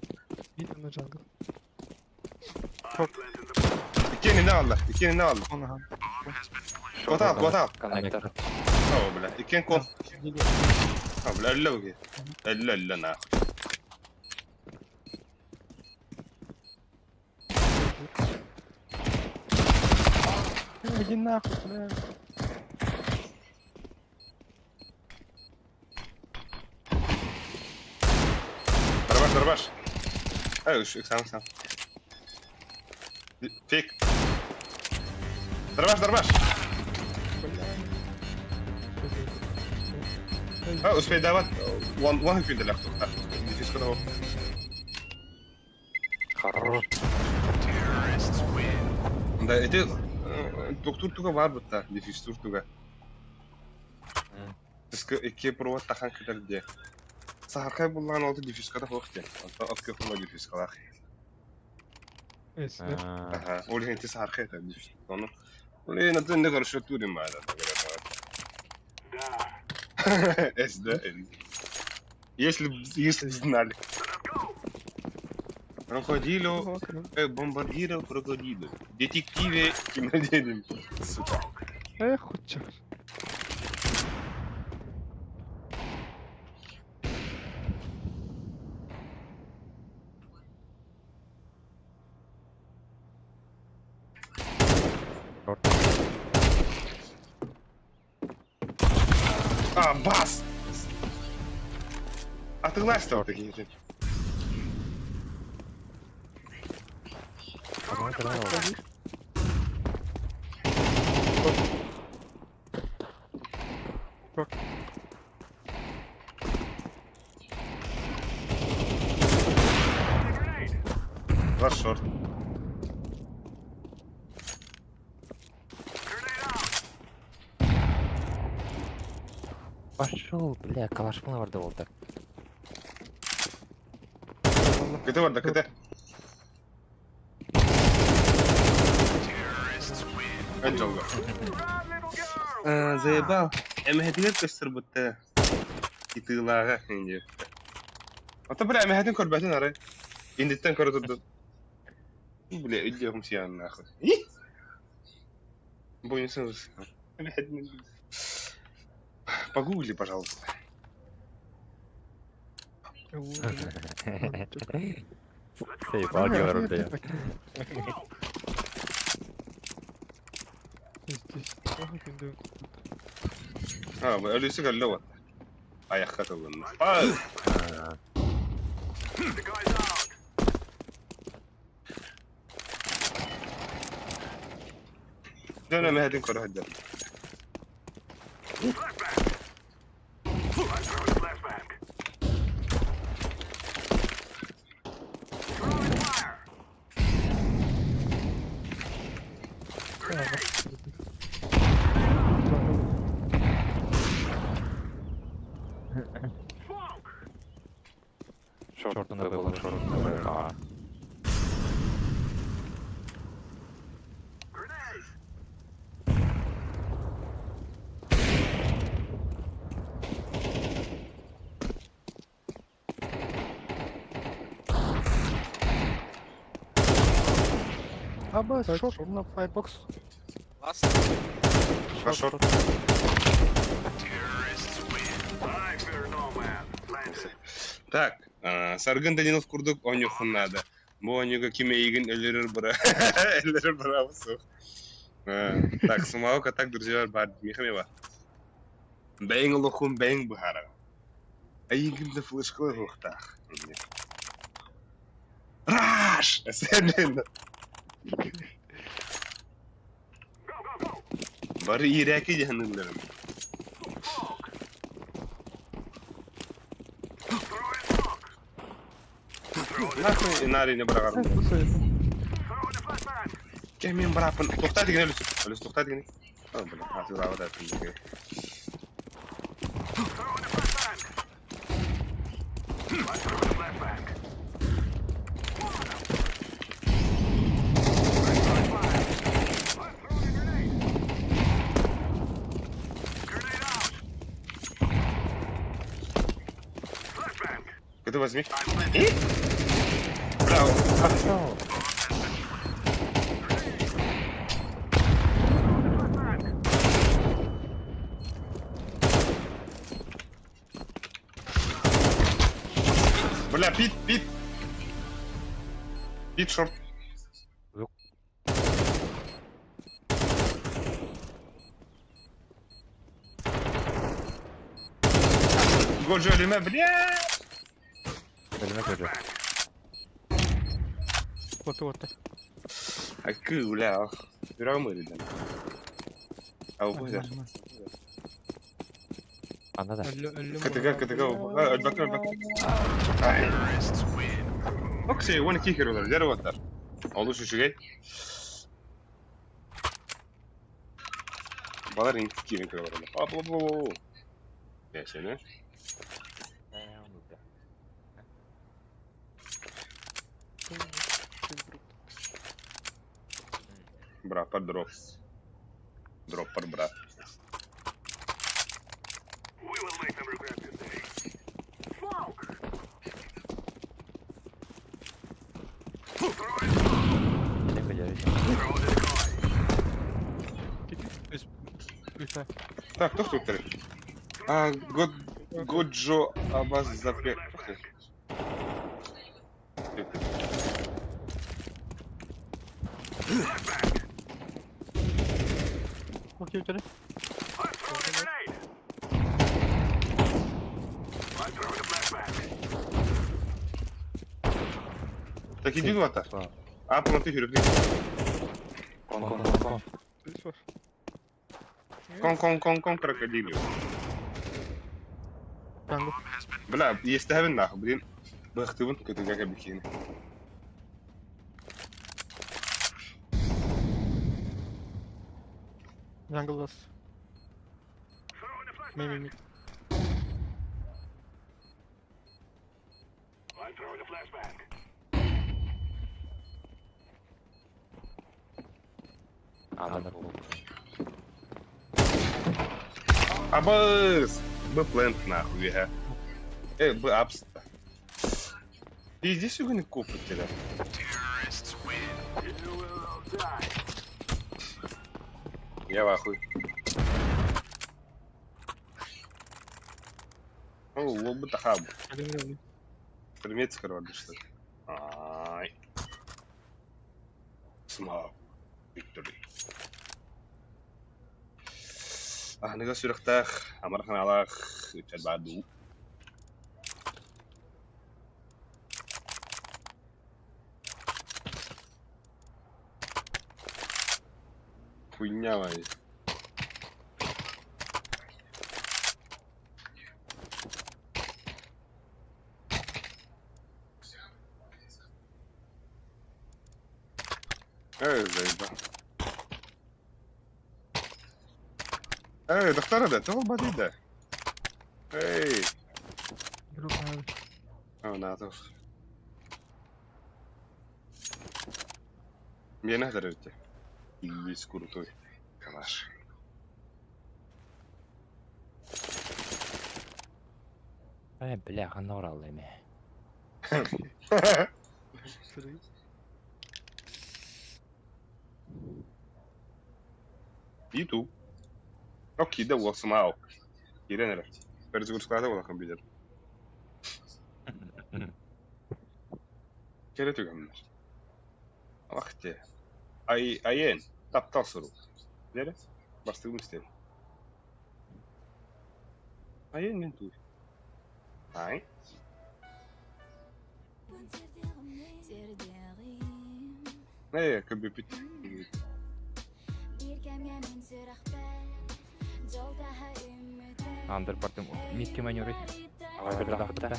Speaker 1: Иккиэн алла, иккиэн алла. Куотал, куотал.
Speaker 9: Коннектор.
Speaker 1: О, бля, иккиэн кон. А, бля, өллө бу. Өллө, өллө, нахуй.
Speaker 12: Иди нахуй, бля.
Speaker 1: Дробаш, дробаш. Эй, уж, сам, сам. Фиг. Дробаш, дробаш. А, успей давать. One, one күндө ләхтухта. Дефис куда
Speaker 9: Хорош.
Speaker 1: Да, эти доктор туга бар бутта, дефис тур туга. Тысқы икки провод тахан кытар де. Сахаркай буллан олды дефискада хоқ де. Онта окке хула дефискалах. Ага, ол хенти сахаркай та дефис. Оны. Ол на тын не хорошо турим мада. С, да, Если б если б знали. Крокодило, бомбардиро крокодило. Детективе кинодедем. Сука.
Speaker 12: Эх, черт.
Speaker 1: А, бас! А ты ластил такие. Ваш шорт.
Speaker 9: Пошел, бля, калаш бар да болды.
Speaker 1: КТ бар да, КТ. Анжелга. Заебал. Эмэһэтигэр көстөр бутта. Итыылааҕа инди. Ата бля эмэһэтин көрбөтүн ары. Индиттен көрө турду. Бля, идиотом сиян нахуй. Бонус. Погугли, пожалуйста.
Speaker 9: Заебал, говорю, бля.
Speaker 1: А, өлүсү кэллэ вот. Аяққа тылынна. Дьон эмэһэтин көрө сылдьар.
Speaker 9: Шорт на было, шорт на
Speaker 5: Аба, шорт на файбокс.
Speaker 11: Last.
Speaker 1: А шорт? Так, Саргын Данилов курдук оонньуоххун наада. Бу оонньууга ким эйигин өлөрөр быра. Өлөрөр бырабы суох. Так, самого так, друзья, бар. Михамева. Бэйиҥ олоххун бэйиҥ быһаараҕын. Эйигин да флешкалар уохтаах. Раш! Бары иирээки дьаһанылларым. Нахуй Инарини быраҕарым. Кэ мин бырааппын тухта дигин өлүс. Өлүс тухта дигин. О, бля, атыылаабыт атын. Это возьми. И? Браво. Бля, пит, пит. Пит шорт. Годжо өлүмэ, бля!
Speaker 9: Өлүмэ көрдө.
Speaker 5: Оту оту.
Speaker 1: Акы, бля, Сүрэҕим ыарыйда. Албыһар.
Speaker 9: Анда да.
Speaker 5: Өллө өллүм.
Speaker 1: КТГ, КТГ, өлбөккө, өлбөккө. Оксей, 12 херолар, дьэ уоттар. Олус үчүгэй. Балар инки киирэн көрө баралар. Оп, оп, оп, оп. Бэсэне. Браппар дроп. Дроппар брат. Так, кто тут? А, год... Годжо Абаз запе...
Speaker 5: Окей, өтөрө.
Speaker 1: Так иди туда. А, потом ты херю.
Speaker 9: Кон кон кон кон.
Speaker 1: Кон кон кон кон крокодилю.
Speaker 5: Танго.
Speaker 1: Бля, يستهبل нахуй, блин. Бахтыбын көтүгә бикини.
Speaker 5: Jungle was. Maybe mid.
Speaker 9: Анда болду.
Speaker 1: Абыз! Б плент нахуй, я. Б апс. Ты иди сюда купит тебя. Я в ахуй. О, лобы тахаб. Примет короче, что ли? Ай. Смау. Victory. Аһыныга сүрэхтээх, амарах санаалаах ыччат баар дуу. Хуйня моя. Эй, заебал. Эй, доктор, да, того боди, да. Эй. О, надо. Мне надо рыти. Есть крутой калаш.
Speaker 9: Э, бля, ханна оралла эме.
Speaker 1: YouTube. Окей, да, уолсымау. Кирен эрэ. Перезагрузкалата буолан компьютер. Кэрэ түгэннэр. Алах те. Ай, айен, таптал сурук. Дere? Бастыгым истем. Айен мен туй. Ай. Э, көбөпүт.
Speaker 9: Андер бардым. Митке манюры. Ага, бир дахта.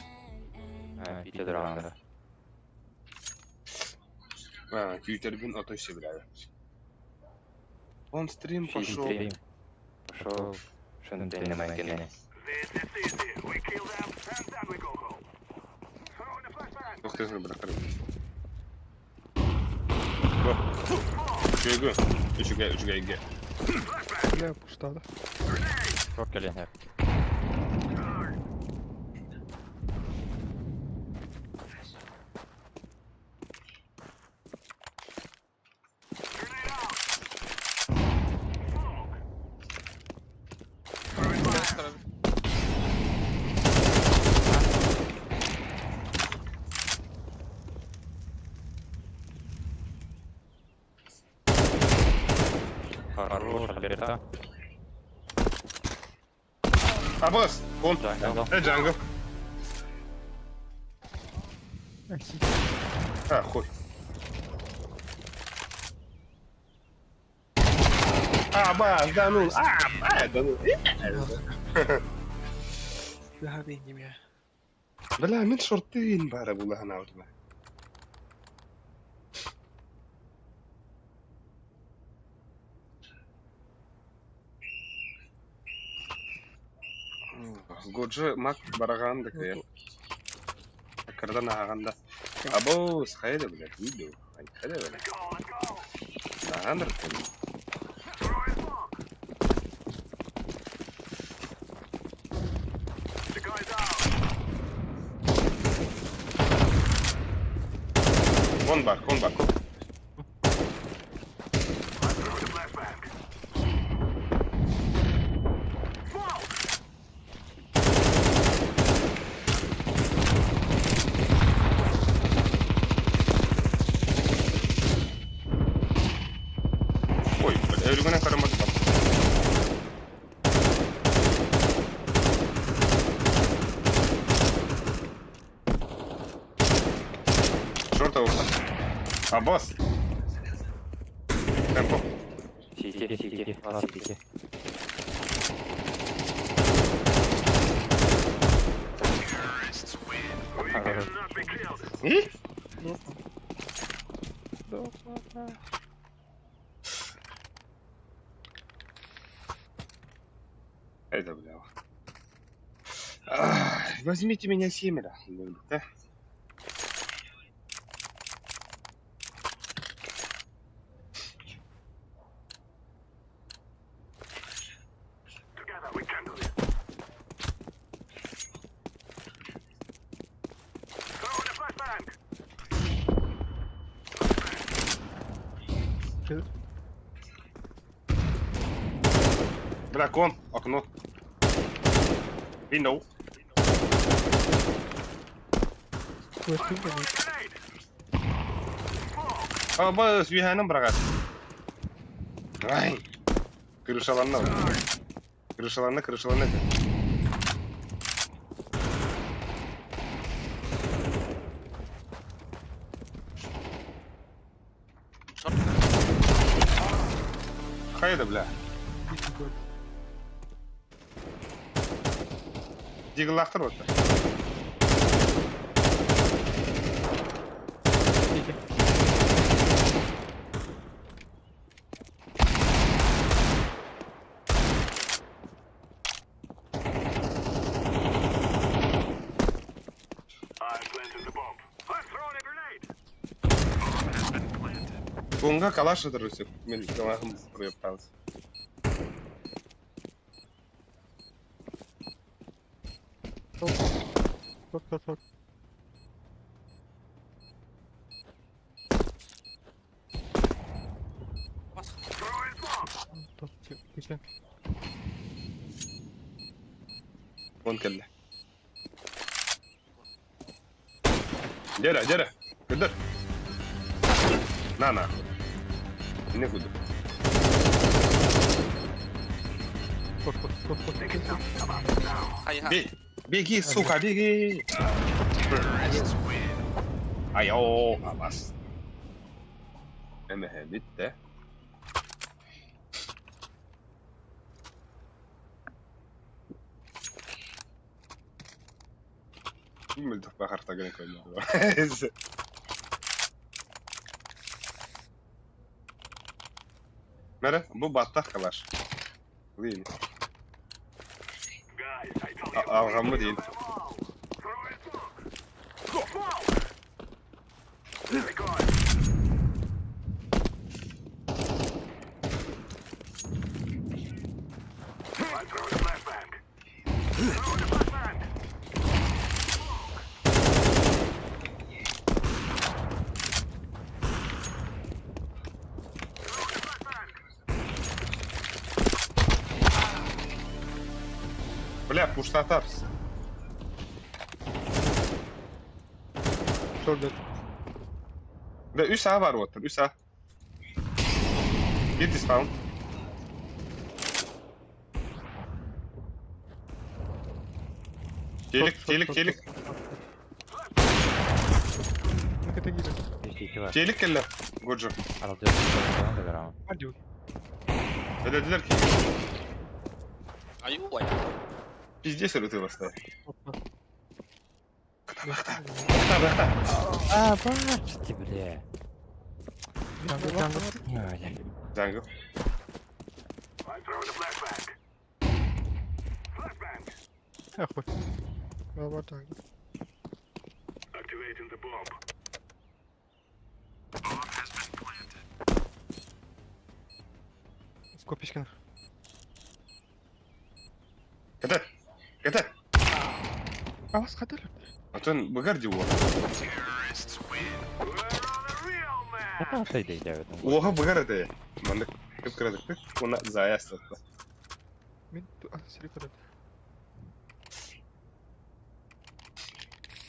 Speaker 9: Пите дураганда.
Speaker 1: А, күүтэрбин отой сөбүлээбэппин. Он стрим пошел.
Speaker 9: Стрим. Пошел. Шантенемайкене.
Speaker 1: Туох тыаһын бырахтар Бу. Үчүгэйгэ. Үчүгэй, үчүгэйгэ.
Speaker 12: Бля, пустада.
Speaker 9: Шок кэлиэн Хорош, Альберта.
Speaker 1: Абас, он.
Speaker 9: Джангл.
Speaker 1: Э, джангл. А, хуй. Абас, да ну, а, а, да ну.
Speaker 5: Бля, не
Speaker 1: Бля, мин шортын бара булаһан аутма. Годжи мак бараҕаан да кыайар. Аккардан ааҕан да. Або, хайа да билэр, видео. Хайа да билэр. Ааҕан ырыттым. Вон бар, вон бар. Ой, бля, өлүгүнэн карамат бар. Шорта ушла. А босс. Темпо.
Speaker 9: Сити, сити, сити. Хорош.
Speaker 1: И? Это, бля. Ах, Возьмите меня семеро. Да? Дракон, окно. Window. А, бас, үйәнім брагат. Ай. Крышаланна. Крышаланна, крышаланна. Хайда, бля. Диглахтыр вот. Кунга калаш өтөрүсүк. Мен калахым проепталыс.
Speaker 12: Шорт, шорт, шорт. Топ, кичен.
Speaker 1: Вон кэллэ. Дера, дера. Кыдыр. На, на. Не куду.
Speaker 12: Шорт, шорт, шорт, шорт.
Speaker 11: Хайа.
Speaker 1: Беги, беги, сука, беги. Айо, абас. Эмэхэ бүттэ. Мөлтөх бахарта гына көрдüm. Мэрэ, бу баттах калаш. Лин. Алҕаммы диин. Бля, пуштатар.
Speaker 12: Шордер.
Speaker 1: Бля, үс А бар оттор, үс А. Bir discount. Телек, телек, телек.
Speaker 12: Наката гире.
Speaker 9: Үс бар.
Speaker 1: Телек кэллэ. Годжо.
Speaker 9: Аралдьыт да берамын.
Speaker 12: Адю.
Speaker 1: Өлөдүлэр ки.
Speaker 11: Аю ой.
Speaker 1: Пиздец өлөтү баста.
Speaker 12: Опа.
Speaker 1: Бахта, бахта.
Speaker 9: А, бачите, бля.
Speaker 5: Jungle, jungle.
Speaker 9: Ай,
Speaker 1: Jungle.
Speaker 5: Ах,
Speaker 12: Баба так.
Speaker 5: Скопичкин.
Speaker 1: Ката. Ката.
Speaker 12: Алас кадыр.
Speaker 1: Атын быгар дио.
Speaker 9: Это идея.
Speaker 1: Оха быгар это. Маннык кып кырадык. Уна заястатта.
Speaker 12: Мен аны кадыр.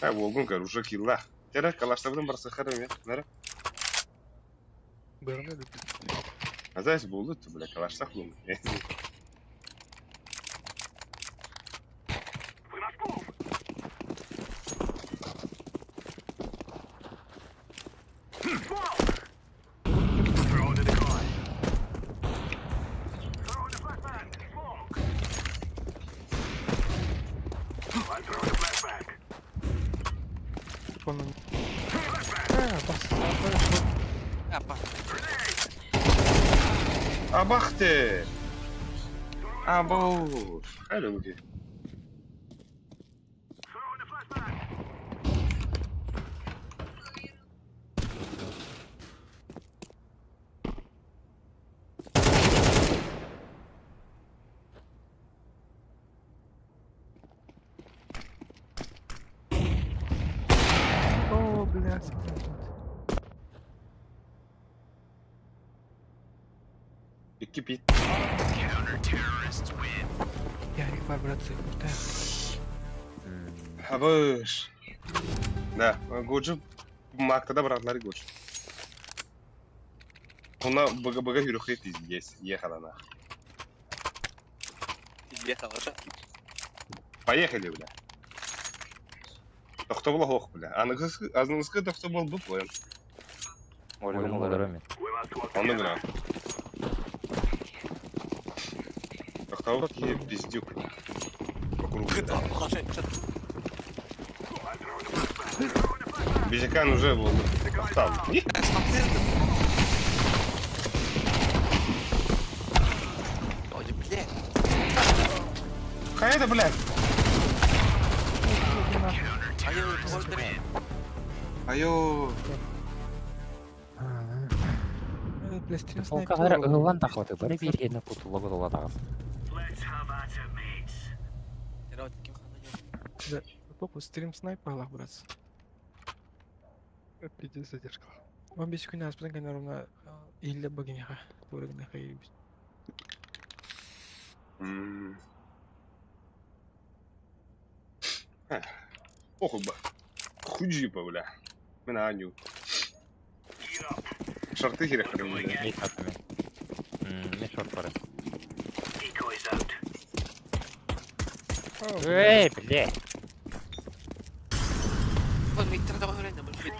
Speaker 1: А волгун көр уже килла. Тера калаштабын барса харым я. Нара.
Speaker 12: Бәріне де.
Speaker 1: Азайс болду ту бля калаштак бул.
Speaker 5: Помню. А, бас.
Speaker 11: Апа.
Speaker 1: Абахте. Абау. Хайда буки.
Speaker 5: О, блядь.
Speaker 1: Икки пит.
Speaker 5: Ярик бар, братцы. Да.
Speaker 1: Абыш. Да, Годжи мактада братлар Годжи. Она бага бага юрхет здесь, ехала на.
Speaker 11: Ехала, да?
Speaker 1: Поехали, бля. Тохтобол хох, бля. Аныгысы аныгысы тохтобол бу поем.
Speaker 9: Ольга Муларами.
Speaker 1: Оны гра. Тохтобол ки пиздюк. Вокруг. Бизикан уже был. Там.
Speaker 11: Ой, блядь.
Speaker 1: Какая это, блядь?
Speaker 11: Аю, ордер.
Speaker 1: Айо.
Speaker 5: Пластин
Speaker 9: Полкалар ылан тахваты, бары биргене кутула була тагыз.
Speaker 11: Ким хана
Speaker 5: Попу стрим снайпер лах, братцы.
Speaker 12: Пиздец задержка.
Speaker 5: 15 күн аспытын кэннэ ровно иһиллэ богиняха, туорагынаха иһибит.
Speaker 1: Ох, ба. Худжипа, бля. Мен аню. Шорты хире хрен.
Speaker 9: Не шортами. Не шорт бары. Эй, бля.
Speaker 11: Ой, миттер да көрөйүн, бул бит.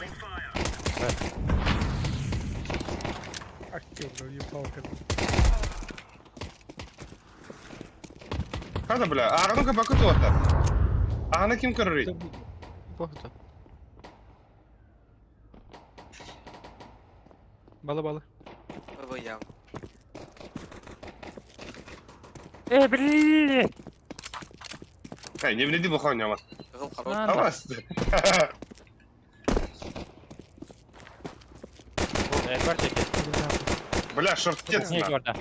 Speaker 12: Актер, въебал как.
Speaker 1: Хада, бля. А ну-ка бакуту ота. А на ким көрөрүй?
Speaker 5: Бохта. Бала бала.
Speaker 11: Ой, я.
Speaker 9: Э, блин!
Speaker 1: Эй, не вреди буханьяма.
Speaker 11: Кыһыл хорош.
Speaker 1: Авас. Бля, шортец
Speaker 9: Не,
Speaker 1: на.
Speaker 9: горда.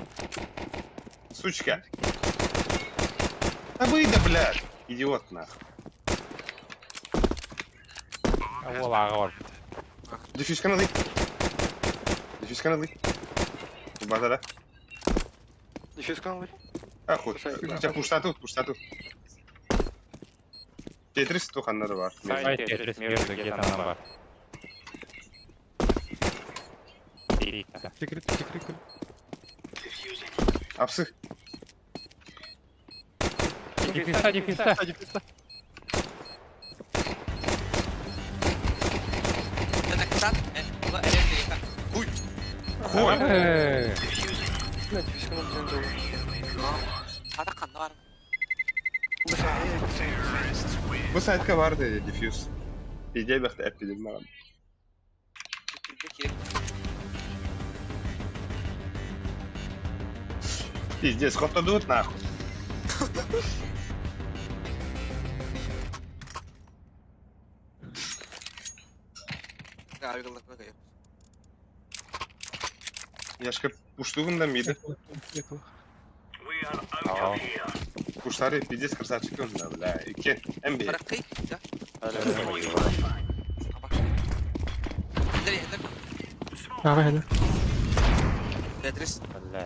Speaker 1: Сучка. Да выйди, блядь. Идиот нахуй.
Speaker 9: Уол аҕа бар.
Speaker 1: Дефишканы ылый. Дефишканы ылый. Базара.
Speaker 5: Дефюзканы ылый.
Speaker 1: Ахуй. Хотя пуштату, пуштату. Тетрис туханнары бар.
Speaker 9: Сайт Тетрис между где-то она бар.
Speaker 12: Секрет, секрет.
Speaker 1: Апсы.
Speaker 9: Дефиста, дефиста.
Speaker 12: Дефюзта.
Speaker 11: Хуй.
Speaker 1: Хуй.
Speaker 5: Бля, дефюзканы бизен жолу.
Speaker 11: Ата қанды бар.
Speaker 1: Бу сайтка бар dedi дефьюз. Идея бәхте әп дедим маған.
Speaker 11: Керек.
Speaker 1: Пиздец, хотадут нахуй. Яшка пуштугун да миди. Куштары пиздец красавчик да, бля. Икки, МБ.
Speaker 11: Бараққи, да?
Speaker 12: Аҕа хеле.
Speaker 11: Тетрис.
Speaker 9: Бля.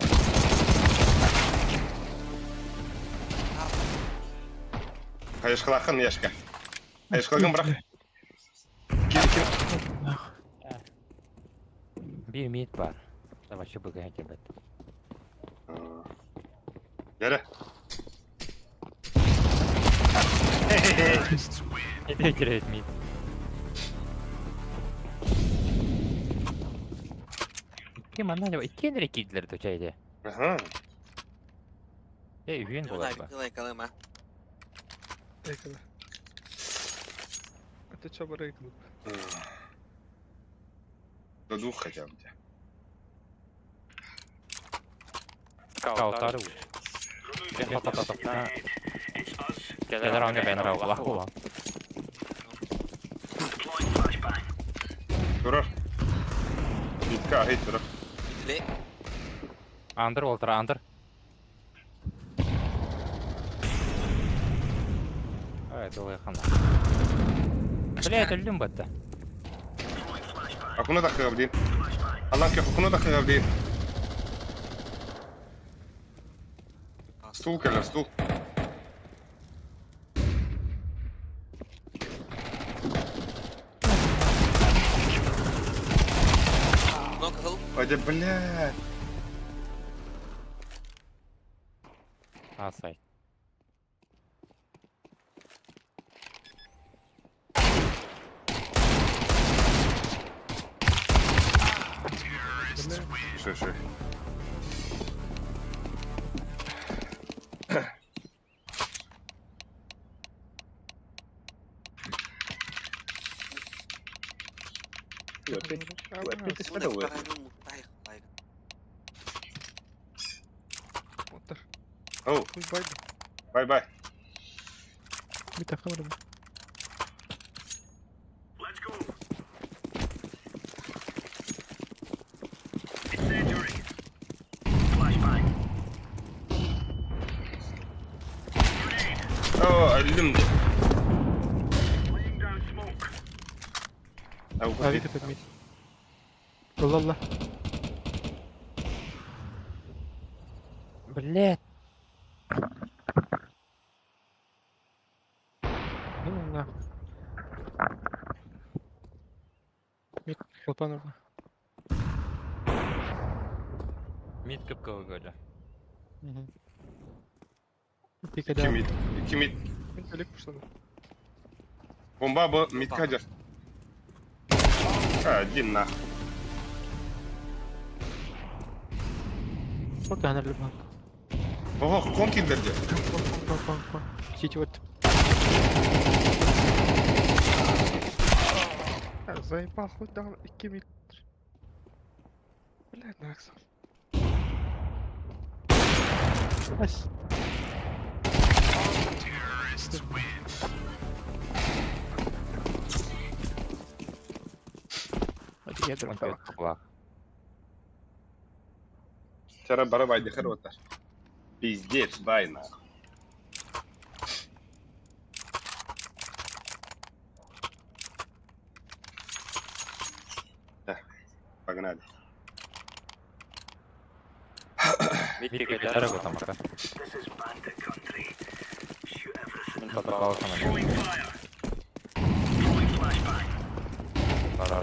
Speaker 1: Хайышкалахын Яшка. Хайышкалагын бырақ. Кил, кил.
Speaker 9: Би мид бар. Давай, вообще быгай бет.
Speaker 1: Яра.
Speaker 9: Это теряет мид. Ким ана икки кидлер төчәйде.
Speaker 1: Ага.
Speaker 9: Эй, үйен болар ба.
Speaker 12: Рейкала. Это чё бы рейкала?
Speaker 1: До двух хотя бы.
Speaker 9: Каутары. Келер аңга бен рау лахула.
Speaker 1: Турар. Битка ахит турар.
Speaker 9: Андыр олтыр андыр. Ай, долай хана. Бля, это люм батта.
Speaker 1: Акуна да кырабдин. Аллах ке акуна да кырабдин. Стул келер, стул. Ой, блядь.
Speaker 9: А, сайт.
Speaker 1: Шö, шö. Опять Oh. Bye bye.
Speaker 12: Bir dakika var.
Speaker 6: Let's go. Incendiary. Flashbang.
Speaker 1: Oh, öldüm.
Speaker 6: Laying down smoke.
Speaker 12: Abi kapat Allah Allah.
Speaker 9: Блядь.
Speaker 12: Ну нахуй. Мид хелпан орна.
Speaker 9: Мид кыпкы göre.
Speaker 1: İki mid. İki mid.
Speaker 12: Мен өлек пушлады.
Speaker 1: Бомба бу мид кадер. Один нах.
Speaker 12: Вот она любит.
Speaker 1: Ого, кон килдерди.
Speaker 12: Кон, кон, кон. Сити вот. Заебал, хоть дал 2 метр. Блядь, наксал. Ас.
Speaker 9: Он куплах.
Speaker 1: Вчера бара байдыхар отар. Пиздец, бай нахуй. Так, погнали.
Speaker 9: Митик дорогу там пока. Попал на Пора.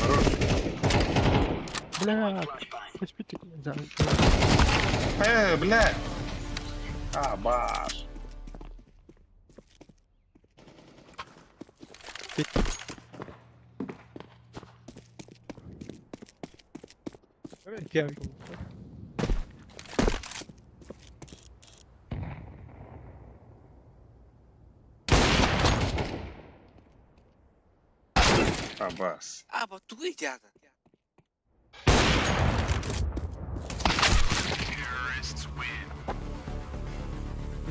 Speaker 1: Хорош.
Speaker 5: Бля, спите. Да.
Speaker 1: Бля. А, баш.
Speaker 12: Я
Speaker 1: А, бас.
Speaker 11: А, бо тугу идеята.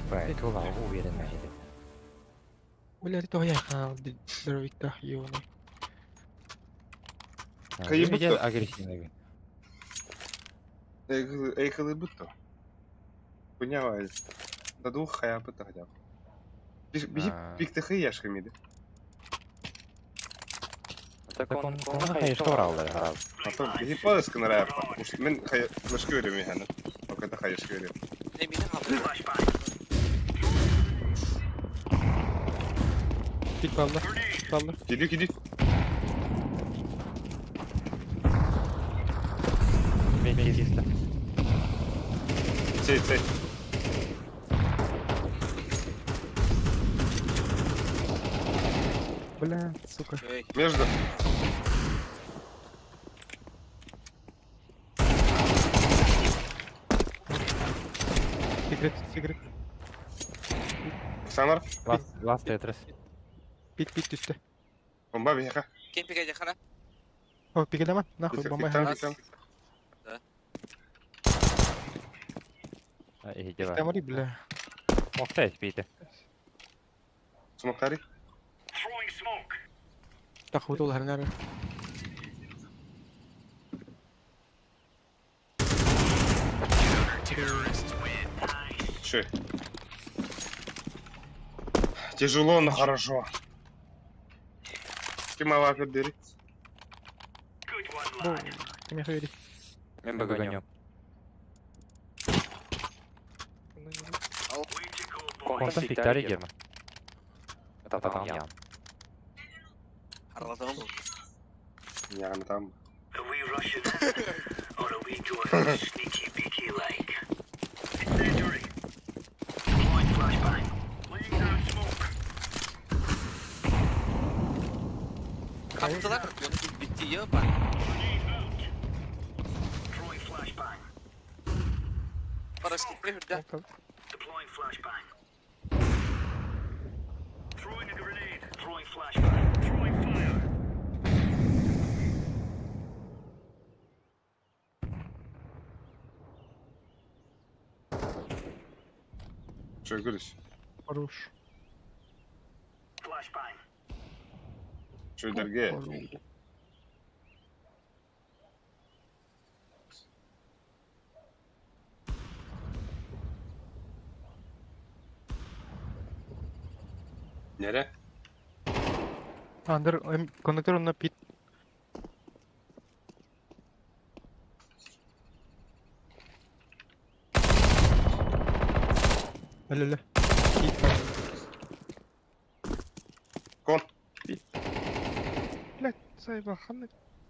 Speaker 9: Бай, тула уверен на это.
Speaker 5: Бля, ты того я здоровик-то, ёбаный.
Speaker 1: Кайыбыт
Speaker 9: Агрессивный.
Speaker 1: Эйхалы бутто. Поняла. На двух хая бутто хотя бы. Пиктахы яшкамиды.
Speaker 9: Так он, он хайш орал, да.
Speaker 1: А то биһи поиск нырайаппа. Мен хайа флешка берем механы. Оката хайышка берем.
Speaker 11: Не меня хабы.
Speaker 5: Пит балла. Балла.
Speaker 1: Киди киди.
Speaker 9: Метиста.
Speaker 1: Сей сей.
Speaker 5: Бля, сука.
Speaker 1: Между.
Speaker 5: Секрет, секрет.
Speaker 1: Самар.
Speaker 9: Ласт, ласт тетрис.
Speaker 5: Пит, пит түсті.
Speaker 1: Бомба бияха.
Speaker 11: Кем пикает хана?
Speaker 5: О, пикедема? Нахуй, бомба.
Speaker 1: Там, там.
Speaker 11: Да.
Speaker 9: И дела.
Speaker 5: Тамари, бля.
Speaker 9: Мохтай спите.
Speaker 1: Смоктари.
Speaker 5: Тахуд ол хәрнәре.
Speaker 1: Че? Тяжело, но хорошо. Ты мала бери.
Speaker 5: Кеме хөйри.
Speaker 9: Мен бөгөнөм. Контан пиктари герма. Татам я.
Speaker 11: Харладам бу.
Speaker 1: Я там.
Speaker 6: Are we rushing in, or are we going sneaky beaky like? Incendiary. Deploying flashbang. Laying down smoke.
Speaker 11: Kaptılar. Onu bitti ya bak.
Speaker 6: Grenade out. Throwing flashbang.
Speaker 11: Parası gitti hürde.
Speaker 6: Deploying flashbang. Throwing a grenade. Throwing flashbang. Throwing fire.
Speaker 1: Че, говоришь?
Speaker 5: Хорош.
Speaker 6: Flashbang.
Speaker 1: Че, дорогие? Нере?
Speaker 5: Андер, коннектор на пит. Алло, Пит.
Speaker 1: Кон.
Speaker 12: Блядь, сайба ханы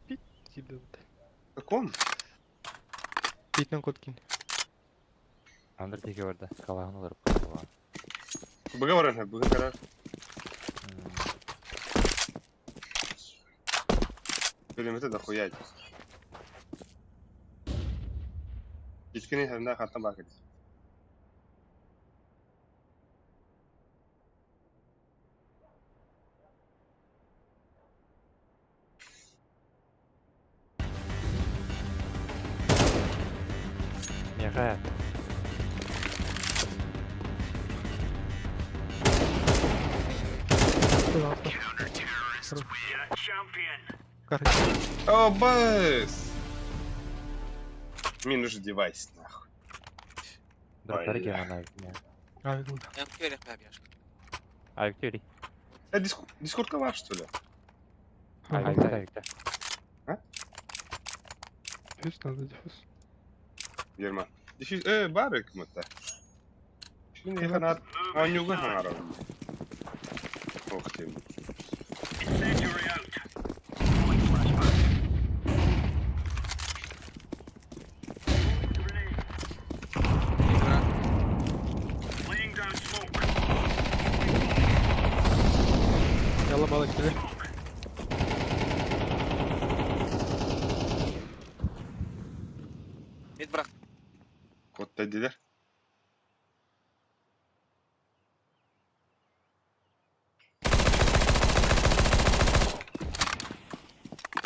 Speaker 12: пит кидывает.
Speaker 1: Кон?
Speaker 5: Питнен коткин.
Speaker 9: Андр теге барда. Калагын олар.
Speaker 1: Быга баран, быга карар. Блин, это дохуя. Кичкене хәмдә хаттан бакыт.
Speaker 9: Тихо.
Speaker 1: О, бас! Минус девайс, нахуй.
Speaker 9: Дроптары
Speaker 1: Бля.
Speaker 9: гемона.
Speaker 11: М берехме бияш.
Speaker 9: А, Викторий.
Speaker 1: Э, дискордка ваш, что ли?
Speaker 9: Авикта, авикта.
Speaker 12: Диффуз надо, диффуз.
Speaker 1: Герман. Диффуз, барык мы-то. Şimdi ханат, анюга ханара. Ох ты.
Speaker 5: Yalla balık gibi.
Speaker 11: Mid bırak.
Speaker 1: Kod dediler.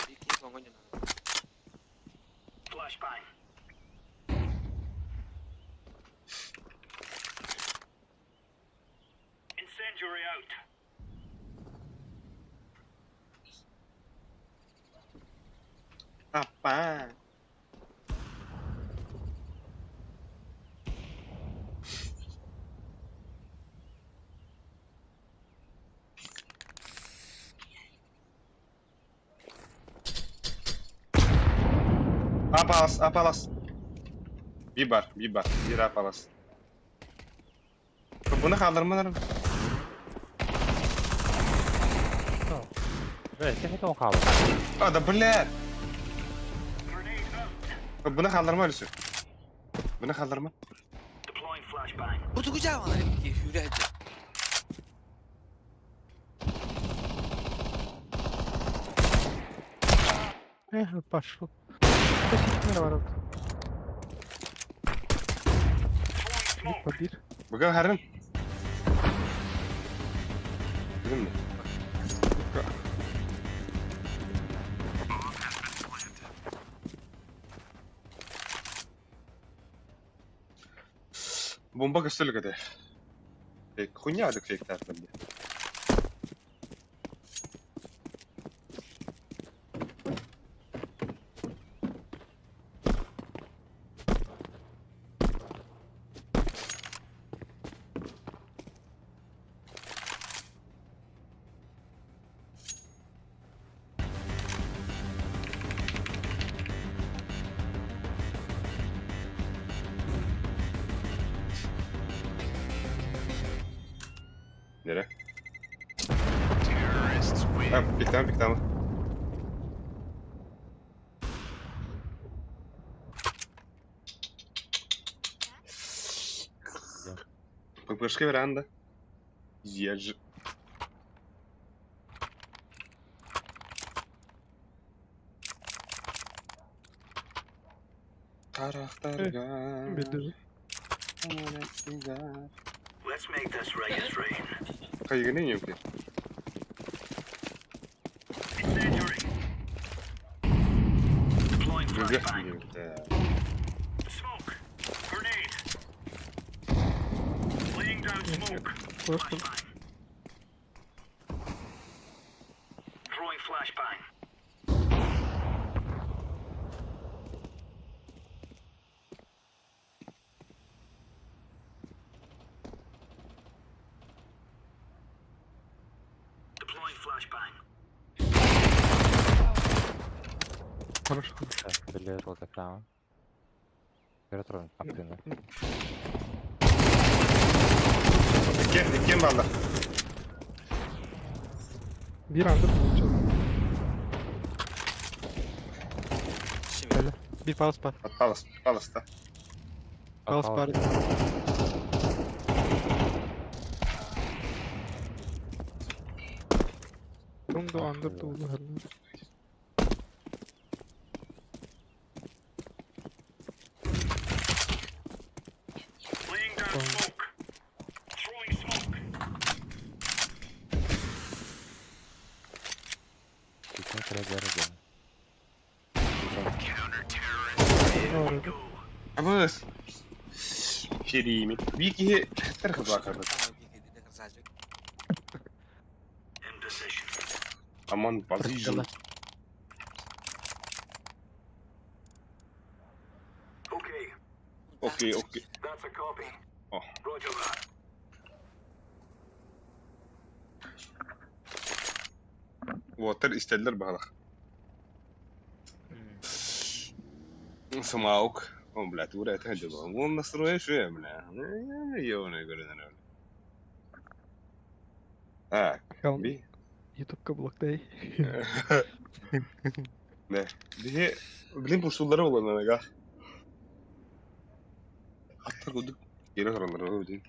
Speaker 11: İlk long oynayın.
Speaker 1: Апа. Апалас, апалас. Bir bar, bir bar. Bir apalas. Bunu kaldırmalarım.
Speaker 9: Бля, кем это он хавал?
Speaker 1: А, да блядь. Bunu kaldırma öylesi. Bunu kaldırma.
Speaker 11: Bu tuguca var ki hüreci.
Speaker 5: Эх, пошел. Спасибо, наоборот.
Speaker 12: Bir по bir.
Speaker 1: Bugün harın. Bizim mi? Бомба көстөлүк этэ. Фейк, хуйня адык фейктар бля. Nere? Ha, pikleme pikleme. ППшка веранда. Еж. Taraftarga.
Speaker 12: Bildi.
Speaker 1: Kayıgını yiyorum ki. Rüzgar yiyorum ki.
Speaker 12: Просто. Хорошо.
Speaker 9: Бля, желтая прямо. Оператор активно.
Speaker 1: İki, iki ballar.
Speaker 12: Bir anda bulacağız.
Speaker 11: Şimdi.
Speaker 5: Bir palas var.
Speaker 1: Palas, palas da.
Speaker 5: Palas var.
Speaker 12: Rondo under dolu herhalde.
Speaker 9: Сейчас разорвем.
Speaker 12: Ne var orada?
Speaker 1: Абыс. Черимит. Бии киһи хаттар хабаакабыт. Аман position. Окей, окей. О. Уоттар истэллэр баһылах. Самаук. О, блядь, ура, это дела. Он настроишь, бля. Ёбаный көрүнэр. Так, би.
Speaker 12: Ютубка блоктай.
Speaker 1: Не. Биһи билин пустуллары буланага. Аттар кудук кире хороллар билин.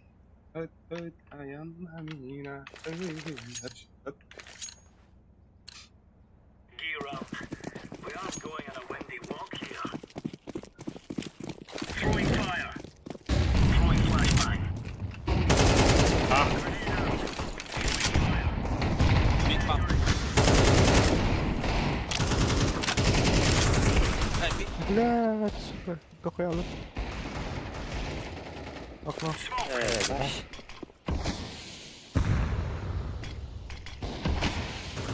Speaker 12: Блядь, сука, дохуя алып. Окно.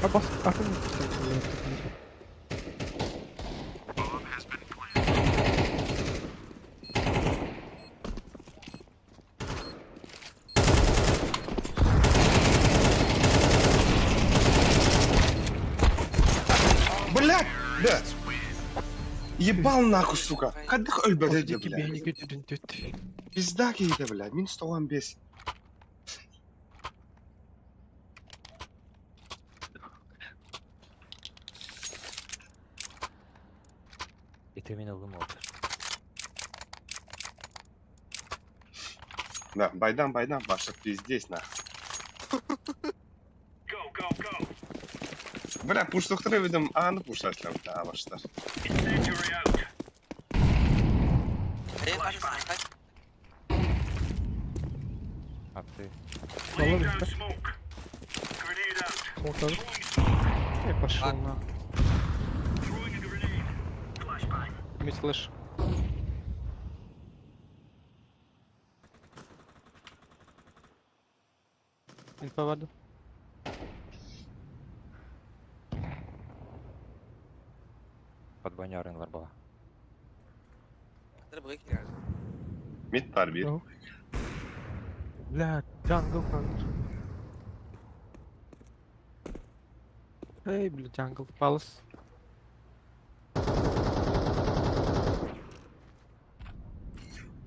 Speaker 12: А бас, а ты
Speaker 1: Блядь! Да! Ебал нахуй, сука! Хайдах өлбөтө
Speaker 5: Отут
Speaker 1: блядь?
Speaker 5: биһини күтүрүн түт.
Speaker 1: Пизда киһитэ, блядь, минус 95.
Speaker 9: Ити мин ыллым уолаттар.
Speaker 1: Да, байдан, байдан, Паша, пиздец, нахуй. Бля, пуштухтары видим, ааны пуштаслам, да, баштар.
Speaker 9: Атты.
Speaker 12: Смок Я пошел на.
Speaker 5: Мид флеш. Инфа варду.
Speaker 9: Подбоня арыналар бала.
Speaker 1: Мид бар бир.
Speaker 12: Бля, jungle хантер.
Speaker 5: Эй, бля, jungle. Palace.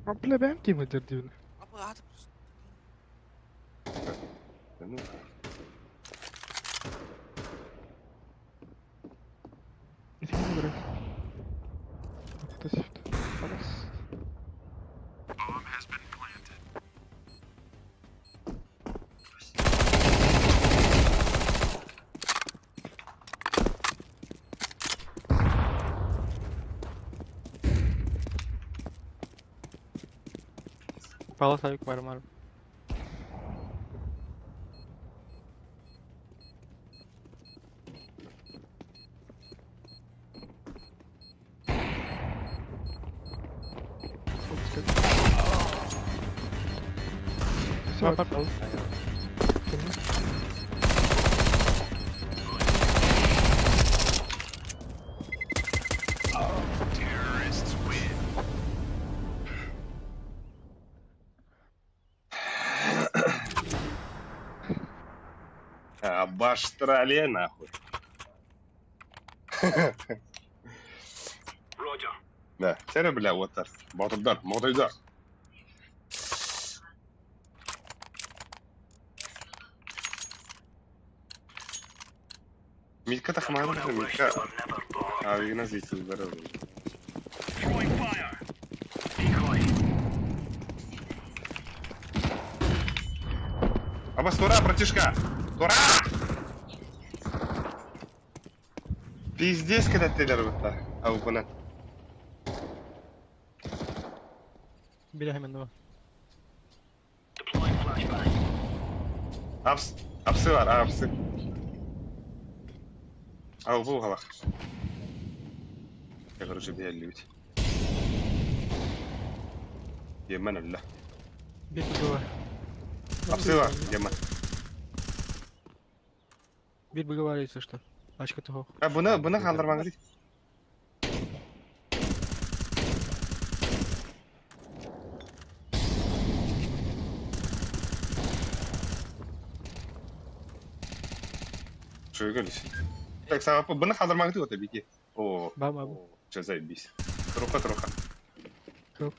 Speaker 12: А, бля, бэм ким өтер деймін.
Speaker 1: Ну,
Speaker 12: Нифига не брать. Это сюда. Palace.
Speaker 5: Palace авик бар бар.
Speaker 12: Все,
Speaker 5: Бар palace.
Speaker 1: А, баштрале, нахуй. Да, сері, бля, оттар. Батырдар, мотойдар. Митка тахмары, Митка. А, вигна здесь здорово. Абас, тура, братишка! Тура! Пиздец, когда ты лервата. А упана.
Speaker 5: Бля, мен
Speaker 1: Апс, апсы бар, апсы. А, бу халах. Я, короче, бля, люди. Геман өллө.
Speaker 5: Bir быгы бар.
Speaker 1: Апсы бар, Геман.
Speaker 5: Bir быгы бар если что. Ачка того.
Speaker 1: А бұны, бұны қалдырмаңыз. Шөгіліш. Так, сағапы, бұны қалдырмаңыз өте беке. О,
Speaker 5: Ба ба.
Speaker 1: что заебись. Труха, труха.
Speaker 5: Топ.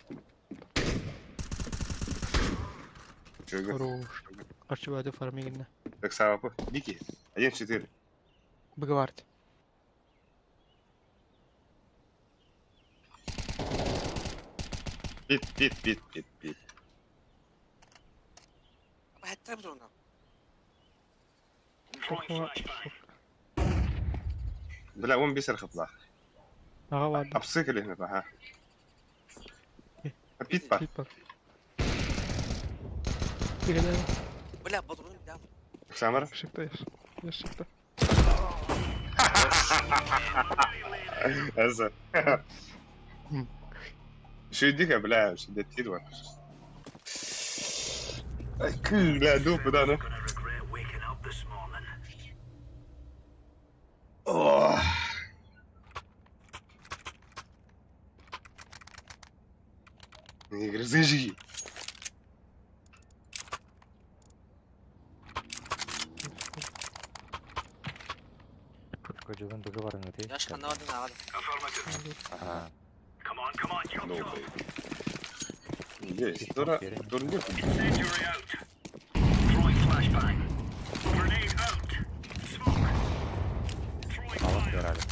Speaker 1: Шөгіл.
Speaker 5: Хорош. Карчы бады фармигинне.
Speaker 1: Так, сағапы, беке. 1-4.
Speaker 5: Быгы бар.
Speaker 1: Бит, бит, бит, бит, бит.
Speaker 11: Хэттэр бутуна.
Speaker 1: Бля, 15 рхыпла.
Speaker 5: Ага барды.
Speaker 1: Апсы келе ха. Пит па.
Speaker 5: Пит бар. Бігеде.
Speaker 11: Бля, патрон дам.
Speaker 1: Самар.
Speaker 12: Шифта еш. Еш шифта.
Speaker 1: Аза. Шүйдіге, бля, шүйде тир бар. Ай, бля, дупы, да, ну. Ох. Не грызы жги.
Speaker 9: Көжөгөн быгы бар ыңы
Speaker 11: Яш ханавадын агады.
Speaker 9: Ага.
Speaker 1: Есть. Дура, турнир.
Speaker 9: Алып берали.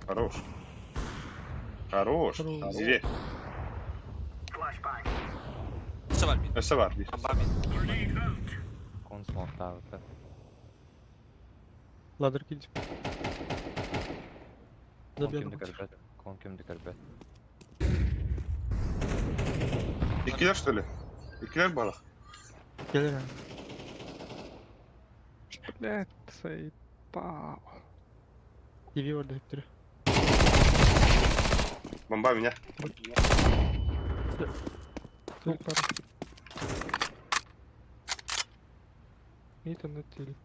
Speaker 1: Хорош. Хорош. Зире.
Speaker 11: Өсө бар бит.
Speaker 1: Өсө бар.
Speaker 11: Бар бит.
Speaker 9: Кон смоктабыты.
Speaker 5: Ладер кидип.
Speaker 9: Кон
Speaker 5: Забегу.
Speaker 9: кимди көрбөт. Кон кимди көрбөт.
Speaker 1: Икилер, что ли? Икилер балах.
Speaker 5: Келер.
Speaker 12: Блять, заебал.
Speaker 5: TV orada hep
Speaker 1: Бомба меня.
Speaker 12: Тут пара. Митон на телек.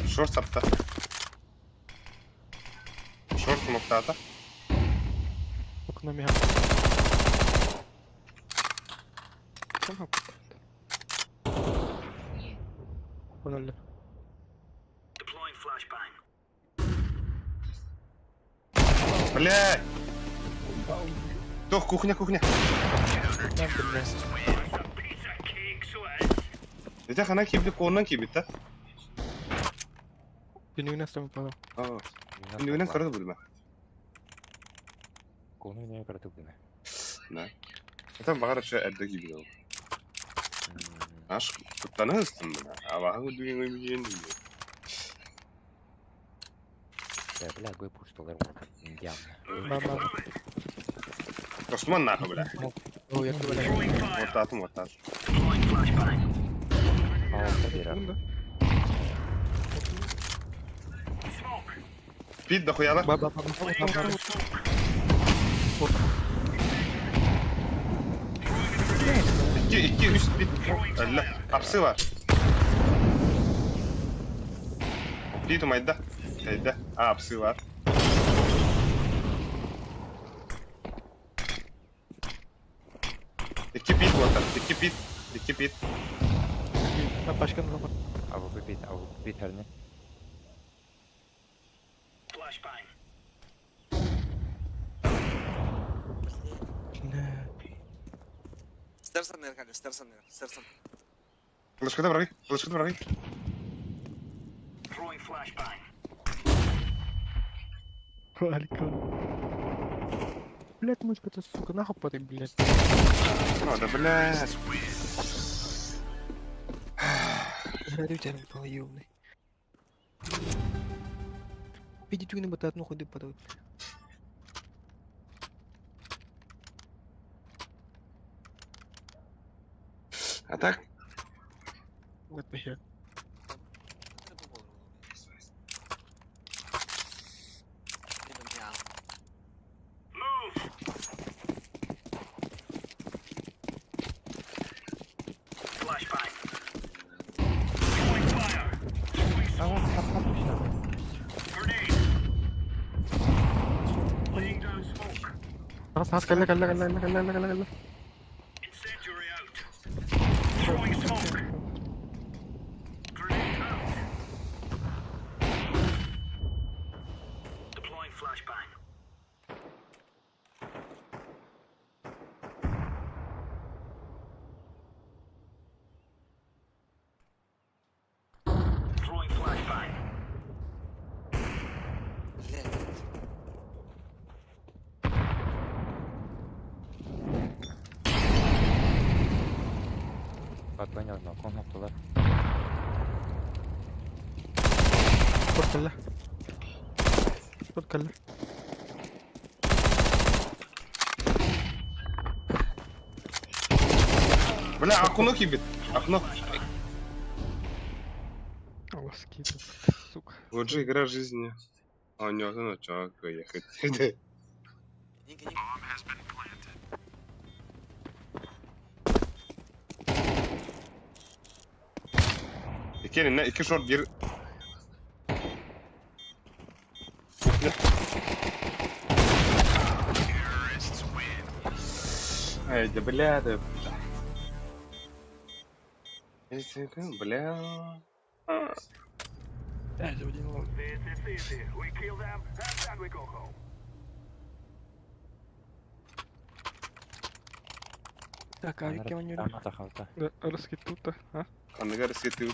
Speaker 1: Шорт сапта. Шорт смоктата.
Speaker 5: Окно мега.
Speaker 12: Кам
Speaker 5: Оноллу.
Speaker 1: Бля! Тох, кухня, кухня.
Speaker 5: Нам бля.
Speaker 1: Это хана кибит, коннан кибит, да?
Speaker 5: Күнүгүнэ астамы пала.
Speaker 1: Аа. Күнүгүнэн көрө билмэ.
Speaker 9: Кону не көрө билмэ.
Speaker 1: Да. Это багар чө эдде кибит ол. Аш куттаны ыстым бля. Абаһы дүген өймүжен.
Speaker 9: Да, бля, гой пушталар вот. Явно.
Speaker 5: Ба ба.
Speaker 1: Осман нахуй, бля.
Speaker 5: О, я бля.
Speaker 1: Вот атым, вот атым.
Speaker 9: Алып берер.
Speaker 1: Пит дохуяла.
Speaker 5: Ба ба ба ба ба.
Speaker 1: 2, 2, 3 пит. Әллә. Апсы бар. Пит умайда. Тайда. А, апсы бар. Икки пит вот Икки пит. Икки пит.
Speaker 5: Başkanı kapat.
Speaker 9: Авы бит, авы бит herне.
Speaker 5: Не.
Speaker 11: Стерсан нэр стерсан нэр, стерсан.
Speaker 1: Флешкада бырагый. Флешкада бырагый.
Speaker 5: Валика. Блять, мышка-то, сука, нахуй подай, блять.
Speaker 1: Ну, да, блядь.
Speaker 5: Радио тебя попал, ёбаный. Иди түгіне батат, ну ходи подавай.
Speaker 1: А так?
Speaker 12: What the heck? Хас хас кэллэ кэллэ кэллэ кэллэ кэллэ кэллэ кэллэ.
Speaker 9: Bak ben yazdım. Kon noktalar.
Speaker 12: Kod кэллэ. Код кэллэ.
Speaker 1: Бля, окно кибет. Окно.
Speaker 12: Аллах скидывает, сука.
Speaker 1: Вот же игра жизни. А у него ну чё, ехать. İki ne? İki short bir. Ай, да бля, да. Бля.
Speaker 5: Так, авик кем
Speaker 9: Ана тахалта.
Speaker 12: Да, раскитута, а?
Speaker 1: Аныгар сетил.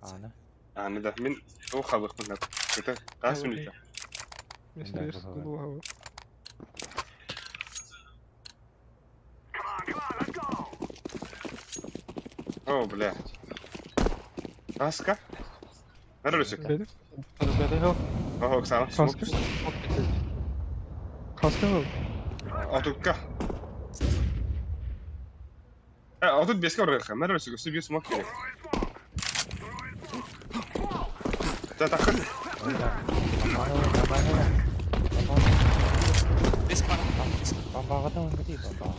Speaker 9: Ана.
Speaker 1: Аны да мин о халыкпын. Это касым
Speaker 12: Если я
Speaker 1: О, блядь. Аска? Нарусик. Ого, Оксана.
Speaker 12: Хаска? Хаска?
Speaker 1: Отукка. Отут беске барыха. Нарусик, себе смог керек. Да, так.
Speaker 9: Бомбаҕа да бомба.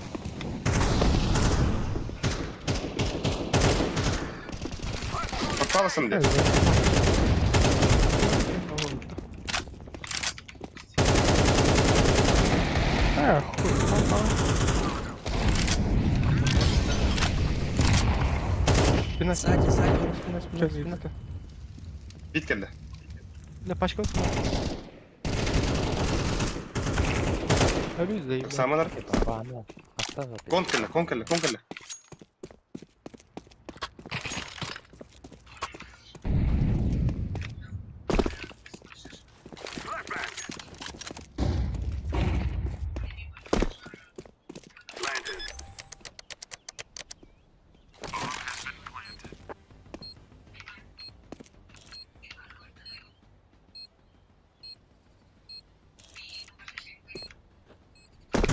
Speaker 1: Попаласың деп.
Speaker 12: А, хуй, попал.
Speaker 5: Спина, спина, спина, спина, спина.
Speaker 1: Бит келді.
Speaker 5: Бля, пачка
Speaker 1: Самалар. Кон келді, кон келді, кон келді.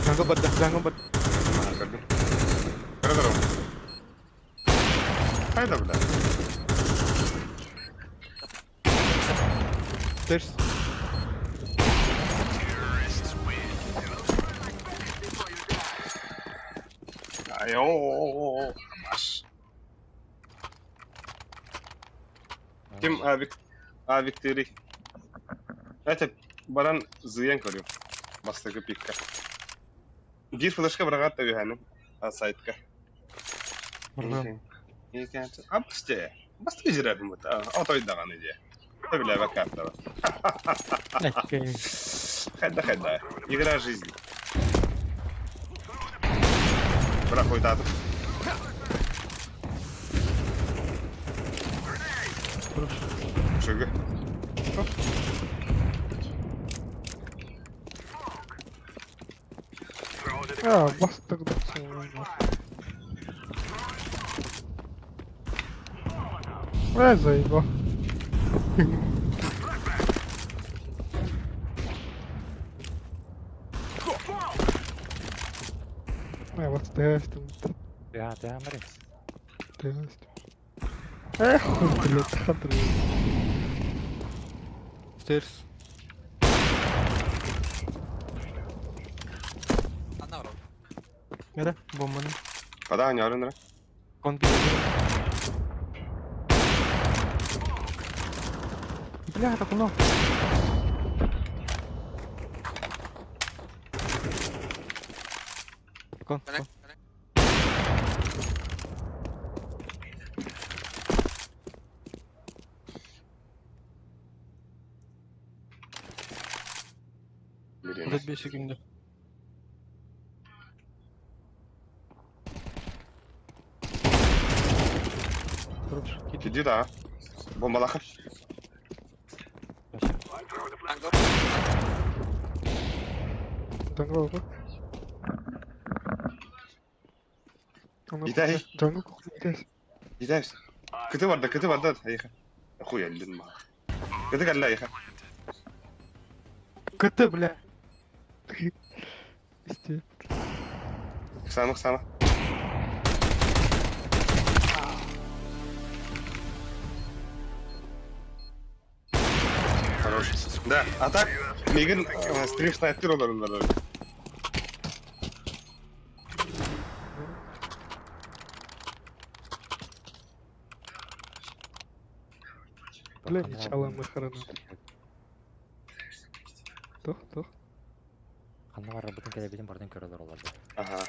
Speaker 5: Jangan bad, jangan bad.
Speaker 1: Көрө Хайда, бля.
Speaker 5: Терс.
Speaker 1: Ай, о, Маш. Ким авик авиктери. Это баран зыян көрүм. Бастакы пикка. Биир флешка барагаат табиһаным сайтка. Абысте. Басты жирәбим бут. Отой даган иде. Бля, вакарта. Хайда, хайда. Игра жизни. Бра хуйтатым. Шүгү.
Speaker 12: А, бастык да. Э, заебал. А, вот там.
Speaker 9: Тыа бары.
Speaker 12: Эх, блядь, хантры.
Speaker 5: Stairs.
Speaker 11: Анна бар.
Speaker 5: Nere? Bombanın.
Speaker 1: Када нярын ра.
Speaker 5: Кон bir. Бля, так ну. Кон, кон.
Speaker 1: Блин.
Speaker 5: 35 секунда. Хорош.
Speaker 1: Иди да. Бомбалаха.
Speaker 11: Ангел.
Speaker 12: Jungle бар.
Speaker 1: Идай.
Speaker 12: Jungle кухня идай.
Speaker 1: Идай. Кыты барда, кыты барда. Айха. Хуй аллин ма. Кыты калла айха.
Speaker 5: КТ, бля.
Speaker 12: Исти.
Speaker 1: Самых самых. Хорош. Да, а так, Меган стрим снайпер олар.
Speaker 12: Бля, не чала мы храна. Тох, тох.
Speaker 9: Ханна бар бутын келе битин бардын көрөлөр оларды.
Speaker 1: Ага.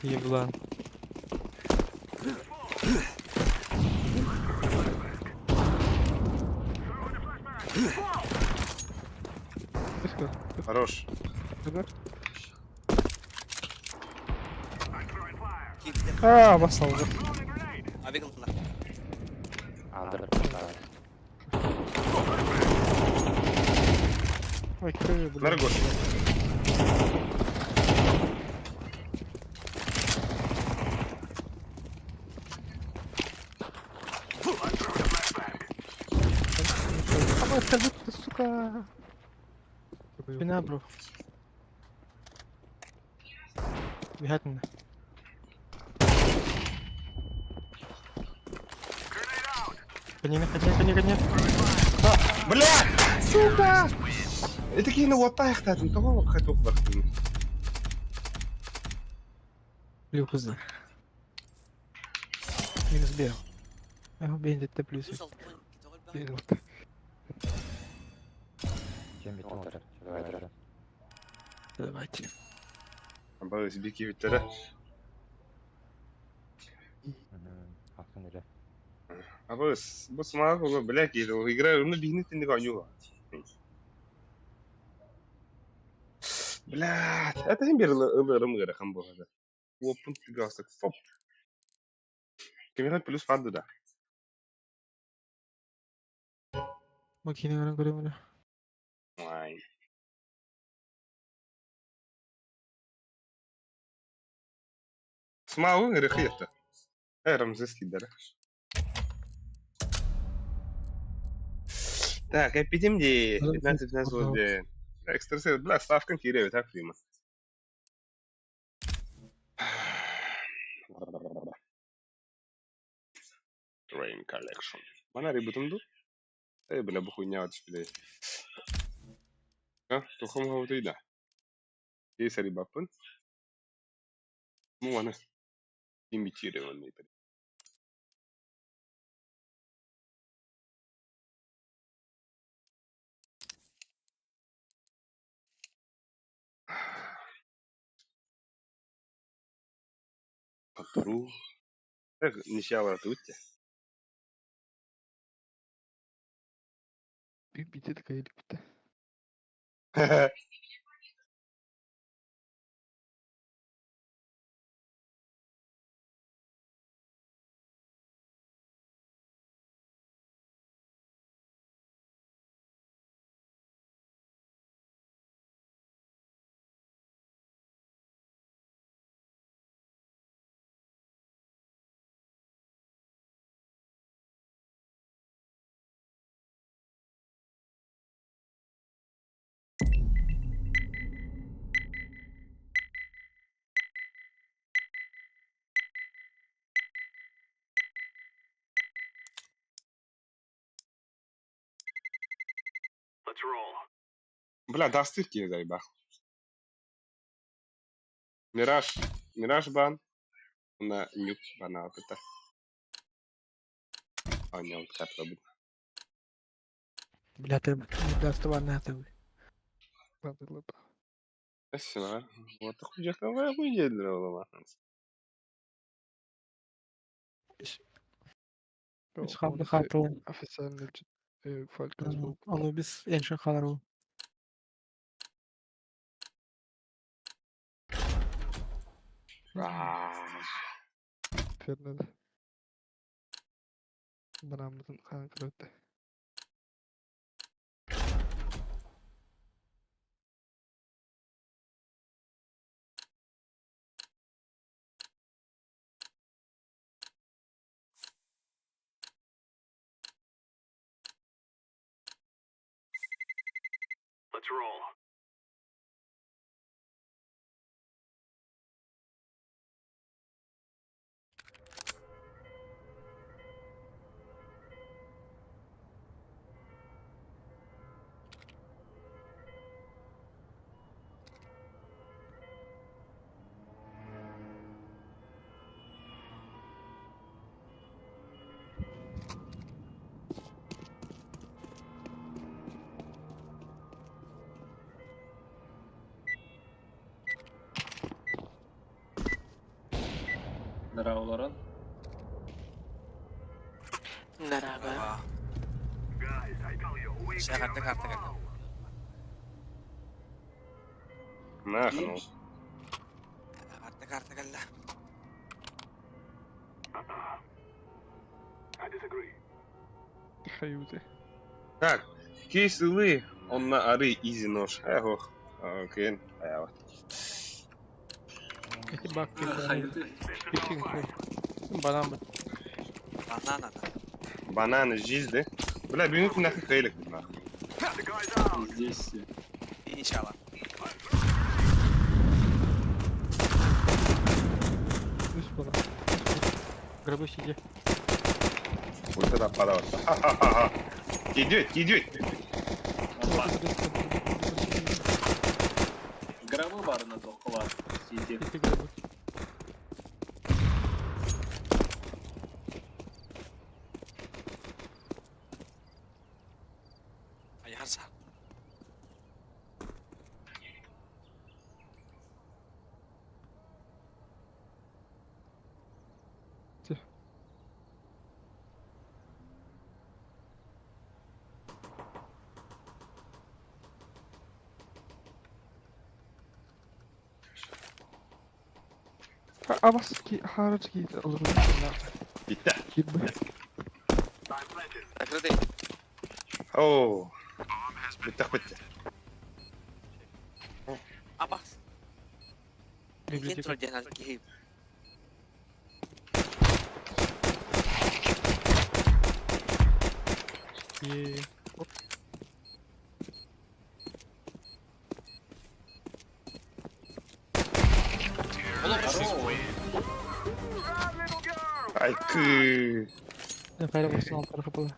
Speaker 5: Еблан.
Speaker 12: Близко.
Speaker 1: Хорош.
Speaker 12: Да? А, басал.
Speaker 11: Abi kıldılar.
Speaker 9: Андыр.
Speaker 12: Ой, кры, бля.
Speaker 1: Наргош.
Speaker 5: А, скажи, ты, сука. Спина, бро. Бегать Коня, коня, коня, коня.
Speaker 1: Бля! Сука! Это какие на лопах там, того хотел бахнуть.
Speaker 5: Люк узнал. Минус бел. Ага, бендит Т плюс.
Speaker 9: Чем битин олар. Давай.
Speaker 5: Давайте.
Speaker 1: Абы бики биттері.
Speaker 9: Атын эле.
Speaker 1: Абы бу смак ол бля кейді, ол игра оны бигне тендег ойнуға. Бля, это hem bir ылырым гыра хам болады. Опын тигасык фоп. Кемерат плюс фанды да.
Speaker 5: Макина көрөмүн.
Speaker 1: Ай. Смау гыры хыйты. Рамзес кидер. Так, эпидем де 15-15 вот де. Экстрасенс, бля, ставкан кире, так прима. Train Collection. Мана ребутунду? Эй, бля, бу хуйня вот шпилей. А, тухом хавтуйда. Кейсари баппын. Ну, ана. Имитированный. Патру. Эх, ничья тут.
Speaker 12: Бити такая или
Speaker 1: Бля, даст киһи заебал. Мираж, Мираж бан, на нюк банаабыта. Оонньоон кытарбыт.
Speaker 5: Бля, ты даст ванна ты.
Speaker 1: Спасибо. Вот хуй хуй
Speaker 5: Үс халды хатыл.
Speaker 12: Официальный Falcons
Speaker 5: Anubis en çok kadar o.
Speaker 12: Fernand. Банаммытын хаан көрөттө.
Speaker 13: Здорово,
Speaker 8: Merhaba.
Speaker 11: Шагарда карта кэллэ.
Speaker 1: Нахуй.
Speaker 11: Карта карта кэллэ.
Speaker 12: Хаюты.
Speaker 1: Так, кейс ылы, он на ары изи нож. Эх, окей, аява.
Speaker 5: Эти бабки. Банан.
Speaker 11: Банана да.
Speaker 1: Бананы жизнь, Бля, бүгүн нахуй хейлик нахуй.
Speaker 13: Здесь
Speaker 11: Иншалла.
Speaker 12: Үс бана.
Speaker 5: Гробы сиди.
Speaker 1: Вот это подаваться. Ха-ха-ха. Идет, идет.
Speaker 13: Гробы бар на тохла. Сиди.
Speaker 5: Эти гробы.
Speaker 11: Айарса.
Speaker 12: Абас ки харач ки алырым.
Speaker 1: Bitti.
Speaker 12: Кирбе.
Speaker 11: Закрытый.
Speaker 1: Оу. Bitti bitti.
Speaker 11: Абас.
Speaker 5: Библиотека.
Speaker 11: Кентрол диэн киһи.
Speaker 5: Е. Оп.
Speaker 1: Ай кы.
Speaker 5: Файра болсын алып тарafı было.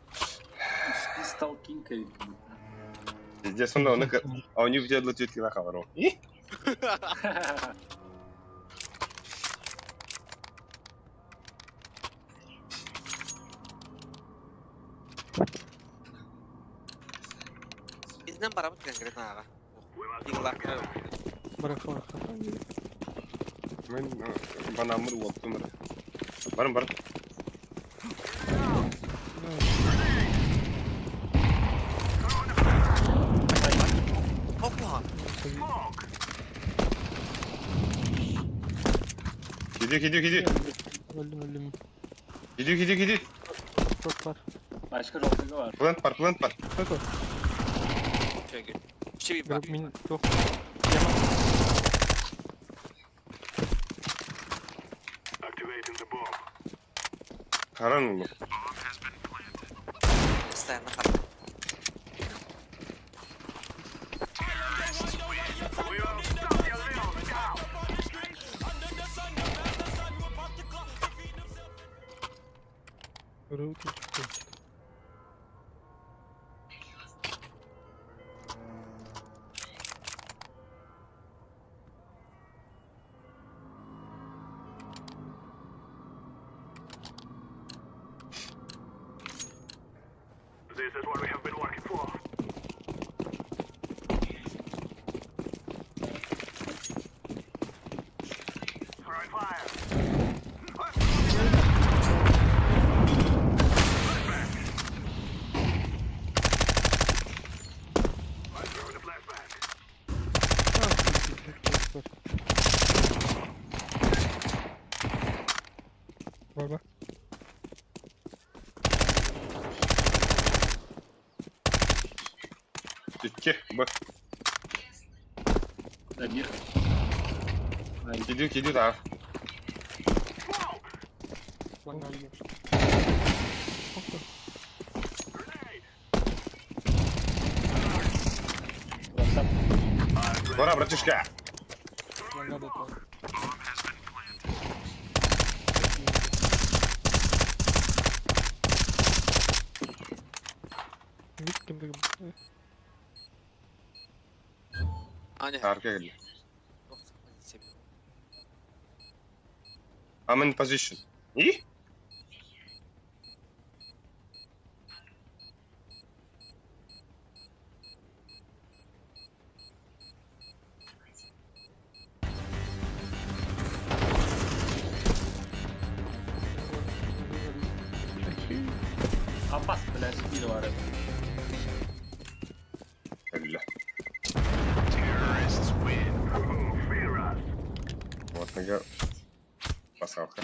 Speaker 13: Ты стал кинкой.
Speaker 1: Здесь он на а у них где для тетки на хавару. И?
Speaker 11: Изнен барабыт конкретно ага. Иглар.
Speaker 5: Барахы барахы.
Speaker 1: Мен банамыр уоптум. Барым бар.
Speaker 11: Опа.
Speaker 1: Gidiyor gidiyor gidiyor.
Speaker 5: Öldüm öldüm.
Speaker 1: Gidiyor gidiyor gidiyor.
Speaker 5: Çok var.
Speaker 13: Başka rokları var.
Speaker 1: Plant var plant var.
Speaker 5: Çok var.
Speaker 11: Çünkü. Şimdi bak.
Speaker 5: Гроб мин çok. Яма.
Speaker 1: Karan oğlum.
Speaker 11: Постоянно хат.
Speaker 12: Руки. Баба.
Speaker 1: Икки, Б.
Speaker 13: Да, мир.
Speaker 1: Киди, киди, да. Пора, братишка. Арка келді. I'm in position. И?
Speaker 13: Апас, блядь, бир бар.
Speaker 1: Өллө. Вот неге пасхалка.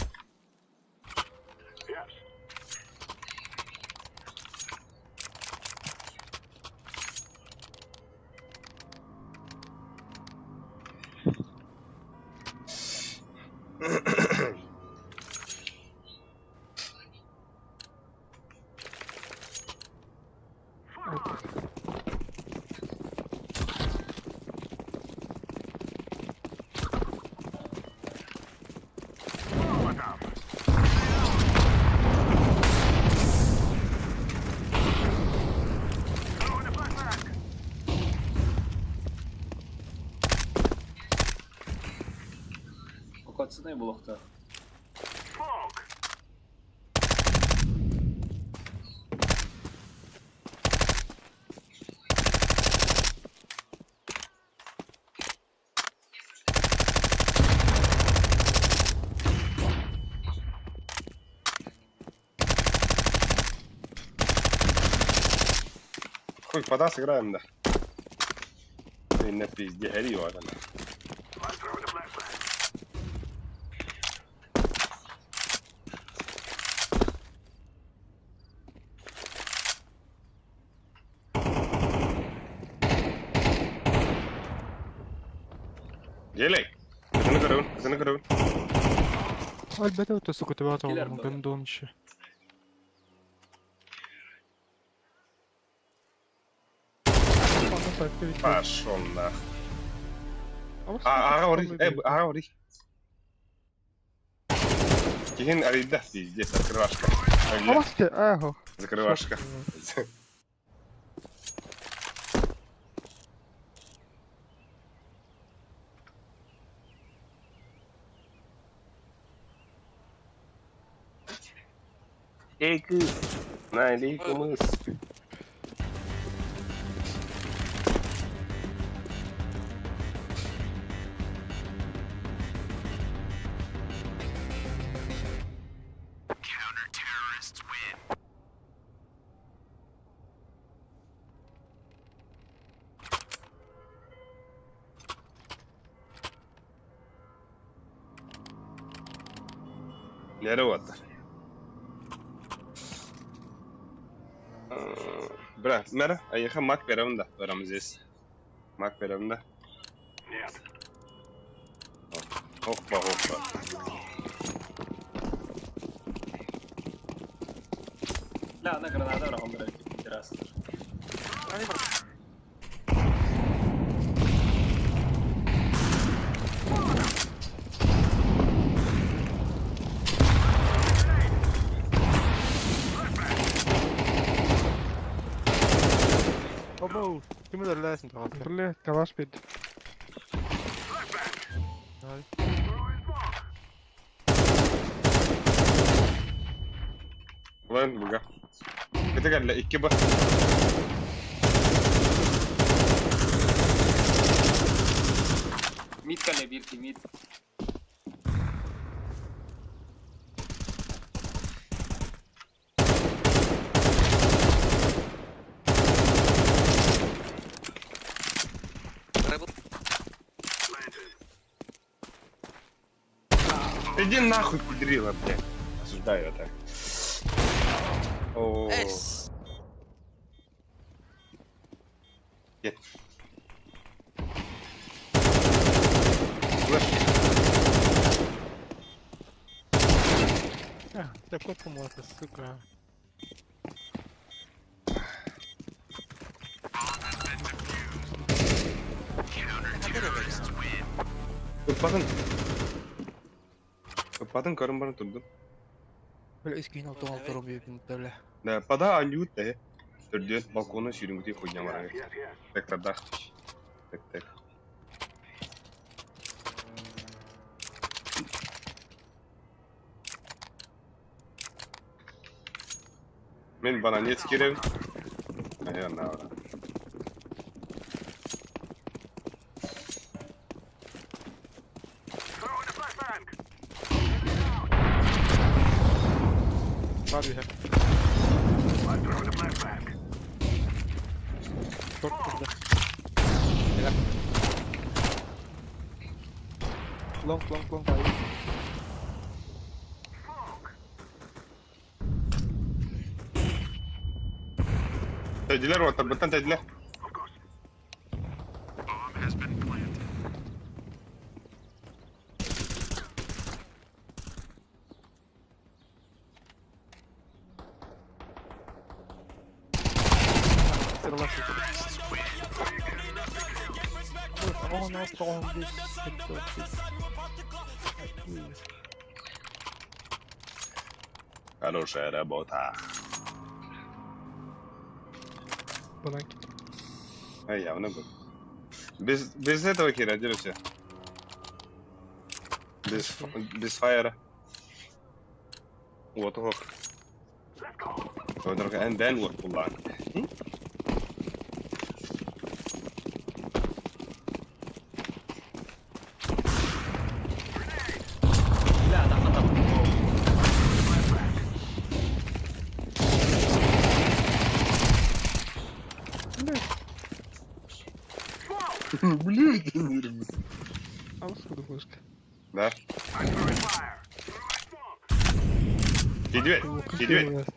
Speaker 13: Окоцыны булуктаах.
Speaker 1: Хуй, пода сыграем, да. Ты на пизде, гори вот она. Гелик, кызыны көрөбүн, кызыны көрөбүн.
Speaker 5: Албетте өтөсү күтүп атып
Speaker 13: Килер
Speaker 5: алам
Speaker 13: бара.
Speaker 5: гондончу.
Speaker 1: Пошел нах. А, ага, ори, ага, ори. Кихин арыйда, пиздец, открывашка.
Speaker 12: Ахо.
Speaker 1: Закрывашка. Эй, кыз, налей кумыс. Нere var? Бра, мера, айыха мак беремин да, барамыз Мак беремин да. Хоппа, хоппа.
Speaker 13: Бля, ана граната барахом, пидорас.
Speaker 5: Обоу, ким эле тагы.
Speaker 12: Бля, калаш бит.
Speaker 1: Лэнд буга. Кыты кэллэ, икки ба.
Speaker 13: Мид кэллэ биир ким мид.
Speaker 1: Иди нахуй, пудрила, блядь. Осуждаю это. О. Нет. Флэш.
Speaker 12: Такой помока, сука.
Speaker 1: Ыппатын. Ыппатын көрөн баран турдум.
Speaker 5: Бля, искин алты рублей бля.
Speaker 1: Да, пода анют э. Төрдүөн балкона сүүрүҥүтүй хуйня баран. Сектордаах. Так, так. Мин бананец кирэбин. Наверное, ора.
Speaker 12: Бар үһэ. Торт турда. Long, long, long.
Speaker 1: Тэйдилэр уоттарбыттан тэйдилэр. Хорошая работа. А явно был. Без, без этого хера, деремся. Без, без фаера. Вот ох. And then what буллаан.
Speaker 13: Бля, да хата.
Speaker 1: Блядь, Да. Кидвет, кидвет.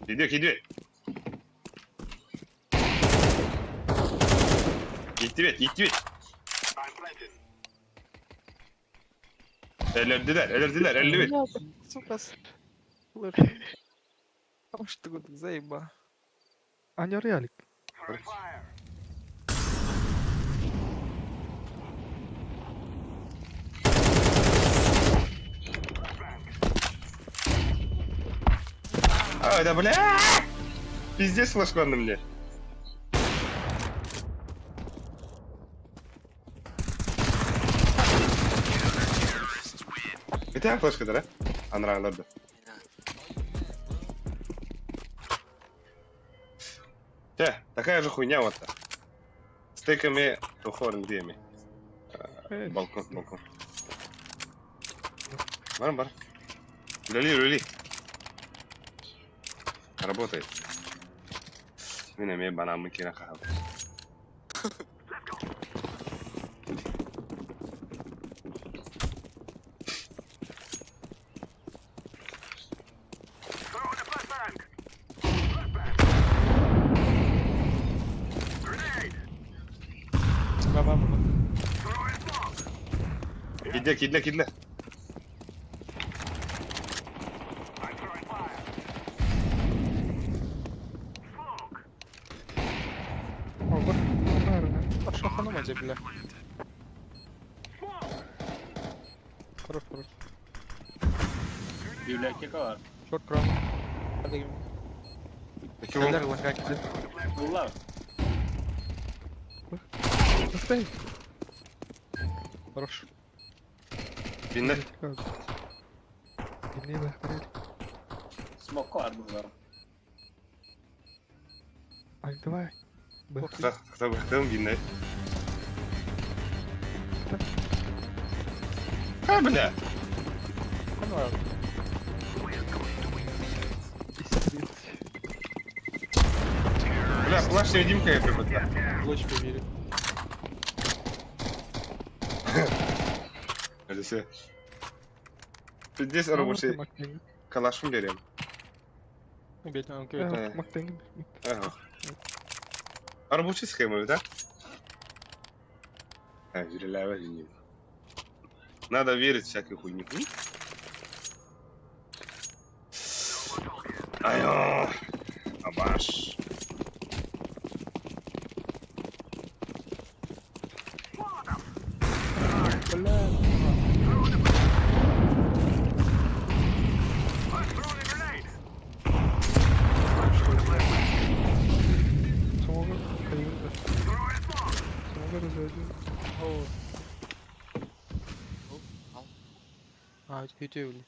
Speaker 1: Кидвет, кидвет. Кидвет, кидвет. Элэрдилэр, элэрдилэр, эллибит.
Speaker 5: Сука, Потому что заеба.
Speaker 12: Аня Реалик.
Speaker 1: А, да бля! Пиздец флешка на мне. Это флешка, да? Анраларды. Те, такая же хуйня вот. Стыками, тухорын где Балкон, балкон. Бар, бар. Люли, люли. Работает. Мин эмиэ банаммын киирэн хаалбыт. Кидлэ, кидлэ, кидлэ.
Speaker 5: Бля. Хорош, хорош.
Speaker 13: Библиотека бар.
Speaker 5: Шорт кран.
Speaker 1: Почему?
Speaker 13: Булла.
Speaker 5: Хорош.
Speaker 1: Бинне.
Speaker 12: Билней бахтар.
Speaker 13: Смокко арбузлар.
Speaker 12: Ай, давай.
Speaker 1: Хата бахтым бинне. А, бля! Бля, плащ невидимка я прибыла.
Speaker 5: Луч поверит.
Speaker 1: Это все. Здесь рабочий калашым берем.
Speaker 12: Ага.
Speaker 1: Рабочий схема, да? А, Надо верить в всякую хуйню. Айо, абаш.
Speaker 5: А, kötü öyle.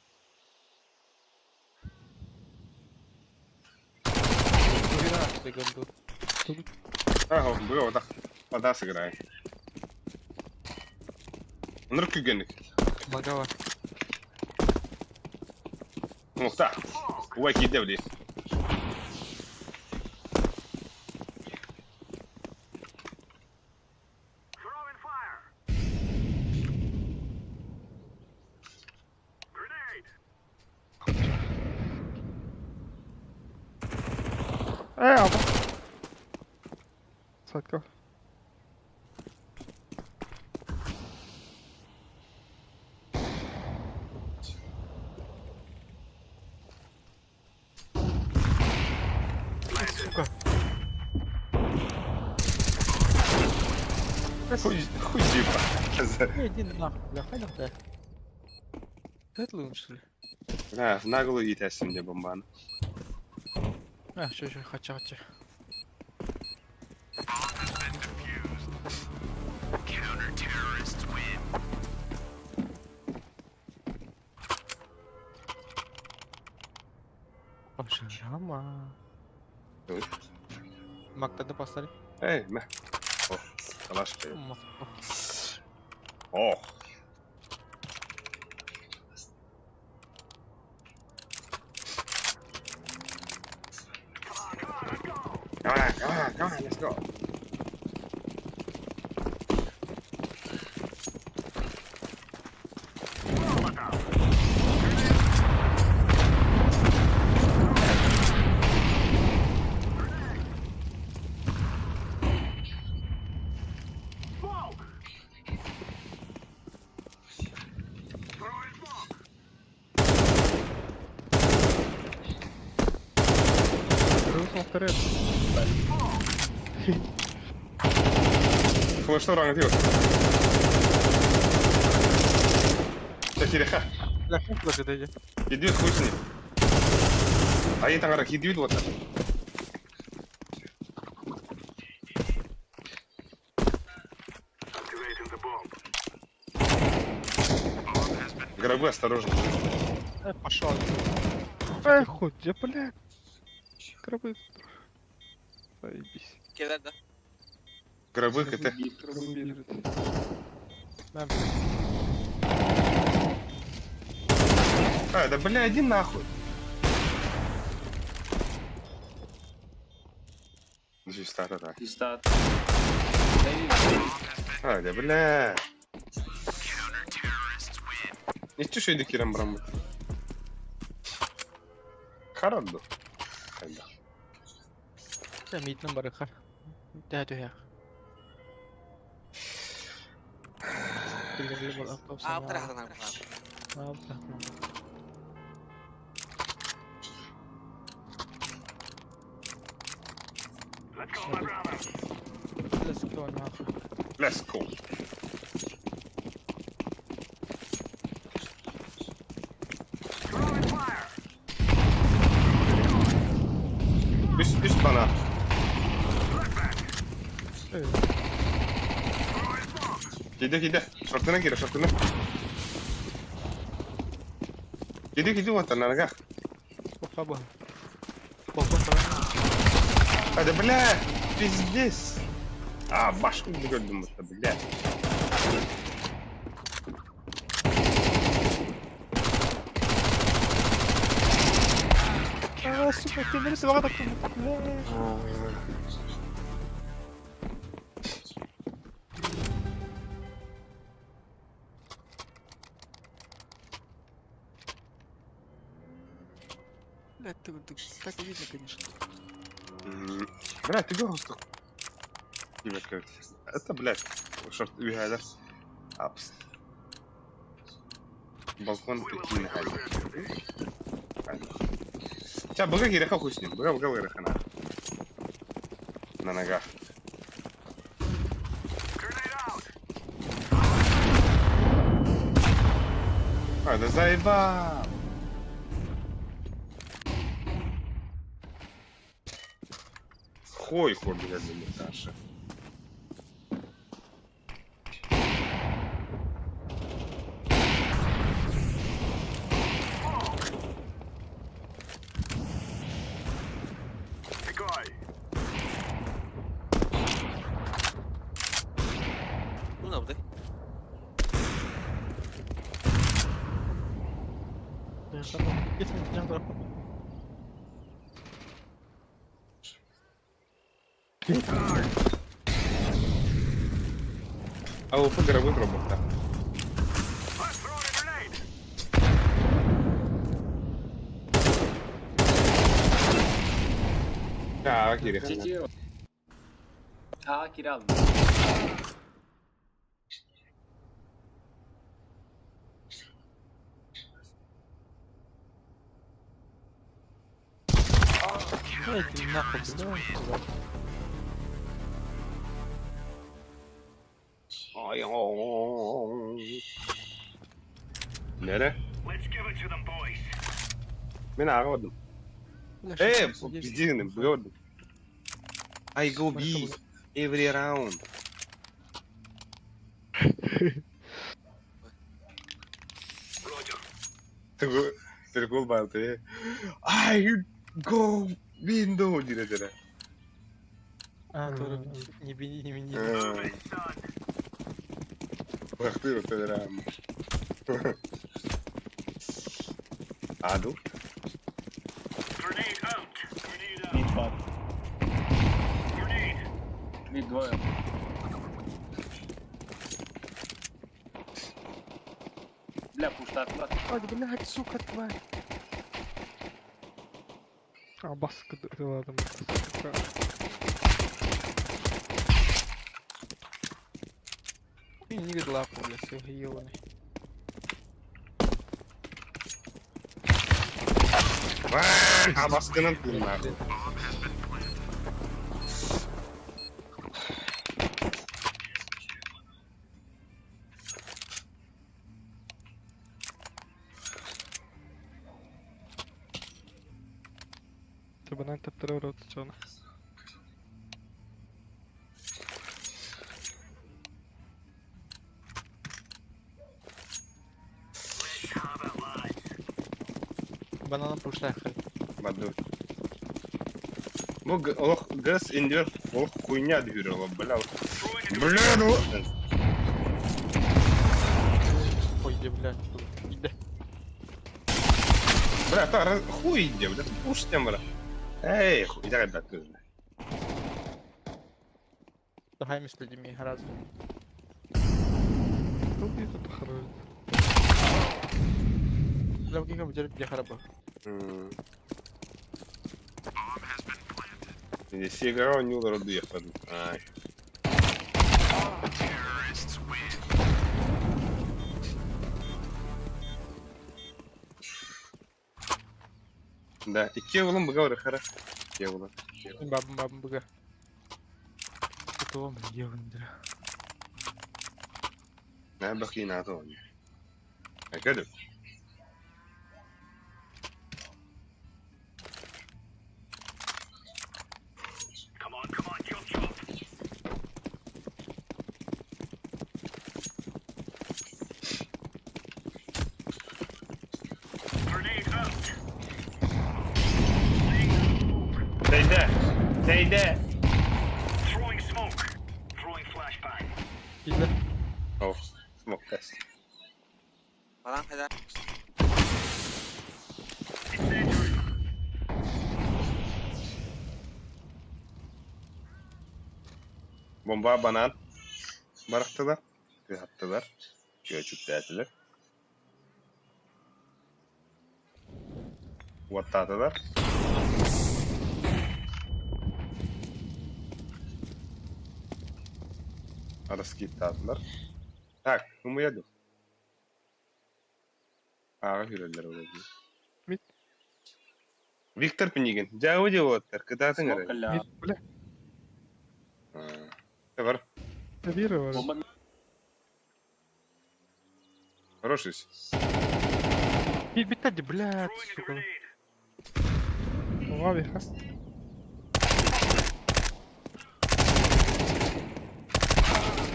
Speaker 1: Ага, было так. Вода сыграет. Нырк генник.
Speaker 5: Багава.
Speaker 1: Мухта. Уайки девли.
Speaker 12: Э, аба. Садка.
Speaker 5: Сука.
Speaker 1: Хуй, хуй зипа.
Speaker 5: Иди нахуй, бля, хайдах да. Это лучше, что ли?
Speaker 1: Бля, в наглую итэсим де бомбан.
Speaker 5: А, что еще, хача, хача. Пошарама. Мактада поставили.
Speaker 1: Эй, мә. О, калаш О. Come on, come on, come on, let's go. Флешну рано диво. Тахиреха.
Speaker 5: Бля, флеш это иди.
Speaker 1: Идиот хуй с ним. А я там идиот вот так. Гробы осторожно.
Speaker 5: Пошел.
Speaker 12: Эх, хоть, я, бля. Гробы. Заебись.
Speaker 11: Келер да.
Speaker 1: Гробы КТ.
Speaker 12: Гробы
Speaker 1: А, да бля, иди нахуй. Здесь старый так.
Speaker 13: Стат.
Speaker 1: А, да бля. Не чушь иди кирам брамут. Харадду. Хайда.
Speaker 5: Мид number хар. Да, да, я.
Speaker 11: А, трахтан.
Speaker 5: Let's go нахуй.
Speaker 1: Let's go. Üst, üst bana. Gide gide. Şortuna gir, şortuna. Киди киди вот на ногах.
Speaker 5: Папа. Балкон саҕана.
Speaker 1: А, да бля, пиздец. А, башку көрдүм будто, бля.
Speaker 12: А, сука, тимири сыбаҕа таттым.
Speaker 5: Блядь, ты, ты так и видно, конечно.
Speaker 1: Бля, ты голос Это, блядь, шорт үһээлэр. Апс. Балкон такие Ча, быга кирэхэ хуй с ним. Быга, быга выраха на. На ногах. А, да заебал! Хой хор, блядь, Наташа.
Speaker 11: Bu ne bu?
Speaker 1: А у Федора вытрубок, да. А, кири.
Speaker 13: GG. Аа кире алdım.
Speaker 12: Эй, нахуй, бля.
Speaker 1: Ай, о. Nere? Мен ағадым. Э, пиздин, gördüm. I go B every round. Прикол был, ты. I go window дире
Speaker 5: А, тоже не бини, не бини.
Speaker 1: Ах ты, вот это Аду.
Speaker 13: Mid var. Mid двое. Бля, пуштатла.
Speaker 5: Ой, блядь, сука, тварь.
Speaker 12: А, баска ладно. Сука.
Speaker 5: И не видел лапу, блядь, все, ебаный.
Speaker 1: А баскынан нахуй.
Speaker 12: Ты банан таптыры рот, чё
Speaker 5: Банана пушла, хай.
Speaker 1: Баду. Ну, ох, газ индер, ох, хуйня дюрила, бля. Бля, ну.
Speaker 5: Ой, иди, блядь, иди.
Speaker 1: Бля, та хуй иди, бля, пуш тем, бля. Эй, хуй, давай, бля, ты.
Speaker 5: Давай с людьми разу.
Speaker 12: Тут это хорошо.
Speaker 5: Бля, какие компьютеры где хараба?
Speaker 1: Сигара не роду ехать. Ай. Да, и кевлом бы хара. Кевлом.
Speaker 5: Баб, баб, бга. Это он, ебаный, бля.
Speaker 1: На бахи на то. А когда?
Speaker 13: Тэйдэ.
Speaker 12: Киирдэ.
Speaker 1: О, смок тест.
Speaker 11: Банан хайда.
Speaker 1: Бомба банан барахтылар, тыһаттылар, чүөчүктээтилэр. Уоттаатылар. Раскидтаатылар. Так, умуйа ду. Ааҕа киирэллэр ол дии.
Speaker 12: Мид.
Speaker 1: Виктор Пинигин. Дьаабы диэ Кытаатыҥ эрэ.
Speaker 13: Смок ля.
Speaker 12: Мид, бля.
Speaker 1: Бар.
Speaker 12: Вера бар.
Speaker 13: Бомба
Speaker 1: Хороший.
Speaker 5: Мид битте ди, блядь, сука.
Speaker 12: Оҕа биха.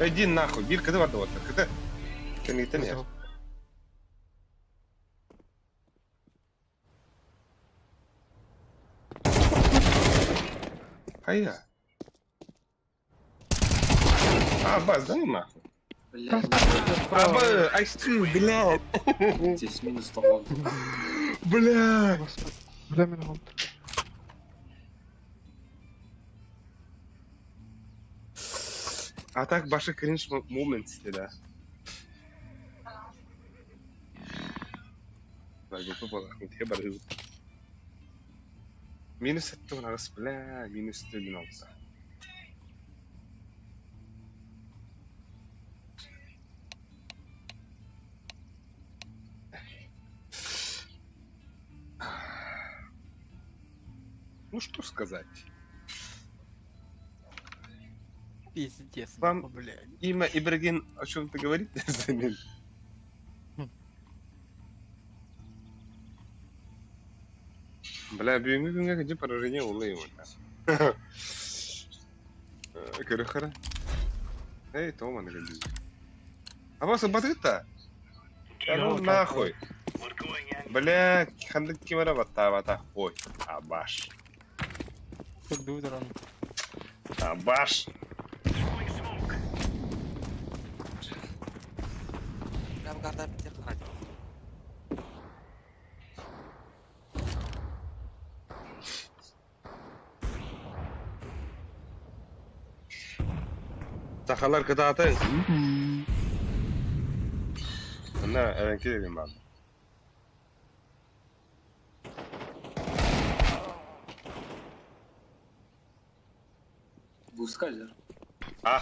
Speaker 1: Иди нахуй. Биир кыты барды вот. Кыты. Кэнниттэн иһэр. Хайа. А, бас, да ну нахуй.
Speaker 13: Блядь.
Speaker 1: Аба, айсты, блядь.
Speaker 13: Здесь минус талант.
Speaker 1: Бля.
Speaker 12: Господи. Бля, мен алды.
Speaker 1: А так башы кринж момент да. Минус 7 бля, минус 16. Ну что сказать.
Speaker 5: Пиздец,
Speaker 1: Вам
Speaker 5: нахуй, блядь.
Speaker 1: имя Ибрагим о чем-то говорит? Замин. Бля, бүгүҥҥү күҥҥэ где поражение улы его. Көрөхөрө. Эй, Тома, нагади. А вас батыта? Да ну нахуй. Бля, хандык кимара бата бата. Ой, абаш.
Speaker 5: Как он.
Speaker 1: Абаш.
Speaker 11: Бля, bu kadar bitir karar.
Speaker 1: Сахалар кытаатын. Онна эвенки дедим баалар.
Speaker 13: Бускальзер.
Speaker 1: А.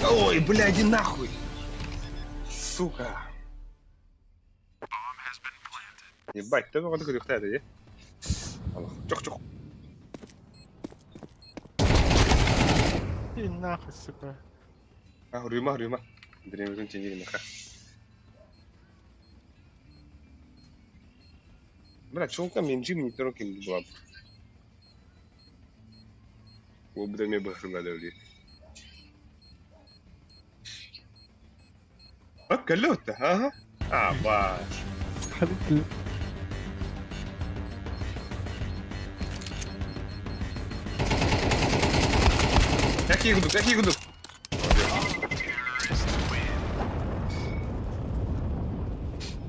Speaker 1: Ой, бля, иди нахуй. Сука. Ебать, ты вот такой дыхтай, да? Чох, чох.
Speaker 5: И нахуй, сука.
Speaker 1: А, рюма, рюма. Древний теней Бля, чулка мен жим не трогай была. Обдаме бахрына давли. А, калёта, ага. А, баш.
Speaker 12: Хәлит
Speaker 1: Какие гудут, какие гудут?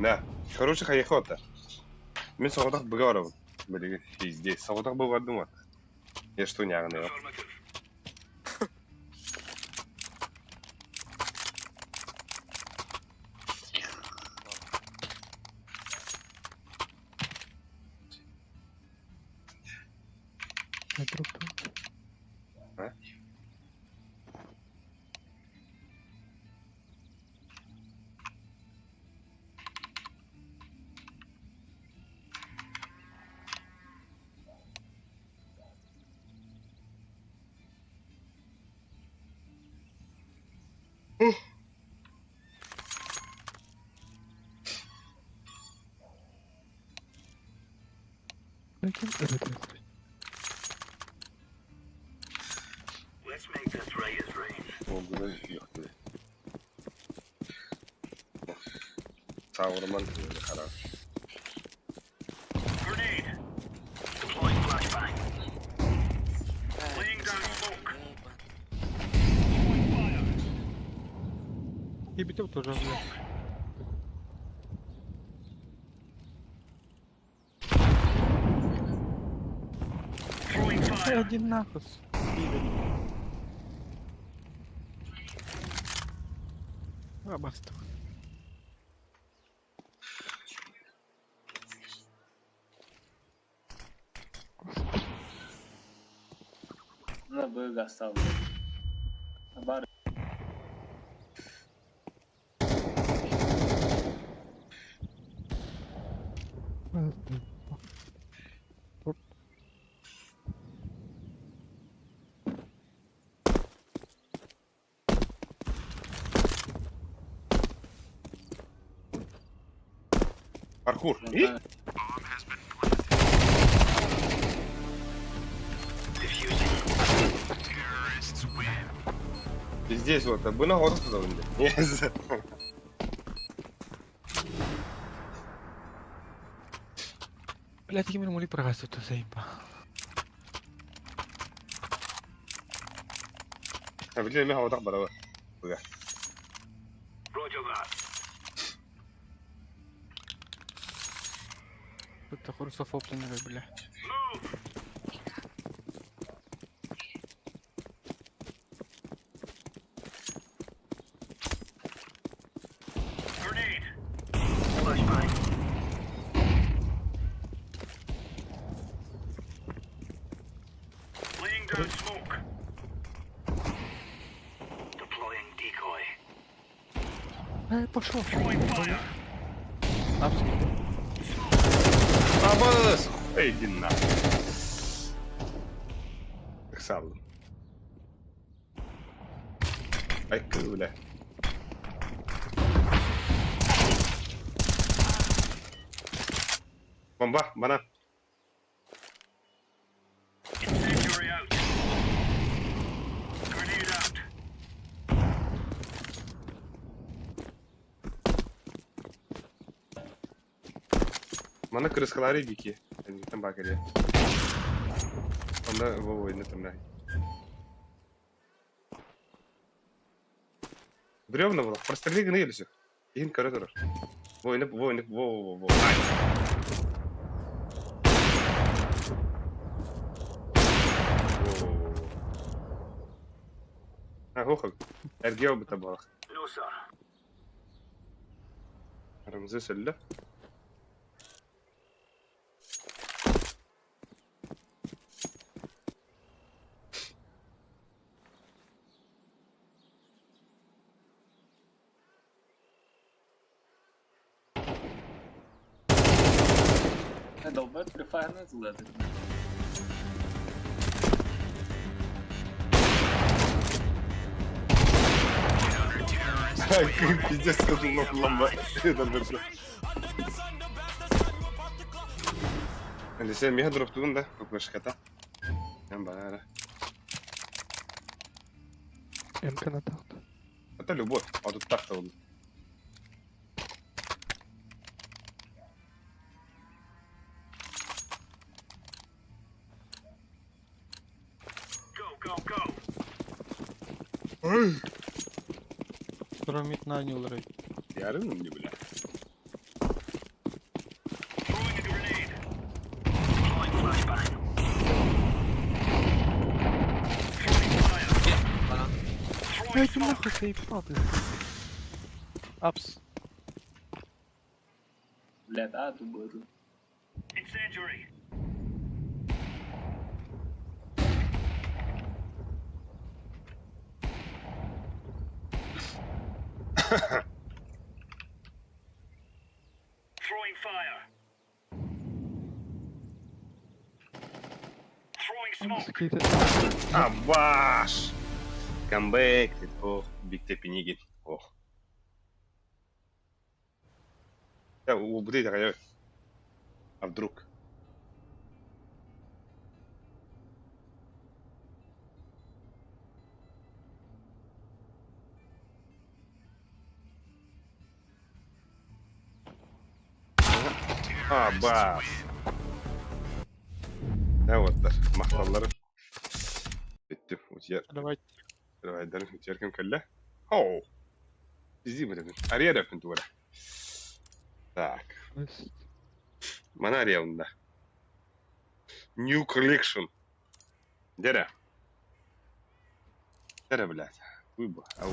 Speaker 1: Да, хороший хаехота. Мен соғдақ бұға барабын. Блин, пиздец. Соғдақ бұға бардым Я что, не агнаю? А?
Speaker 12: Ләкин evet.
Speaker 1: О, Саурман хорош.
Speaker 6: Grenade. Deploying flashbang. Laying down smoke. Throwing fire.
Speaker 12: Ебите тоже, блядь.
Speaker 6: Throwing fire.
Speaker 12: Один нахуй. А, баста.
Speaker 13: На быга стал. Бар.
Speaker 1: Паркур. И? Здесь вот, а бы на гору туда Нет.
Speaker 5: Блядь, я моли прагасу, то заеба.
Speaker 1: Били меха отак барабы.
Speaker 6: Roger that.
Speaker 5: Это русофоб, бля.
Speaker 6: Move. Grenade. Flashbang. Laying down smoke. Deploying decoy.
Speaker 5: Пошел.
Speaker 6: Throwing fire.
Speaker 1: Абас! Иди на. Сам. Ай, бля. Бомба, банан.
Speaker 6: Incendiary out. Grenade out.
Speaker 1: Мана крыскалары бики. Там бакали. Онда во не там Бревна было. Прострели гны или все. Ин коридор. Во, не, во, не, во, во, во. Ай. Во, во, во, во. А, хохок. Эргео бы табалах.
Speaker 6: No, sir.
Speaker 1: Рамзес элле.
Speaker 13: Долбоеб Free Fire не злетить.
Speaker 1: Пиздец, сказал ламба. Алисия, меха дроптугун да, кукушката. Ямбара.
Speaker 12: МК на тахт.
Speaker 1: Это любовь, а тут так-то он.
Speaker 6: Go, go, go.
Speaker 12: Промит нанял, рэй.
Speaker 1: Ярым не бля.
Speaker 6: Throwing a grenade. Deploying flashbang. Throwing fire.
Speaker 11: Банан.
Speaker 6: Throwing
Speaker 12: Блядь,
Speaker 6: smoke.
Speaker 12: нахуй заебал ты. Апс.
Speaker 13: Блядь, а, тубы.
Speaker 6: Incendiary. Throwing fire. Throwing smoke.
Speaker 12: Какие-то...
Speaker 1: Абаш! Камбэк, ох, Биг Тепенигин, ох. Я убри, дорогой. А вдруг? А, бас. Э, вот, махталлары. Бүттүм. Утуйар.
Speaker 5: Давай.
Speaker 1: Давайдарын утуйар кэм кэллэ. Оу. Изи бу Ария эрэ тугара. Так. Мана ария да. New collection. Дерэ. Дерэ, блядь. Выбор. Ау.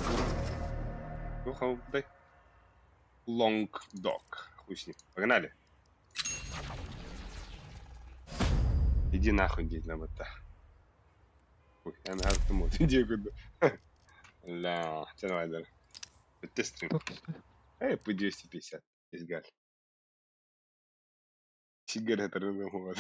Speaker 1: Ну, Long Dog. Хуй с ним. Погнали. Иди нахуй, дед, нам это. Ой, я на автомат. Иди куда. Ля, че давай, давай. Это стрим. Эй, по 250. Изгаль. Сигарета рынок.